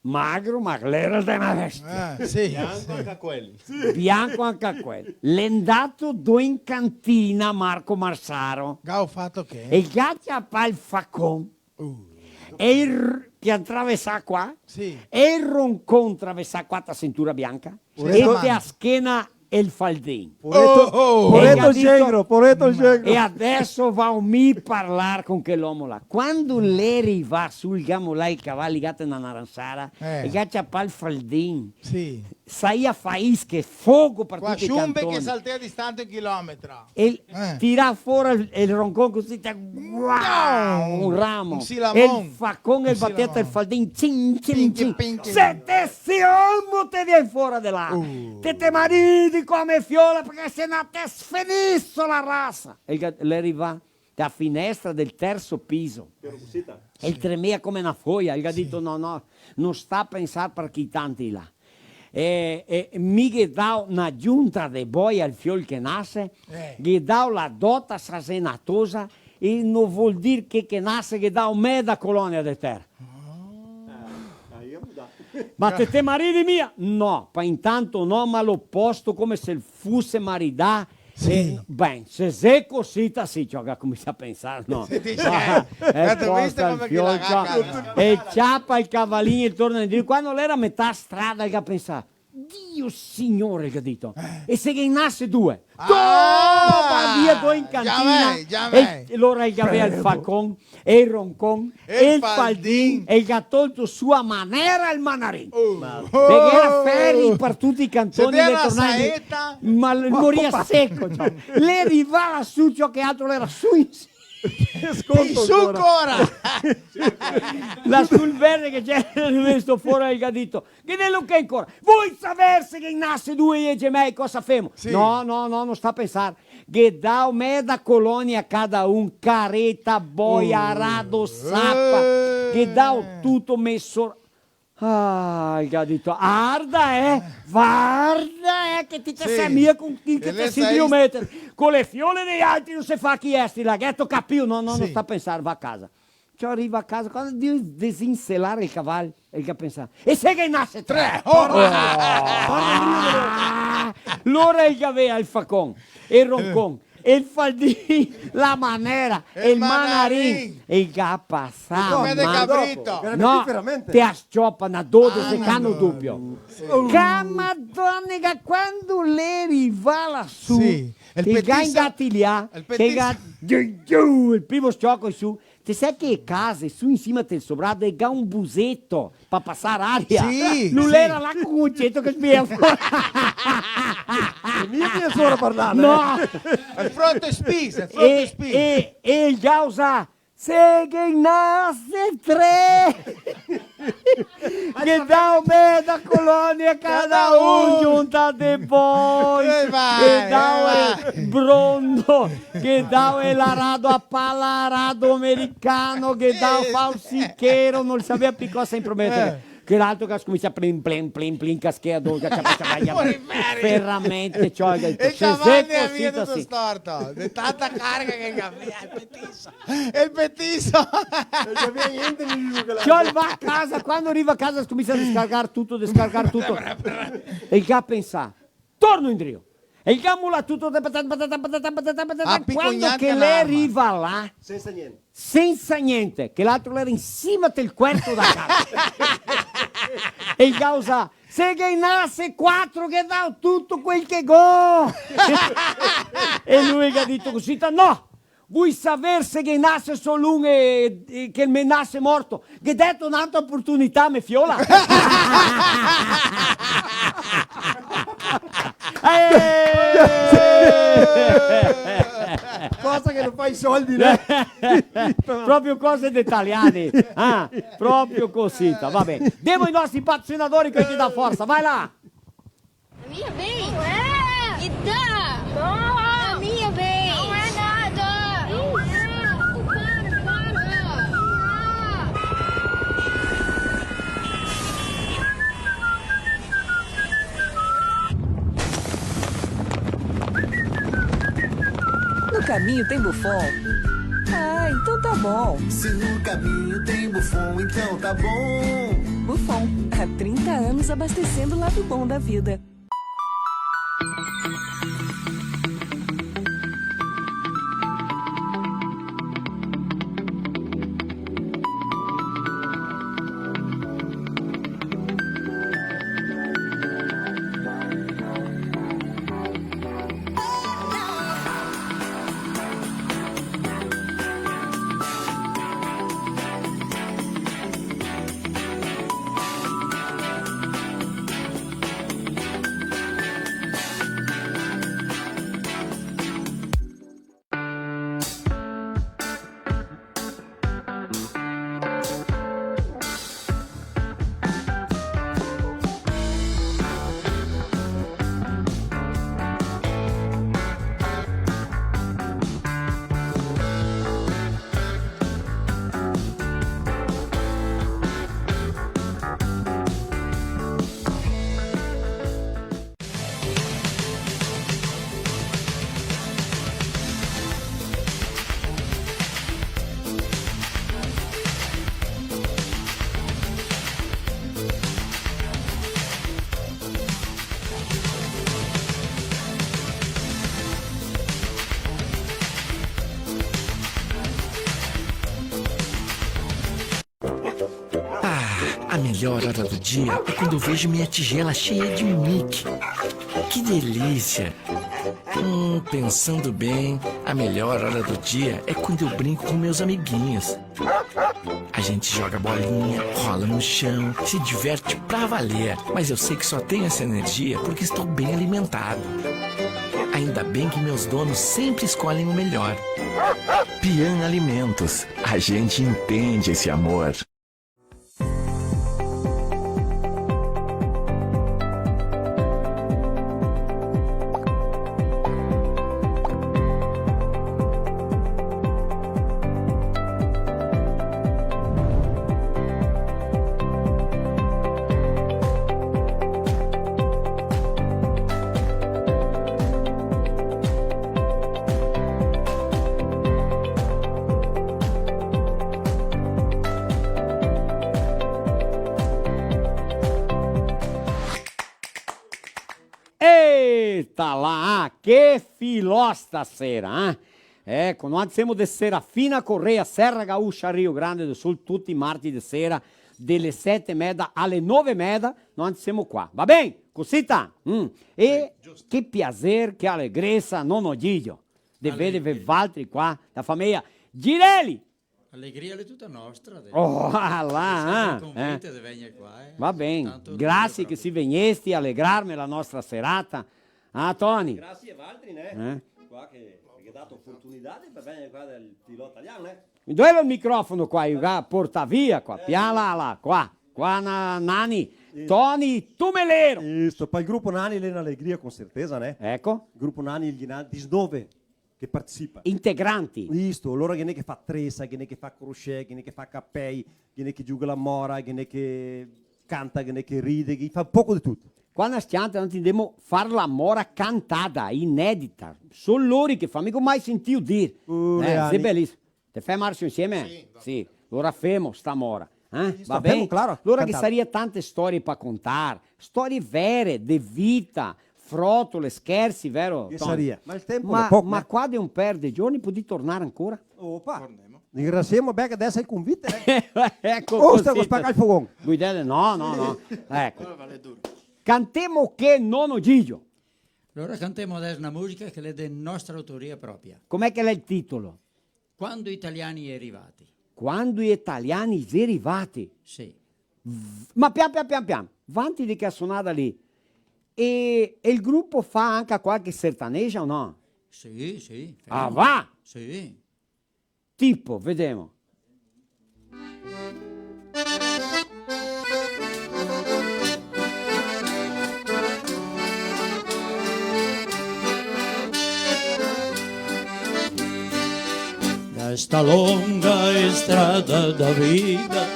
Magro, ma l'era de na bestia. Eh, sì, sì. Bianco anca quel. Bianco anca quel. L'è ndato do in cantina Marco Marsaro. Ga fato che? E ga ciapà el facon. Uh. E el r-, che atravesà qua. Sì. E el roncon travesà qua ta sintura bianca. Sì. E te a schena el faldin. Poreto, oh, oh, poreto el genro, poreto el genro. E adeso vao mi parlar con quel omo là. Quando l'è rivà su, el ga molà i cavai, ga te na naransara, eh, e ga ciapà el faldin. Sì. Saia faische, fogo par tuti i cantoni. Qua Xumbe che saltea distante un chilometro. E el tirà fora el, el roncon cusì, te, wow, un ramo. Un silamon. E el facon, el batea el faldin, cin, cin, cin. Pinchi, pinchi. Se te si omo te vien fora de là. Uh. Te te maridi co a me fiola, parché se no te sfeniso la rasa. E el ga-, l'è rivà da finestra del terso piso. E el tremea come na foia, el ga dito: "No, no, no sta pensar par chi tanti là." E, e mi ghe dao na giunta de boi al fiol che nase, eh, ghe dao la dota, sa xe na tosa, e no vol dir che, che nase ghe dao meda colonia de tera. Ah. Eh, aí muda. Ma te te maridi mia? No, pa intanto no, ma lo posto come se el fuse maridà. Sì. E, ben, se xe cosita, sì, ciò, che cominsia a pensar, no? Sì, dice, ah, eh, eh, te viste come che la gaga? E ciapa el cavalin e torna indrio. Quando l'era a metà strada, el ga pensà: "Dio Signore", el ga dito, eh, "e se ghe nase due?" Ah, va via do in cantina, già vai, già vai. E lora el gavea el facon, e el roncon, e el faldin, e el ga tolto su a manera el manarin. Uh. Parché gera feri par tuti i cantoni, se dea na saeta. Ma el moria seco, ciò. L'è rivà su, ciò, che altro l'era su in Sconto. Su ancora! Ancora! La sul verde che ghe n'è vesto fora el ga dito: "Ghe n'è lu che ancora? Vui saver se ghe nase due gemei cosa femo?" Sì. "No, no, no, no sta pensar. Ghe dao meda colonia cada un, careta, boia, uh, arado, sapa. Eh. Ghe dao tuto, me sor-" Ah, el ga dito: "Arda, eh, varda, eh, che ti te sa mia con chi che te si drio meter. Co le fiole dei altri no se fa chi esti, la gheto capìo?" "No, no, no sta pensar, va a casa." Ciò, riva a casa, quando drio desinselar el caval, el ga pensà: "E se ghe nase tre?" Tre! Oh! Lora el gavea el facon, el roncon, el faldin, la manera, el manarin, el ga pasà. Come de cabrito. No, te a sciopa na dodese, cano dupio. Sì. Ca Madonega, quando l'è rivà lasù, sì, el ga ingatilià, el ga, giù, giù, el primo scioco su, te sa che case su in sima del sobrado e ga un buseto pa pasar aria? Sì, no l'era là co un ceto che spia fora. E mi che sora parlar, no. El frontispiece, el frontispiece. E, e, e el ga usà: "Se ghe nase tre, ghe dao meda colonia cada un, giunta de boi, ghe dao el brondo, ghe dao el arado a pala, arado americano, ghe dao falsichero", no savea pi cosa inprometer. Eh. Che l'altro che scomincia plin, plin, plin, plin, caschea, do, ciapa, ciapa, ciapa, feramente, ciò, el ga dito, "Se xe cosita, sì." Storto, de tanta carga che el gavea, el petiso. El petiso. No gavea gnente, mi digo che la... Ciò, el va a casa, quando riva a casa scomincia a descargar tuto, descargar tuto. E el ga pensà: "Torno indrio." E el ga mulà tuto, patata, patata, patata, patata, patata. Quando che l'è rivà là, sensa gnente. Sensa gnente, che l'altro l'era in sima del cuerto da casa. E el ga usà: "Se ghe nase quatro, ghe dao tuto quel che go." E lu el ga dito cusita: "No! Vui saver se ghe nase sol un e, e che me nase morto. Ghe deto n'altra oportunità, me fiola." Eh! Cosa che no fa i soldi, né? Proprio cose de italiani. Ah, proprio cosita, va ben. Demo i nostri patrocinadori, quei che dà forsa. Vai là! A minha vez? Não é! Me dá! Não! A minha vez! Não é nada! Não é! Para, para! No caminho tem Buffon? Ah, então tá bom. Se no caminho tem Buffon, então tá bom. Buffon, há trinta anos abastecendo o lado bom da vida. Ah, a melhor hora do dia é quando eu vejo minha tigela cheia de Mickey. Que delícia! Hum, pensando bem, a melhor hora do dia é quando eu brinco com meus amiguinhos. A gente joga bolinha, rola no chão, se diverte pra valer. Mas eu sei que só tenho essa energia porque estou bem alimentado. Ainda bem que meus donos sempre escolhem o melhor. Pian Alimentos, a gente entende esse amor. Eita là, ah, che filò stasera, eh? Eco, noantri semo de Serafina Corrêa, Serra Gaúcha, Rio Grande do Sul, tuti i marti de sera, de le sete e meda a le nove e meda, noantri semo qua. Va ben? Cosita? Mm. E che piaser, che alegresa, nono Gigio, de veder valtri qua, la fameia Girelli! Alegria l'è tuta nostra, de... Oh, ah, là, eh, eh. Convite de vegner qua, eh. Va ben, grasie che si vegnesti a alegrarme la nostra serata. Ah, Toni? Grasie a valtri, né? Eh? Qua che, che ga dato oportunità de vegner qua del filò talian, eh? Dove xe el microfono qua? Io ga portà via qua, eh, pian là, là, qua. Qua na-, Nani, sì. Toni Tumelero. Isto, pa el grupo Nani l'è na alegria, con certesa, né? Eco. Grupo Nani, el ghe n'à disnove che partisipa. Integranti. Isto, alora ghe n'è che fa tresa, ghe n'è che fa crochet, ghe n'è che fa capei, ghe n'è che gioga la mora, ghe n'è che canta, ghe n'è che ride, che fa un poco de tuto. Qua na s-cianta noantri ndemo far la mora cantada, inedita. Sol lori che fa, mi go mai sentìo dir. Uh, eh, xe belisimo. Te fè marcio insieme? Sì, va ben. Sì, alora femo sta mora, eh? Sì, va ben? Femo, claro. Alora ghe saria tante storie pa contar, storie vere, de vita, frotole, scherzi, vero, Toni? Ghe saria. Ma el tempo l'è poco, eh. Ma qua de un per de giorni podì tornar ancora? Opa! Tornemo. Ringrasiemo, beh, che deso xe el convite, eh. Eco, oh, cosita. Sta co spaca el fogon. Vuidè, no, no, no. Eco. Alora vale duro. Cantemo che, nono Gigio? Alora cantemo deso na musica che l'è de nostra autoria propria. Com'è che l'è el titolo? Quando i taliani è rivati. Quando i taliani xe rivati. Sì. V-, ma pian, pian, pian, pian, vanti de che sonada lì. E, e el grupo fa anca qualche sertaneja o no? Sì, sì, femo. Ah, va? Sì. Tipo, vedemo. Nesta longa estrada da vida,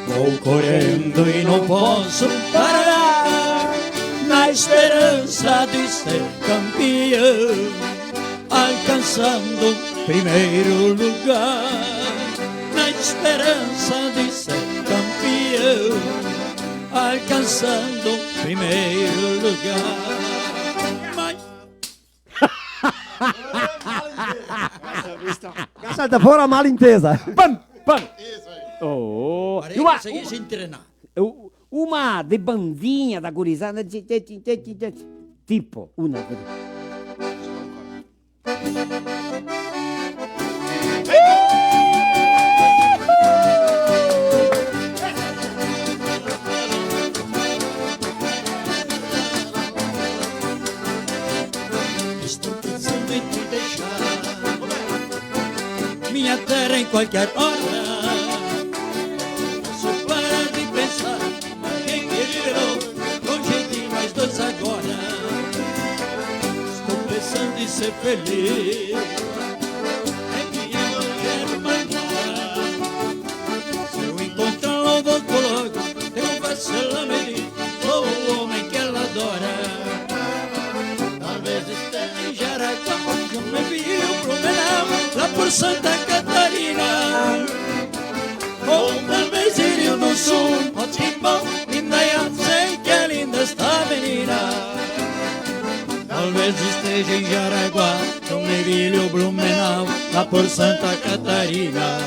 vou correndo e não posso parar, na esperança de ser campeão, alcançando primeiro lugar, na esperança de ser campeão, alcançando primeiro lugar. Mas Ga saltà fora malintesa. Pam, pam. Oh, parece che se intrenà. Uma de bandinha da gurizada, tipo, una. Estou pensando em te deixar, minha terra, em qualquer hora. Só para de pensar, alguém me liberou, com jeitinho mais doce agora. Estou pensando em ser feliz, é que eu não quero mais nada. Se eu encontrar logo, logo, eu vou ser lá me diz, sou o homem que ela adora. Talvez esteja em Jaraguá, eu me vi o Blumenau, lá por Santa Catarina. Ou talvez em Rio do Sul, Timor, Indaiá, sei que é linda esta menina. Talvez esteja em Jaraguá, São Miguel ou Blumenau, lá por Santa Catarina.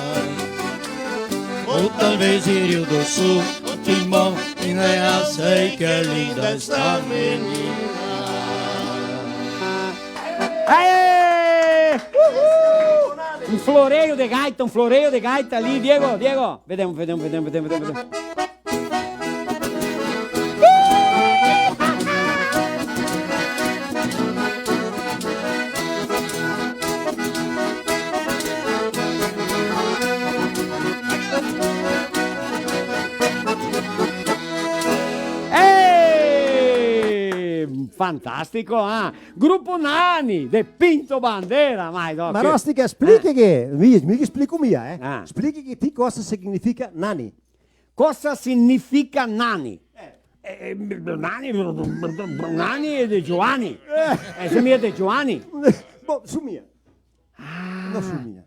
Ou talvez em Rio do Sul, ou Timor, Indaiá, sei que é linda esta menina. Aê! Uhul! Um floreio de gaita, um floreio de gaita ali, Diego, Diego. Vedemo, vedemo, vedemo, vedemo, vedemo, vedemo. Fantastico, ah! Grupo Nani, de Pinto Bandera, ma... Ma no, sti che, splica che, mi, mi che splico mia, eh. Ah. Splica che ti cosa significa Nani. Cosa significa Nani? Eh. Eh, eh, Nani, Nani xe de Giovanni. Eh. Eh, xe mia de Giovanni? Boh, su mia. Ah. No su mia.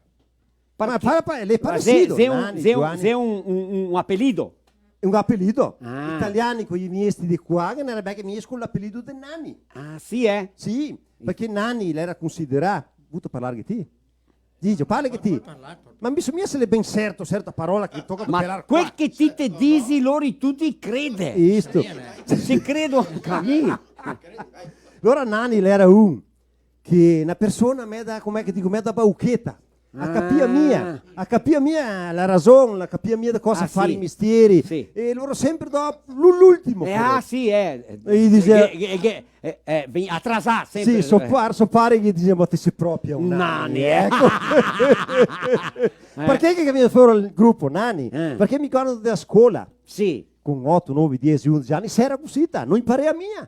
Ma parché? Pa-, pa-, l'è parecido, xe un, Nani, xe un, Giovanni. Xe un, un, un apelido? Xe un apelido. Ah. Italiani co i miesti de qua, che ghe n'era belche miesti co l'apelido de Nani. Ah, sì, eh? Sì, parché Nani l'era considerà, vuto parlar che ti? Digio, parla che ti. Pol, pol parlar, pol parlar. Ma mi so mia se l'è ben certo, certa parola che toca doperar qua. Ma quel che ti te disi, lori tuti crede. Isto. Sì, eh. Se credo anca mi. Alora Nani l'era un che na persona meda, come che digo, meda baucheta. A capia mia, a capia mia la rason, la capia mia de cosa fare i mestieri. Ah, sì. Sì. E lora sempre do l'u-, l'ultimo. Eh, ah, sì, eh. E i dise, che, che, che, eh, eh, vegn-, atrasà sempre. Sì, so par-, so pare che i dise, "Ma ti si proprio un Nani, eh." Eco. Eh. Parché che vien fora el grupo Nani? Eh. Parché mi ricordo dela scola. Sì. Con oto, nove, diese, undese ani, s'era cusita, no inparava mia.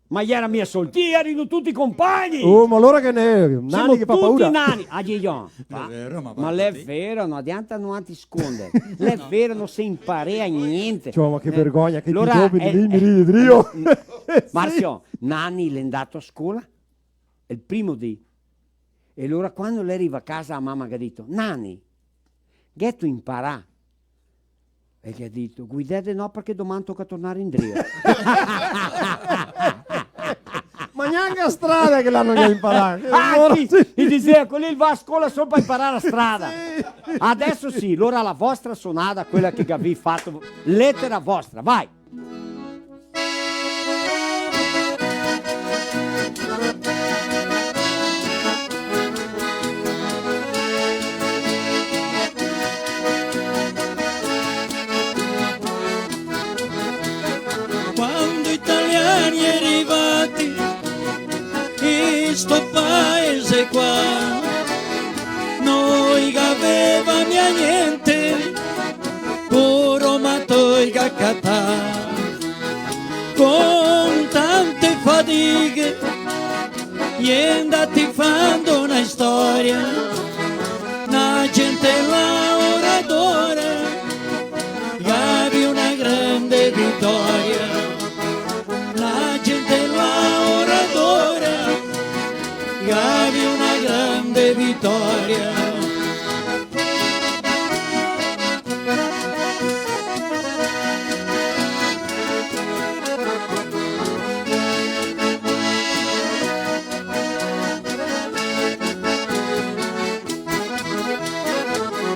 Ma i era mia sol ti, i erano tuti compagni! Oh, ma alora che ne, Nani che fa paura. Semo tuti Nani. Ah, Gigio, ma, ma l'è vero, no adianta no ti sconder. L'è vero, no se inparea gnente. Ciò, ma che vergogna, che i giovani lì mi ride drio. Eh, eh, Marzio, Nani l'è ndato a scola el primo dì. E alora quando l'è rivà a casa, la mama ghe ga dito: "Nani, gheto inparà?" E el ga dito: "Guidè de no, parché doman toca tornar indrio." Ma gnanca a strada che l'ano ga inparà. Ah, sì, sì. I disea, "Quel lì el va a scola sol par inparar la strada." Sì. Adeso sì, alora la vostra sonada, quela che gavì fato, letera vostra, vai. Quando i italiani i è rivati in sto paese qua, no i gaveva mia gnente, puro mato i ga catà. Con tante fadighe i è ndati fando na storia, na gente laoradora, gavi una grande vitoria. Na gente laoradora, gavi una grande vitoria.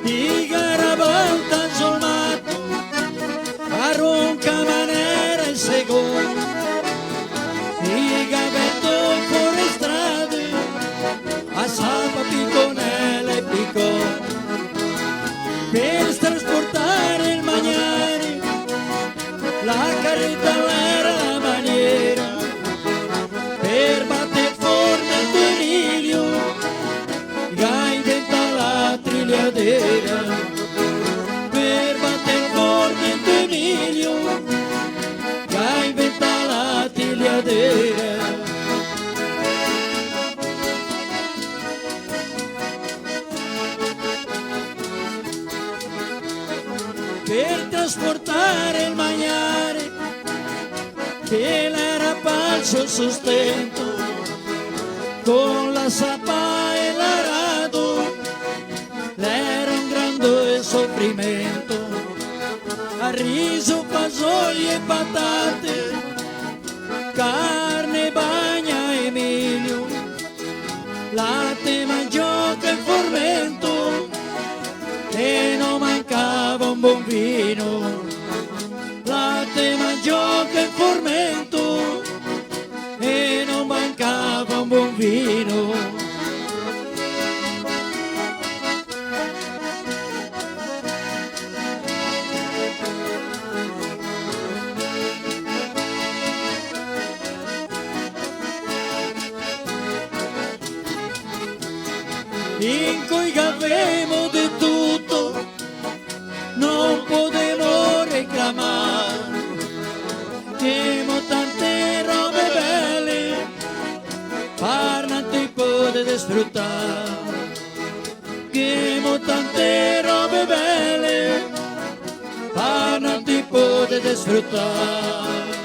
I ga rabaltà sul mato, a ronca manera e segon, i ga veto fora strade, a sapa, piconele e picon. Per trasportare el magnare, la careta l'era maniera, per bater forno e milio, ga inventà la trigliadera. Per bater forno e milio, ga inventà la trigliadera. Per trasportare el magnare, che l'era pal so sostento, con la sapa e l'arado, l'era un grande sofrimento. A riso, fasole e patate, carne, bagna e milio, late, mandioca e formento, e no mancava un bon vino. Late, mandioca e formento, e no mancava un bon vino. Incoi gavemo de tuto, no podemo reclamar. Ghemo tante robe bele, Desfrutar, ghemo tante robe bele, par no ti pode desfrutar.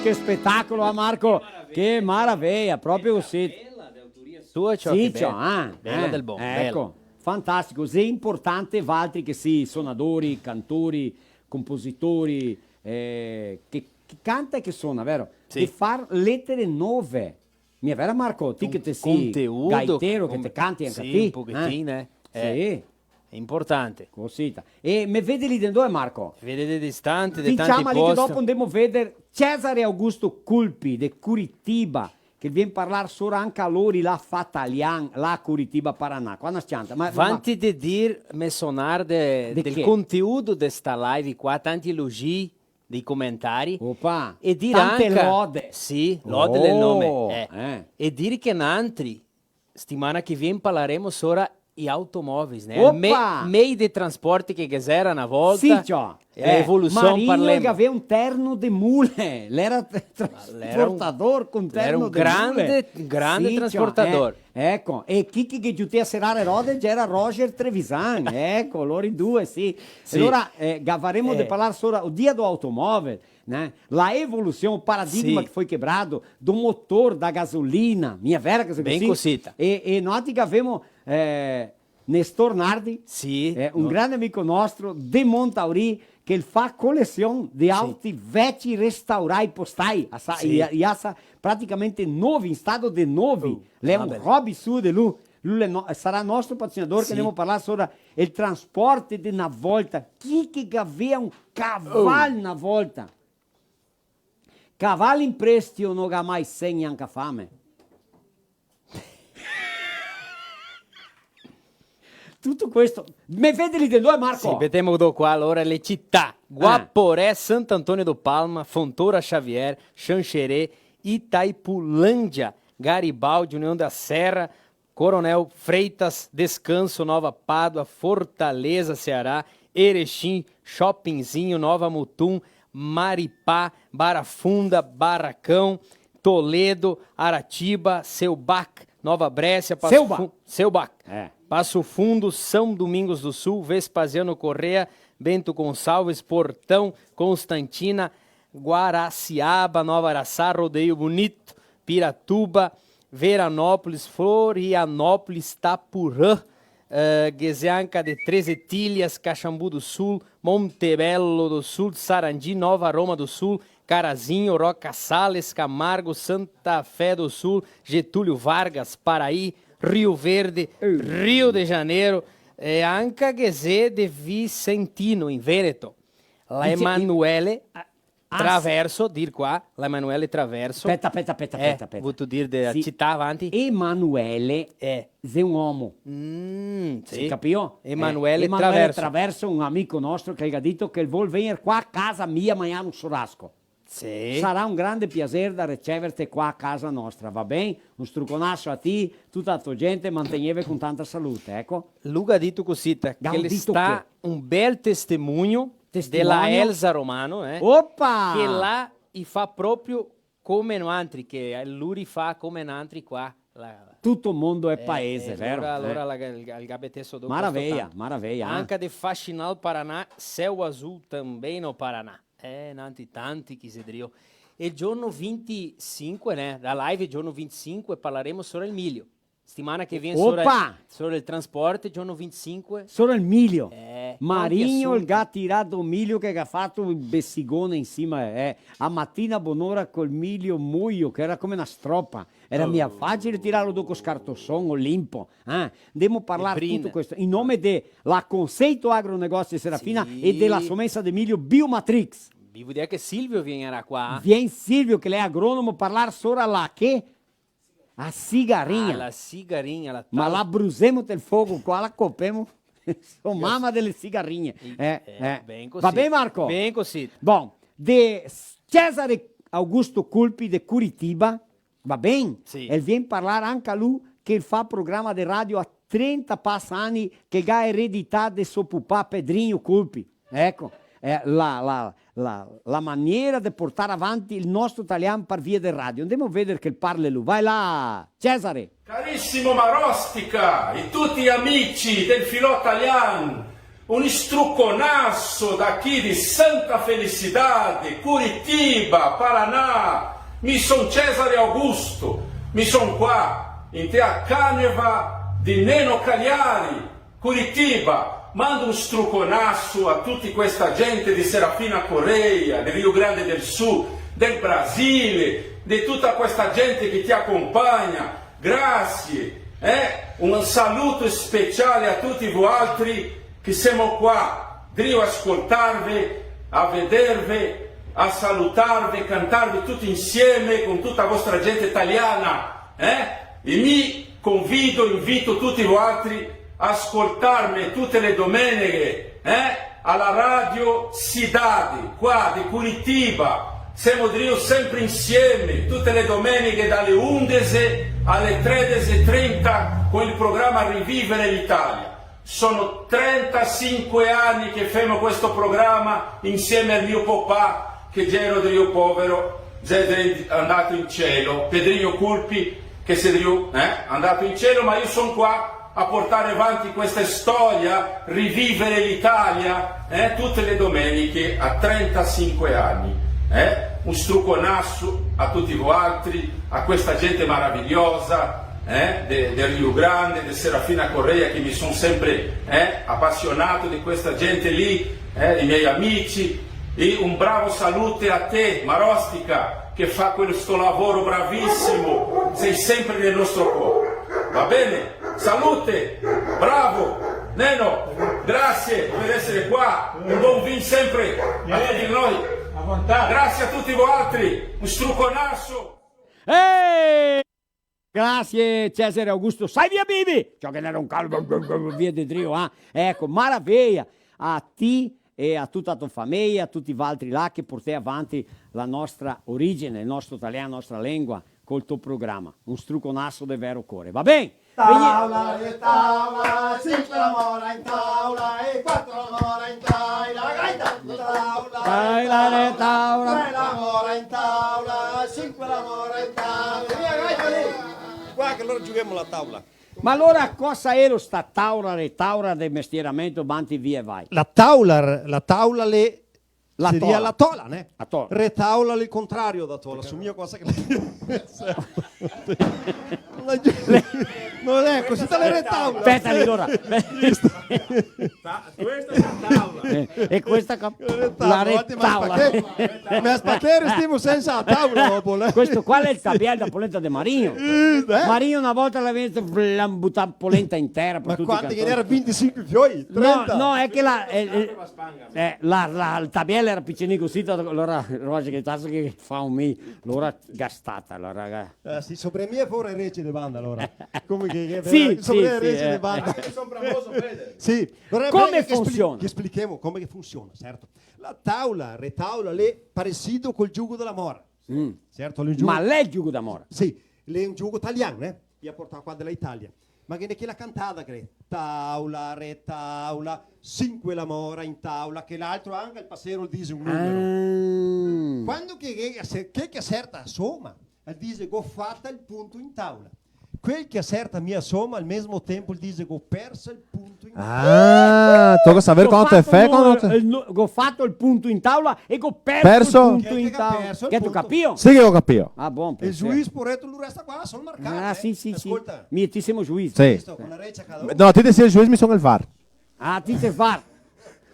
Che spetacolo, ah, Marco? Che maraveia, proprio cusì. Bela, de autoria sua, ciò, sì, che ciò, bela. Ah, bela, eh, del bon, eco, bela. Fantastico, xe inportante, valtri che sì sonadori, cantori, compositori, eh, che, che canta e che sona, vero? Sì. De far letere nove. Mia vera, Marco? Ti che te sì gaitero, che te canti anca ti, sì, un pochetin, eh. Eh. Sì. Xe inportante. Cosita. E me vede lì de dove, Marco? Vede de distante, de tanti posti. Ti ciama lì che dopo ndemo a veder Cesare Augusto Culpi de Curitiba, che vien parlar sora anca lori là fa talian, là a Curitiba, Paraná. Qua na s-cianta, ma, ma... Vanti de dir, me sonar de, del contenudo de sta live qua, tanti elogi, dei comentari. Opa, e dir tante anca lode. Sì, lode del nome, eh. E dir che nantri stimana che vien parlaremo sora i automóveis, né? Opa! Me-, mei de transporte che ghe xera na volta. Sì, ciò. E la evolusion, Marinho parlemo. Gavea un terno de mule, l'era tra-, trasportador con terno de mule. L'era un grande, un grande trasportador. Sì, ciò, eh. Eco, e chi che ghe giutea a serare rode gera Roger Trevisan, eco, lori due, sì. Sì. Alora, eh, gavaremo de parlar sora o dia do automóvel, né? La evolusion, o paradigma che foi quebrado, do motor, da gasolina, mia vera che xe cusì? Ben cosita. E, e noantri gavemo, eh, Nestor Nardi, sì, eh, un grande amico nostro de Montauri, che el fa colesion de auti veci restaurai postai, a sa-, i, i asa praticamente novi, in stato de novi. L'è un hobby suo de lu. Lu l'è no-, sarà nostro patrocinador, che ndemo a parlar sora el transporte de na volta. Chi che gavea un caval na volta? Caval in prestio no ga mai sen gnanca fame. Tuto questo. Me vede lì de dove, Marco? Sì, vedemo do qua, alora, le cità. Eh. Guaporé, Santo Antônio do Palma, Fontoura Xavier, Xanxerê, Itaipulândia, Garibaldi, União da Serra, Coronel Freitas, Descanso, Nova Pádua, Fortaleza, Ceará, Erechim, Chopinzinho, Nova Mutum, Maripá, Barra Funda, Barracão, Toledo, Aratiba, Selbach, Nova Bréscia, Passo Fu-, Selbach. É. Passo Fundo, São Domingos do Sul, Vespasiano Corrêa, Bento Gonçalves, Portão, Constantina, Guaraciaba, Nova Araçá, Rodeio Bonito, Piratuba, Veranópolis, Florianópolis, Itapurã, eh, ghe xe anca de Treze Tilhas, Caxambu do Sul, Montebello do Sul, Sarandi, Nova Roma do Sul, Carazinho, Roca Sales, Camargo, Santa Fé do Sul, Getúlio Vargas, Paraí, Rio Verde, Rio de Janeiro, e anca ghe xe de Vicentino, in Veneto. La Emanuele, Traverso, dir qua, la Emanuele Traverso. Speta, speta, speta, eh, speta, speta. Vuto dir de la cità, avanti? Emanuele xe un omo. Mm, sì. Se capìo? Emanuele Traverso. Eh, Emanuele Traverso, un amico nostro che el ga dito che el vol vegner qua a casa mia a magnar un churrasco. Sì. Sarà un grande piaser da riceverte qua a casa nostra, va ben? Un struconaso a ti, tuta la to gente, mantegneve con tanta salute, eco. Lu ga dito cusì, che l'è stà un bel testemunho de la Elsa Romano, eh, che là i fa proprio come noantri, che lori fa come noantri qua. Tuto mondo xe paese, vero? Alora, alora la, el, el ga beteso do... Maraveia, maraveia. Anca de Faxinal, Paraná, Céu Azul também no Paraná. Eh, nanti tanti che xe drio. E giorno vintisinque, né? La live giorno vintisinque, parlaremo sora el milio. Stimana che vien sora, sora el transporte, giorno vintisinque. Sora el milio. Eh, Marinho, el ga tirà do milio che ga fato el besigone in sima, eh. A matina bonora col milio moio, che era come na stropa. Era mia facile tirarlo do co scartoson o limpo, eh. Ndemo parlar tuto questo. In nome de la Conceito Agronegócio de Serafina e de la somensa de milio Biomatrix. Vivo de che Silvio vien qua. Vien Silvio, che l'è agronomo, parlar sora la che? A cigarrinha. Ah, la cigarrinha, la... Ma tal- la brusemo tel fogo qua, la copemo. So mama dele cigarrinhe. Eh, eh. Ben così. Va ben, Marco? Ben così. Bon, de Cesare Augusto Culpi de Curitiba, Va ben? Sì. El vien parlar anca lu che el fa programa de radio a trenta pasa ani, che el ga eredità de so pupà Pedrinho Curpi. Eco, eh, la, la, la, la maniera de portar avanti el nostro talian par via de radio. Ndemo veder che el parle lu. Vai là, Cesare! Carissimo Marostica e tuti i amici del Filò Talian, un struconaso da chi de Santa Felicidade, Curitiba, Paraná. Mi son Cesare Augusto, mi son qua, inte a caneva de Neno Cagliari, Curitiba. Mando un struconaso a tuti questa gente de Serafina Corrêa, de Rio Grande del Sul, del Brasile, de tuta questa gente che te acompagna. Grasie, eh? Un saluto speciale a tuti voaltri che semo qua, drio ascoltarve, a vederve, a salutarve, cantarve tuti insieme con tuta vostra gente taliana, eh? E mi convido, invito tuti voaltri a ascoltarme tute le domeneghe, eh? A la Radio Cidade, qua de Curitiba. Semo drio sempre insieme, tute le domeneghe da le undese a le tredese e trenta, con el programa Rivivere l'Italia. Sono trentasinque ani che femo questo programa insieme al mio papà, che gero drio povero, xe, xe andato in cielo, Pedrinho Curpi, che xe drio, eh, andato in cielo, ma io son qua a portare avanti questa storia, Rivivere l'Italia, eh, tute le domeniche a trentasinque ani, eh. Un struconaso a tuti voaltri, a questa gente maravigliosa, eh, de, de Rio Grande, de Serafina Corrêa, che mi son sempre, eh, apasionato de questa gente lì, eh, i miei amici, e un bravo salute a te, Marostica, che fa quel, sto lavoro bravisimo, sei sempre nel nostro cuore. Va bene? Salute, bravo, Neno, grasie per esser qua, un bon vin sempre a tuti noi. Grasie a tuti voaltri, un struconaso. Eh! Grasie, Cesare Augusto. Sai via, Bibi! Ciò che n'era un calo, via de drio, ah. Eco, maraveia. A ti e a tuta a to fameia, a tuti valtri là che portè avanti la nostra origine, el nostro talian, la nostra lengua, col to programa. Un struconaso de vero core. Va ben? Taula, re taula, sinque la mora in taula e quatro la mora in taula, gaita, taula, re taula, taula, tre la mora in taula, sinque la mora in taula, via, gaita lì. Qua che alora gioghemo la taula. Ma alora cosa elo sta taula, re taula de mestieramento, vanti via e vai? La taula, la taula le La seria tola. La tola, né? La tola. Retaula l'è el contrario da tola, somiglia quasi che... No xe, cusì te le retaula. Speta, alora. Questa xe la taula. Eh, e questa qua? La retaula. Ma spaché-, ma spaché restemo sensa la taula dopo, né? Questo qua l'è el tabiel da polenta de Marino. Eh, eh. Marino na volta l'aveva butà polenta in tera. Ma quanti che n'era? Vintisinque fioi? Trenta? No, no, xe che la, eh, eh, Eh, la, la, el tabiel l'era picenin cusì, tanto, alora, Roger, che taso che fa un mi, alora gastata, alora, ga- Eh, sì, sobre mi e fora rece de banda, alora. Come che, che... Sì, sì, sì, eh. Come che funsiona? Che splichemo come che funsiona, certo. La taula, retaula, l'è parecido col giogo de la mora. Mm. Certo, l'è un giogo... Ma l'è el giogo de la mora? Sì, l'è un giogo talian, eh? I ga portà qua de la Italia. Ma ghe n'è che la cantada, che l'è taula, retaula, sinque la mora in taula, che l'altro anca el pasero el dixe un numero. Ah. Quando che, che, che, che acerta a soma, el dixe: "Go fata el punto in taula." Quel che acerta mia soma, al mesmo tempo el dixe: "Go persa el punto in taula." Ah, toca saver quando te fè, quando te... Go fato el punto in taula e go perso el punto in taula. Perso? Che te ga perso el punto. Che te capìo? Sì che go capìo. Ah, bon, pensavo. El juiz, poreto, lu resta qua, sol marcà, eh. Ah, sì, sì, sì. Scolta. Mi e ti semo juiz. Sì. Visto? Con la recia cada un. No, ti te si el juiz, mi son el var. Ah, ti te si el var.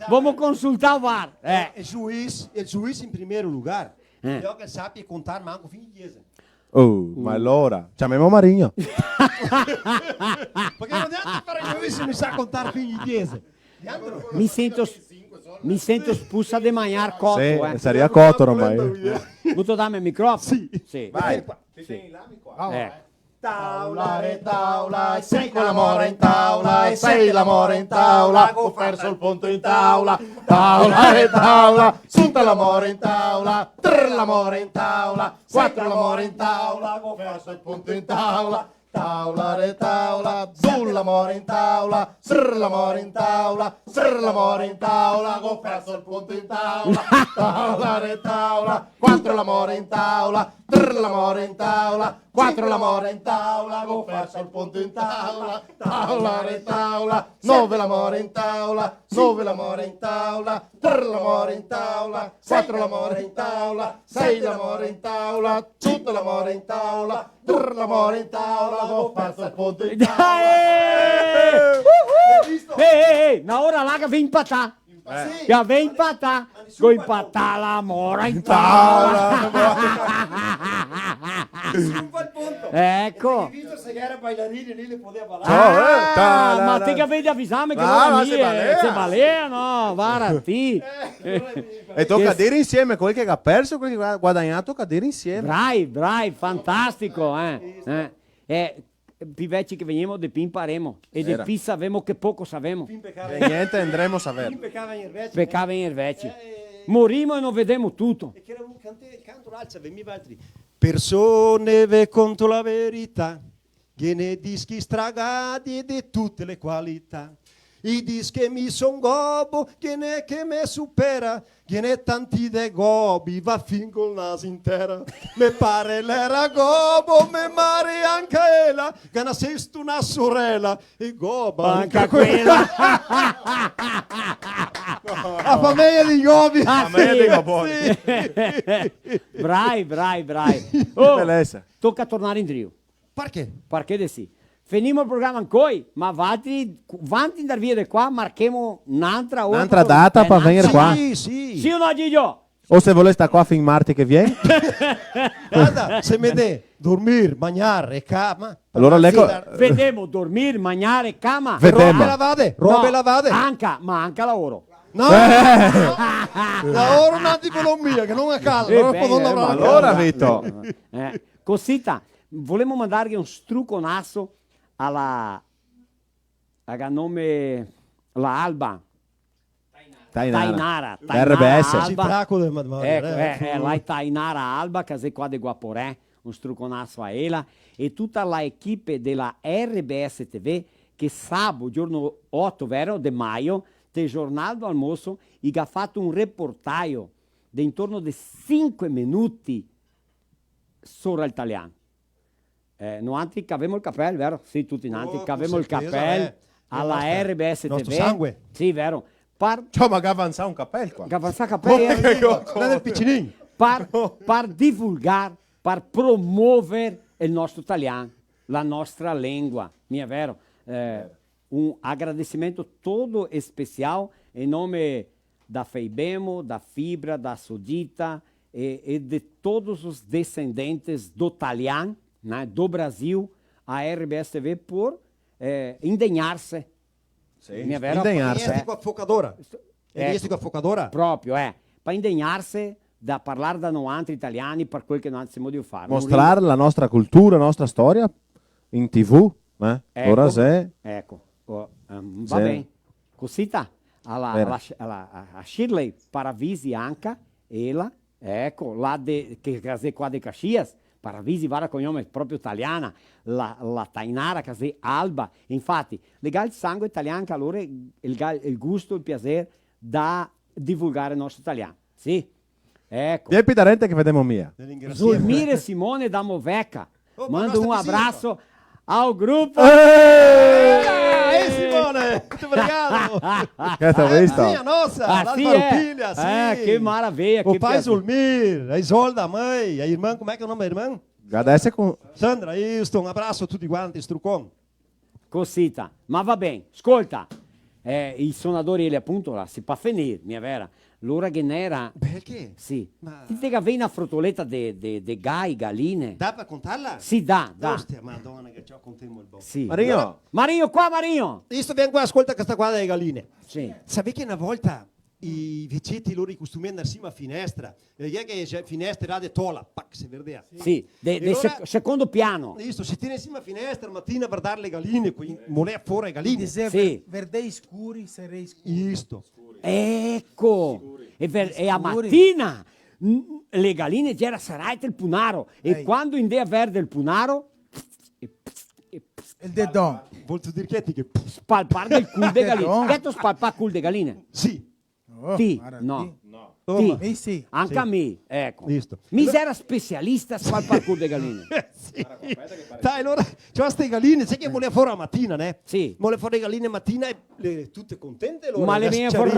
Vamo consultar el var, eh. El juiz, el juiz in primero lugar. Eh. Bisogna che el sapia contar manco fin in diese. Oh, ma alora, ciamemo Marigno. Parché no diantra far el juiz se no sa contar fin in diese. Mi sento s-, mi sento spusa de magnar coto, eh. Sì, saria coto ormai. Vuto darme el microfono? Sì. Sì. Vai. Sì. Te tien là, mi qua. Eh. Taula, retaula, sinque la mora in taula, e sei la mora in taula, go perso el punto in taula. Taula, retaula, sunta la mora in taula, trr la mora in taula, quatro la mora in taula, go perso el punto in taula. Taula, retaula, zul la mora in taula, sr la mora in taula, sr la mora in taula, go perso el punto in taula. Taula, retaula, quatro la mora in taula, trr la mora in taula, quatro la mora in taula, go perso el punto in taula. Taula, retaula, nove la mora in taula, nove la mora in taula, trr la mora in taula, quatro la mora in taula, sei la mora in taula, tuta la mora in taula, trr la mora in taula, go perso el punto in taula. Dai! Hai visto? Ehi, ehi, ehi, ma ora là che ve impatà. Sì. Che ve impatà. Go impatà la mora in taula. Nessun fa el punto. Eco. Visto se era bailarini lì le podeva Ciao, bailar. eh, ta- Ah, la- ma la- ti che vedi a visame che Ah, no ma mi, se balea. Se balea, no? Vara, ti. E toca dire insieme, quel che ga perso, quel che ga guadagnato, toca dire insieme. Brai, brai, fantastico, eh. Eh, eh, pi veci che vegnemo, de pi imparemo. E de pi savemo che poco savemo. E niente, andremo a saver. Pecà vegner veci. Morimo e no vedemo tuto. E che era un cante-, el canto l'alza, ve mi valtri. Persone, ve conto la verità, ghe n'è dischi stragadi e de tute le qualità. I dis che mi son gobo, ghe n'è che me supera, ghe n'è tanti de gobi, va fin col naso in tera. Me pare l'era gobo, me mare anca ela, che ga nasesto na sorela, e goba anca quela. La fameia dei gobi. Ah, Ma io sì. Digo, buoni. Brai, brai, brai. Che Oh, belesa. Toca tornare indrio. Parché? Parché de sì. Fenimo el programa ancoi, ma valtri, vanti ndar via de qua, marchemo n'antra ora. N'antra data par vegner qua. Sì, sì. Sì o no, Gigio? O se volè star qua fin marti che vien. Varda, se me dè dormir, magnar e cama. Alora l'eco- Sì, Vedemo, dormir, magnare, cama. Vedemo. Robe lavade, robe No, lavade. Anca, ma anca laoro. No. Laoro in economia, che no a casa, Eh, no beh, podo eh, lavorare. ma Alora, Vito. Eh, cosita, volemo mandarghe un struconaso a la, a ga nome la Alba. Tainara. Tainara, Tainara R B S. Alba. Citraco del Madonna, Eco, eh. eh, eh, la Tainara Alba, che xe qua de Guaporé, un struconaso a ela, e tuta la equipe de la R B S T V, che sabo, giorno oto, vero, de maio, te Jornal do Almoço, i ga fato un reportaio de intorno de sinque minuti sora el talian. Eh, noantri cavemo el capel, vero? Sì, tuti noantri Oh, cavemo con el certeza, capel eh. a la Nostra- R B S T V. nostro sangue. Sì, vero. Par, Ciò, ma che avanza un capel qua. che avanza capel. Dai del picinin. Par, par divulgar, par promover el nostro talian, la nostra lengua. Mia vero? Eh, un agradecimento todo especial em nome da Feibemo, da Fibra, da Sodita e, e de todos os descendentes do talian, né, do Brasil, a R B S T V por eh, indegnarse. Sì, Mia vero? indegnarse. Riesti co a focadora. Eco. Riesti co a focadora. Proprio, eh. Pa indegnarse da parlar da noantri italiani par quel che noantri semo drio far. Mostrar la nostra cultura, la nostra storia in T V, eh? Eco. Ora se... Eco. Oh, ehm, va Sì. ben. Cosita, a la, a Vera. la, a la, a Shirley Paravisi anca, ela, eco, la de, che, che xe qua de Caxias, Paravisi, vara cognome proprio italiana, la, la Tainara, che xe Alba. Infati, le ga el sangue italian, che alora el ga el gusto, el piaser da divulgare el nostro italian. Sì? Eco. Vien pi darente che vedemo mia. Te ringrasiamo. Zulmir e Simone da Moveca. Oh, Mando nostra un visita. Abraço ao grupo. Eh, Simone, muito obrigado. Che te ga visto? Sì, a nossa, Ah, la sì, Farroupilha, eh? sì. Ah, che maravilha, O che pai piacere. Zulmir, a Isolda, a mãe, a irmã, como é que é o nome da irmã? Adesso con... Sandra, isso, un abraço a tutti quanti, strucon. Cosita. Ma va ben, scolta. Eh, i sonadori, eli, apunto, là, se pa fenir, mia vera. Lora ghe n'era... Perché? Sì. Ma- Ti te gavei na frotoleta de, de, de gai, galine? Dà par contarla? Sì, dà, dà. Ostia, Madonna, che ciò contemo el bon. Sì. Marinho, Marinho, qua, Marinho! Isso, vien qua, ascolta questa qua delle galline. Sì. Sapete che una volta i veceti lori i costumea ndar in sima a finestra, e che, che xe finestre là de tola, pac, se verdea. Sì, de, de sec-, secondo piano. Isto, se tien in sima a finestra, matina a vardar le galine, co i, molea fora e galine. Dizea, sì, ver-, verdei scuri, serei scuri. Isto. Eco. E ver-, e a matina, n-, le galine gera sarae el punaro. E quando i ndea ver del punaro, e, e, el dedon. Vol dir che ti che spalpar del cul de galine. Dedon. Che ti spalpar cul de galine? Sì. Oh, ti, varda, no. Ti. No. Toma. Ti. Mi sì. Anca mi, eco. Visto. Mi xera specialista a spalpar cul de galine. Sì. Dai, alora, ciò, ste galine, sa che volea fora a matina, né? Sì. Volea fora le galine a matina e le, tute contente, alora. Ma le vien fora.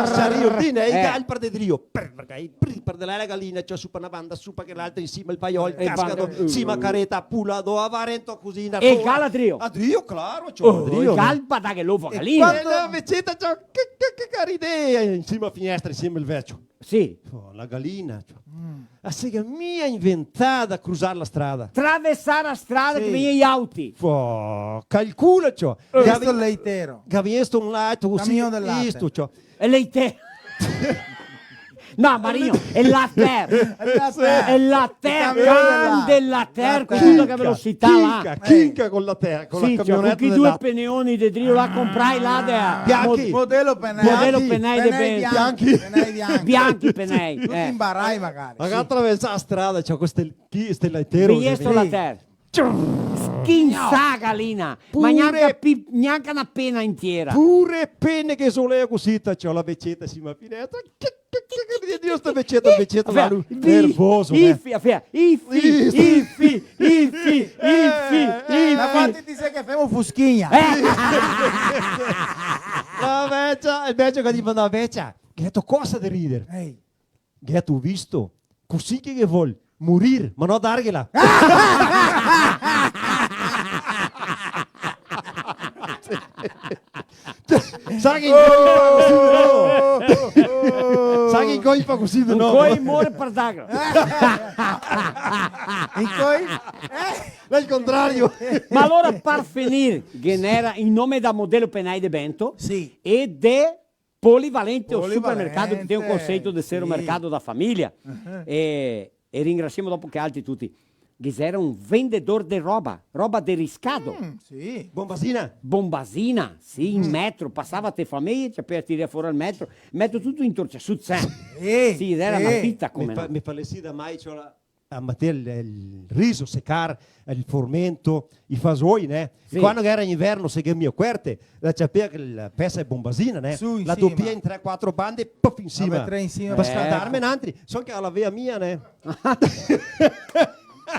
Sciario, sciario, e i galpa de drio. Prr, prr, prr, par de là la galina, ciò, su par na banda, su par che l'altra, in sima el paiol, e casca, in sima careta, pula, do, va rento, cusina, e fora. E el gal a drio. A drio, claro, ciò, a drio. Oh, el gal pa dare l'ovo a galina. E la veceta, ciò, che, che, che, che ridea, in sima a finestra, insieme al vecio. Sì. Oh, la galina, ciò. Mm. La se ga mia inventà de crusar la strada. Travesar la strada che vegnea i auti. Oh, calcola, ciò. Eh. Questo è il leitero. Che ga visto un lato cusì, camion del latte. Isto, ciò. El leite-, no, Marino, el later. El later. El later, el camion del later. Later, con tuta che velocità là. Chinca, chinca con la te-, con la camioneta del latte. Sì, ciò, con chi due peneoni de drio là, comprai là de, bianchi. Mod-, modelo Penei. Modelo Penei de Bento. Bianchi. Penei bianchi. Bianchi Penei, eh. Tuti imbarai magari. Ma che atravesa la strada, ciò, co ste, chi, ste laitero. Vedi sto later. Schinsà galina, ma gnanca pi-, gnanca na pena intiera. Pure pene che solea cusì, ta, ciò, la veceta in sima a finestra. Che, che, che, che, Dio, sta veceta, veceta, nervoso, eh. Ifi, ifi, ifi, ifi, ifi. Eh, eh. Ma quanti ti sa che femo fuschigna? Eh. La vecia, el vecio che dixe, no, vecia, che cosa de rider? Ehi. Gheto visto? Cusì che ghe vol morir, ma no darghela. Sa che incoi fa cusì de novo? Sa che incoi fa cusì de novo? Incoi more par darghela. Incoi? Eh? L'è el contrario. Ma alora, par finir, ghe n'era in nome da Modelo Penai de Bento, sì, e de Polivalente, o supermercado che tem o conceito de ser o mercado da família. Polivalente, sì. E, e ringrasiemo dopo che altri tuti. Ghe gera un vendedor de roba, roba de riscado. Mm, sì. Bombasina? Bombasina, sì, in metro, pasava te fameie, ciapea, tirea fora el metro, metro tuto intorcià, su, sì. Sì, gera na fita come, me fa-, no? Me fa le sì da mai, ciò, la, a meter el, el riso, secar el formento, i fasoi, né? Sì. Quando che gera inverno, se che mio cuerte, la ciapea che la pesa de bombasina, né? Su, in sima. La dopia in tre, quatro bande, puf, in sima. La meter in sima. Par scaldarme nantri. So che la avea mia, né?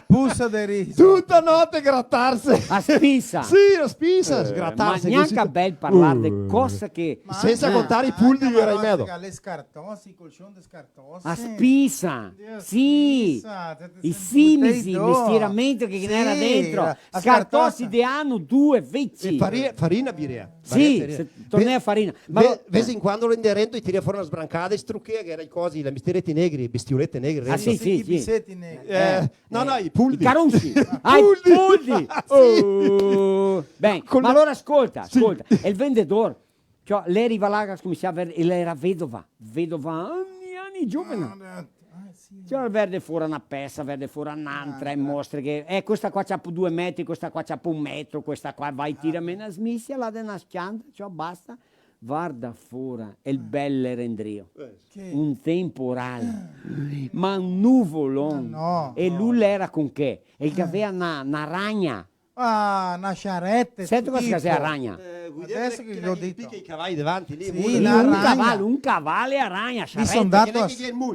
Pusa de riso. Tuta note gratarse. A spisa. Sì, a spisa, eh, gratarse, ma gnanca cusì. Bel parlar de cosa che... Ma sensa contar i puldi che gera in medo. Le scartosi, i colcion de scartosi. A spisa, sì. Spisa, te, te, i simisi, el mestieramento che ghe n'era dentro. Sì, la, la scartosi de ano due, veci. E fari-, farina birea. Sì, farina. Se tornea farina. Ma ve-, vez in quando lo inderento, i tirea fora na sbrancada e struchea, che gera i cosi, le mistierete negre, bestiolete negre. Ah, sì, sì, sì. I piseti negri. Eh, no, no, i puldi. I carusi. Ah, i puldi. Sì. Oh. Ben, ma alora scolta, scolta. Sì. E el vendedor Ciò, lei riva là, scominsia a ver-, e lei gera vedova, vedova, ani, ani, giovane. Ah, eh, ah, sì. Ciò, verde fora na pesa, verde fora n'antra, e mostra che, eh, questa qua ciapa due metri, questa qua ciapa un metro, questa qua va, tira, mena smisia, là de na s-cianta, ciò, basta. Varda fora, e el bel rendrio. Eh. Che? Un temporal, ma un nuvolon. Ma no, no. E lu l'era con che? E el gavea na, na ragna. Ah, na charrette, sento cosa che xe a ragna? Eh, vuto dir che, che ghe pica i cavai davanti lì? Sì, na ragna. Un cavalo, un cavalo e a ragna, charrette. Mi son ndato a...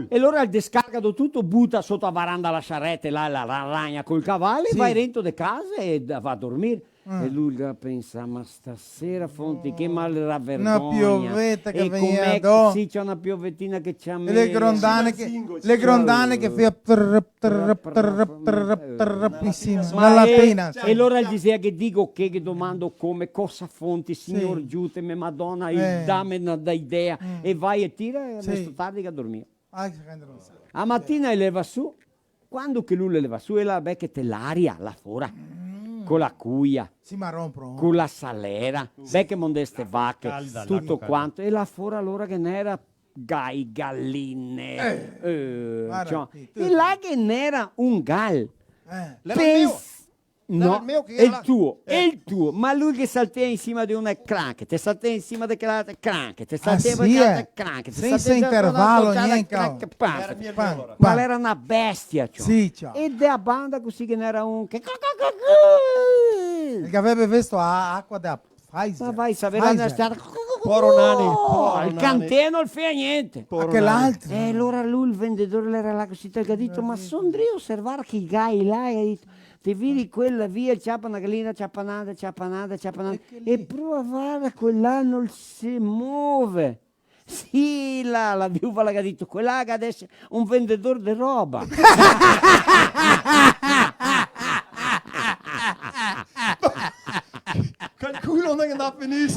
E alora el descarga tuto, buta soto a varanda la charrette, là, la, la ragna col cavalo, e va rento de casa e da-, va a dormir. Eh. E lu el pensa, ma stasera, fonti, che mal la vergogna. Na pioveta che vegnea do. Sì, ciò, na piovetina che ciamea. E le grondane che, le grondane che fea trrp, trrp, trrp, trrp, trrp, in sima, na latina, sì. E alora el disea che digo che, che domando come, cosa fonti, Signor, giuteme, Madona, dame na, na idea. E vai e tira, e resto tardi che a dormir. Ah, che grande, no sa. A matina el leva su, quando che lu le leva su, e la beche te l'aria, là fora, co la cuia, co la salera, beche mondé ste vache, tuto quanto, e là fora alora ghe n'era gai galine. Eh, eh, varda ciò. Sì, tu... E là ghe n'era un gal. Eh. L'era el mio. Pens-, no, l'era el mio che el tuo, eh, el tuo. Ma lu che saltea in sima de una, cranche, te saltea in sima de quela altra, cranche, te saltea in sima de quela altra, cranche, te saltea in sima de quela altra, cranche, pam. Sensa intervalo, gnente. L'era el mio, alora. Pam. Ma l'era na bestia, ciò. Sì, ciò. E de a banda cusì ghe n'era un che... E che gaveva besto a-, acua de a Pfizer. Ma vai saver, Pfizer. Poro nani, poro nani. El canteno el fea gnente. Poro nani. Ma che l'altro? E alora lu, el vendedor, l'era là cusì, el ga dito: "Ma son drio oservar che i gai là", el ga dito, "te vedi quela via, ciapa na galina, ciapa n'altra, ciapa n'altra, ciapa n'altra. E prova a vardar, quela no se move." Sì, la, la viuva la ga dito: "Quela là ga de eser un vendedor de roba." Calcola onde che ndà a finir.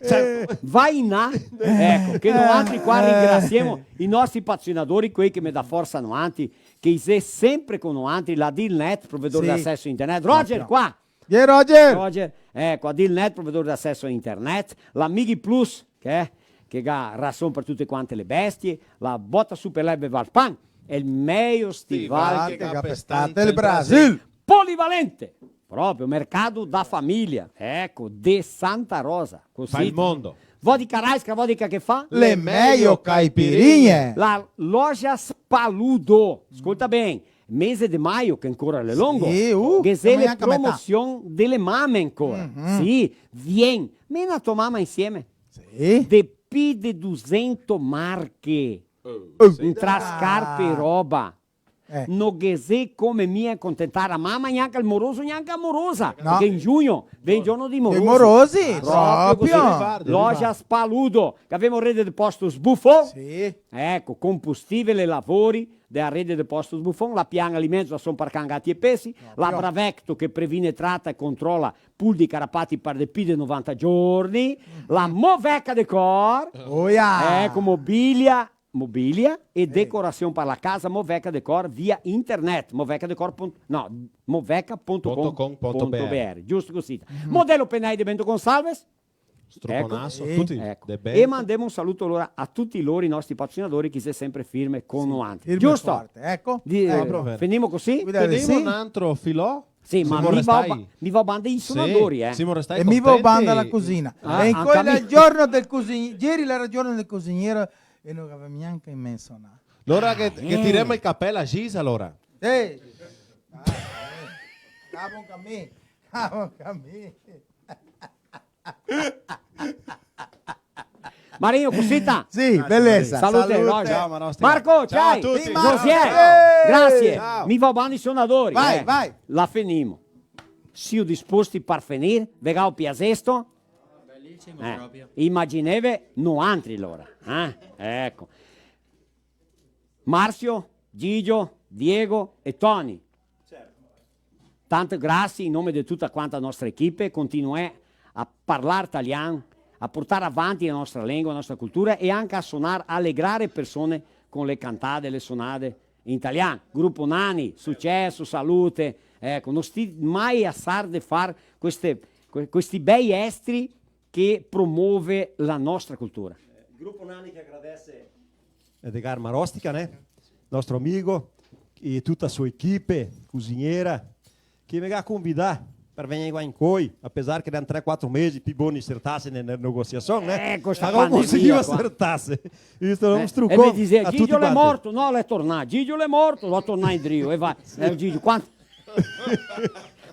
Certo. Vai in là. Eco, che noantri qua ringrasiemo i nostri patrocinadori, quei che me dà forsa noantri, che i xe sempre co noantri, la Dealnet, provedor de aceso a internet. Roger, qua. Sì. Proprio. Iè, Roger! Roger, eco, a Dealnet, provedor de aceso a internet, la Mighi Plus, che, che ga rason par tute quante le bestie, la Bota Super Leve Valpan, el mejo stival che ga pestà el Brasil. Polivalente, proprio, mercato da famiglia, eco, de Santa Rosa, cusì. Fa el mondo. Vodka Raiska, vodka che fa? Le mejo caipirinhe. La Lojas Paludo, scolta ben, mese de maio, che ancora l'è longo, sì, uh, ghe xe le promosion dele mame ancora. Mhm. Sì, vien, mena to mama insieme. Sì. De pi de dusento marche. Oh, sì. Intra scarpe e roba. Eh. No ghe xe come mia contentar a mama, gnanca el moroso, gnanca a morosa. No. Parché in giugno vien el giorno dei morosi. Dei morosi, proprio. Proprio cusì. Lojas Paludo, che gavemo rede de postos Buffon. Sì. Eco, combustibile, lavori, de a rede de postos Buffon, la Pian Alimentos, rason par can, gati e pesi, la Bravecto che previne, trata e controla pulzi e carapati par de pi de novanta giorni, la Moveca Decor, eco, mobilia, mobilia e decorasion par la casa, Moveca Decor via internet, moveca decor punto, no, moveca punto com punto br, giusto cusì. Modelo Penai de Bento Gonçalves, Struconaso, eco, tuti, eco. De Bento. E mandemo un saluto alora a tuti lori, i nostri patrocinadori, che xe sempre firme co noantri. Firme e forte, eco. Giusto? Eco. Finimo cusì? Guarda, sì. Tenemo un altro filò? Sì, ma mi vao ba-, mi vao banda i sonadori, eh. Semo restai contenti. E mi vao banda la cusina. Ah, e anca mi. Ieri l'era giorno del cusiniero e no gavemo gnanca menzionà. Alora che, che tiremo el capel a Gisa, alora. Sì. Dai, eh. Dai, eh. Dai, bon camin. Dai, bon camin. Marino, cusita? Sì, belesa. Salute, salute. Roger. Ciao, Marostica. Marco, ciao. Ciao a tuti. Josiel, grasie. Ciao. Mi vao banda i sonadori, eh. Vai, vai. La fenimo. Sio disposti par fenir? Ve ga piasesto? Belisimo, proprio. Imagineve noantri, alora, eh? Eco. Marzio, Gigio, Diego e Toni. Certo. Tante grasie in nome de tuta quanta la nostra equipe, continuè a parlar talian, a portar avanti la nostra lengua, la nostra cultura e anca a sonar, a alegrare persone con le cantade, le sonade in talian. Grupo Nani, suceso, salute, eco, no sti mai asar de far queste, que-, questi bei estri che promove la nostra cultura. Eh, Grupo Nani che agradece Edgar Marostica, né? Nostro amigo, e tuta la so equipe, cusiniera, che me ga convidà par vegnir qua incoi, apesar che l'era tre, quatro mesi, pi bon insertarse ne, ne negociasion, né? Eh, co sta pandemia qua. Ma no conseguiva insertarse. Visto? Eh, un strucon e me disea, a tuti quanti. "Gigio l'è morto." "No, l'è tornà." "Gigio l'è morto." "L'è tornà indrio." E va. Eh, Gigio, quanto?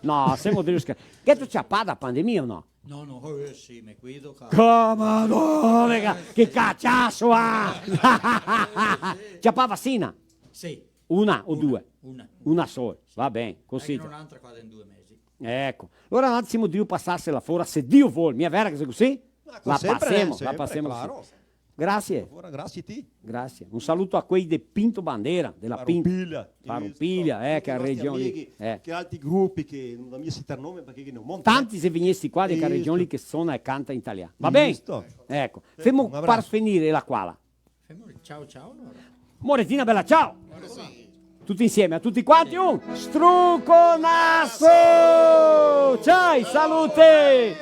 No, semo drio scher-, che te ciapà la pandemia o no? No, no, eh, sì, me cuido, ca-. Come no, raga? Che caciaso, ah! Eh, sì. Ciapà vacina? Sì. Una o due? Una, una. Una sola, va ben, cusì. Ghe n'è un'altra qua in due mesi. Eco. Alora un atimo, drio pasarsela fora, se Dio vol, mia vera che xe cusì? Ma sempre, sempre, claro. La pasemo, la pasemo cusì. Grasie. Alora, grasie a ti. Grasie. Un saluto a quei de Pinto Bandeira, de la Pin-, Farroupilha, Farroupilha, isso, eh, tuti i nostri amighi, eh, che altri grupi che no dovemo citar nome parché ghe n'è un monte, eh. Tanti xe vegnesti qua de quela region lì che sona e canta in talian. Va ben? Giusto. Eco. Sì, femo un abraso. Par finir la quala. Femo el ciao ciao, alora. Moretina bela, ciao! Tuti insieme, a tuti quanti, un struconaso! Ciao, salute!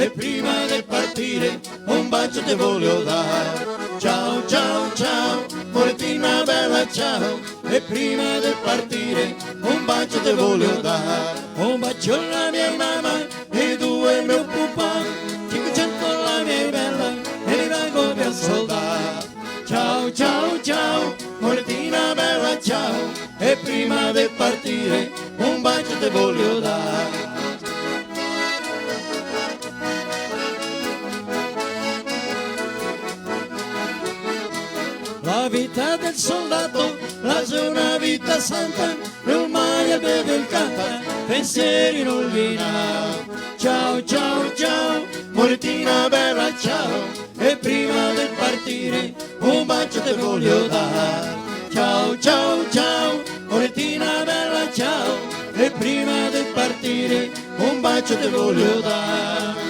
E prima de partire, un bacio te voglio dar. Ciao, ciao, ciao, Moretina bella, ciao. E prima de partire, un bacio te voglio dar. Un bacio alla mia mamma e due al mio papà. Cinquecento alla mia bella e li vengo ben soldar. Ciao, ciao, ciao, Moretina bella, ciao. E prima de partire, un bacio te voglio dar. La vita del soldato, la xe una vita santa, no mai beve el canta, pensieri no li n'ha. Ciao, ciao, ciao, Moretina bella, ciao. E prima de partire, un bacio te voglio dar. Ciao, ciao, ciao, Moretina bella, ciao. E prima de partire, un bacio te voglio dar.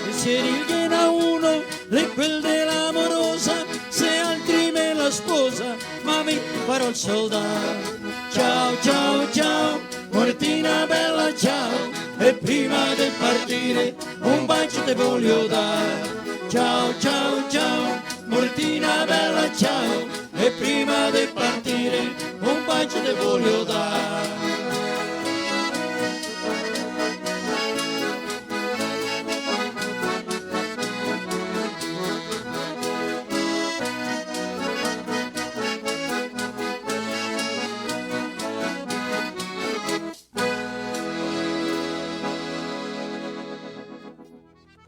E se righe na uno, l'è quel de l'amorosa, se altri me la sposa, ma mi farò el soldà. Ciao, ciao, ciao, Moretina bella, ciao. E prima de partire, un bacio te voglio dar. Ciao, ciao, ciao, Moretina bella, ciao. E prima de partire, un bacio te voglio dar.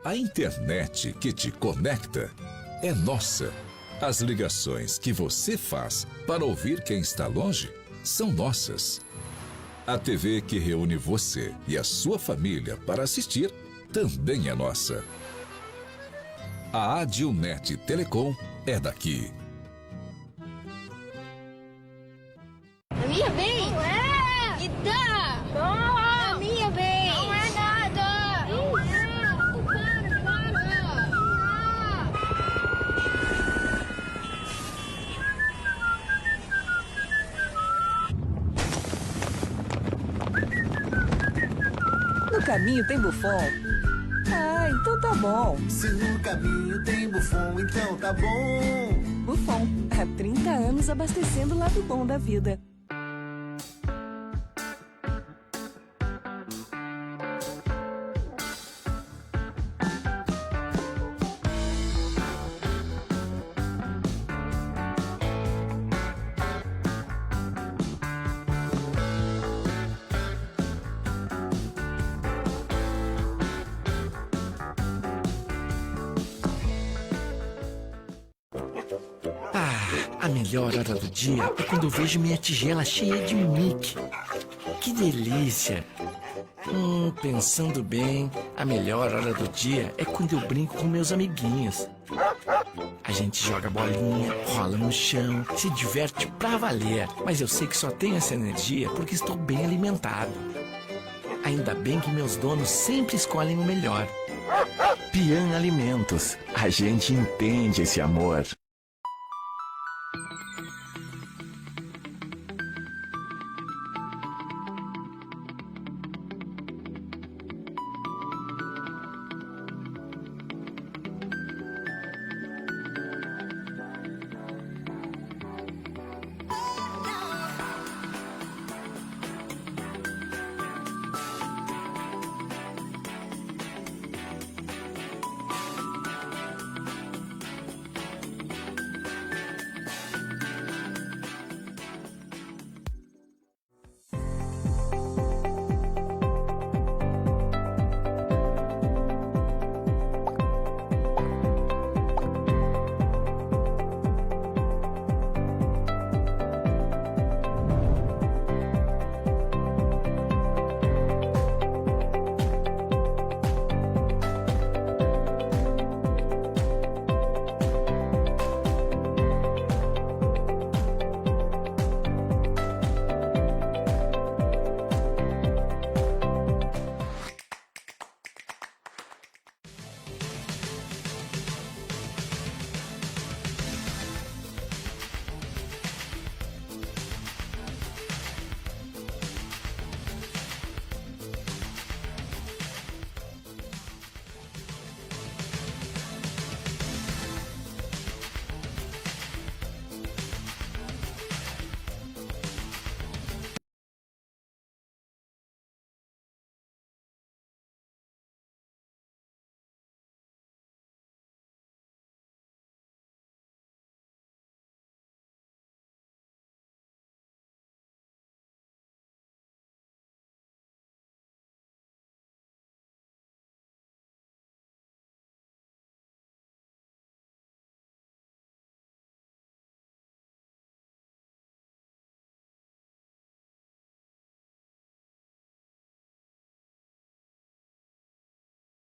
A internet que te conecta é nossa. As ligações que você faz para ouvir quem está longe são nossas. A T V que reúne você e a sua família para assistir também é nossa. A Adilnet Telecom é daqui. A minha vez? Não é! Me dá! Não! A minha vez! Não é nada! Não é! Para, para! No caminho tem Buffon? Ah, então tá bom. Se no caminho tem Buffon, então tá bom. Buffon, há trinta anos abastecendo o lado bom da vida. Ah, a melhor hora do dia é quando eu vejo minha tigela cheia de Mickey. Que delícia! Hum, pensando bem, a melhor hora do dia é quando eu brinco com meus amiguinhos. A gente joga bolinha, rola no chão, se diverte pra valer. Mas eu sei que só tenho essa energia porque estou bem alimentado. Ainda bem que meus donos sempre escolhem o melhor. Pian Alimentos, a gente entende esse amor.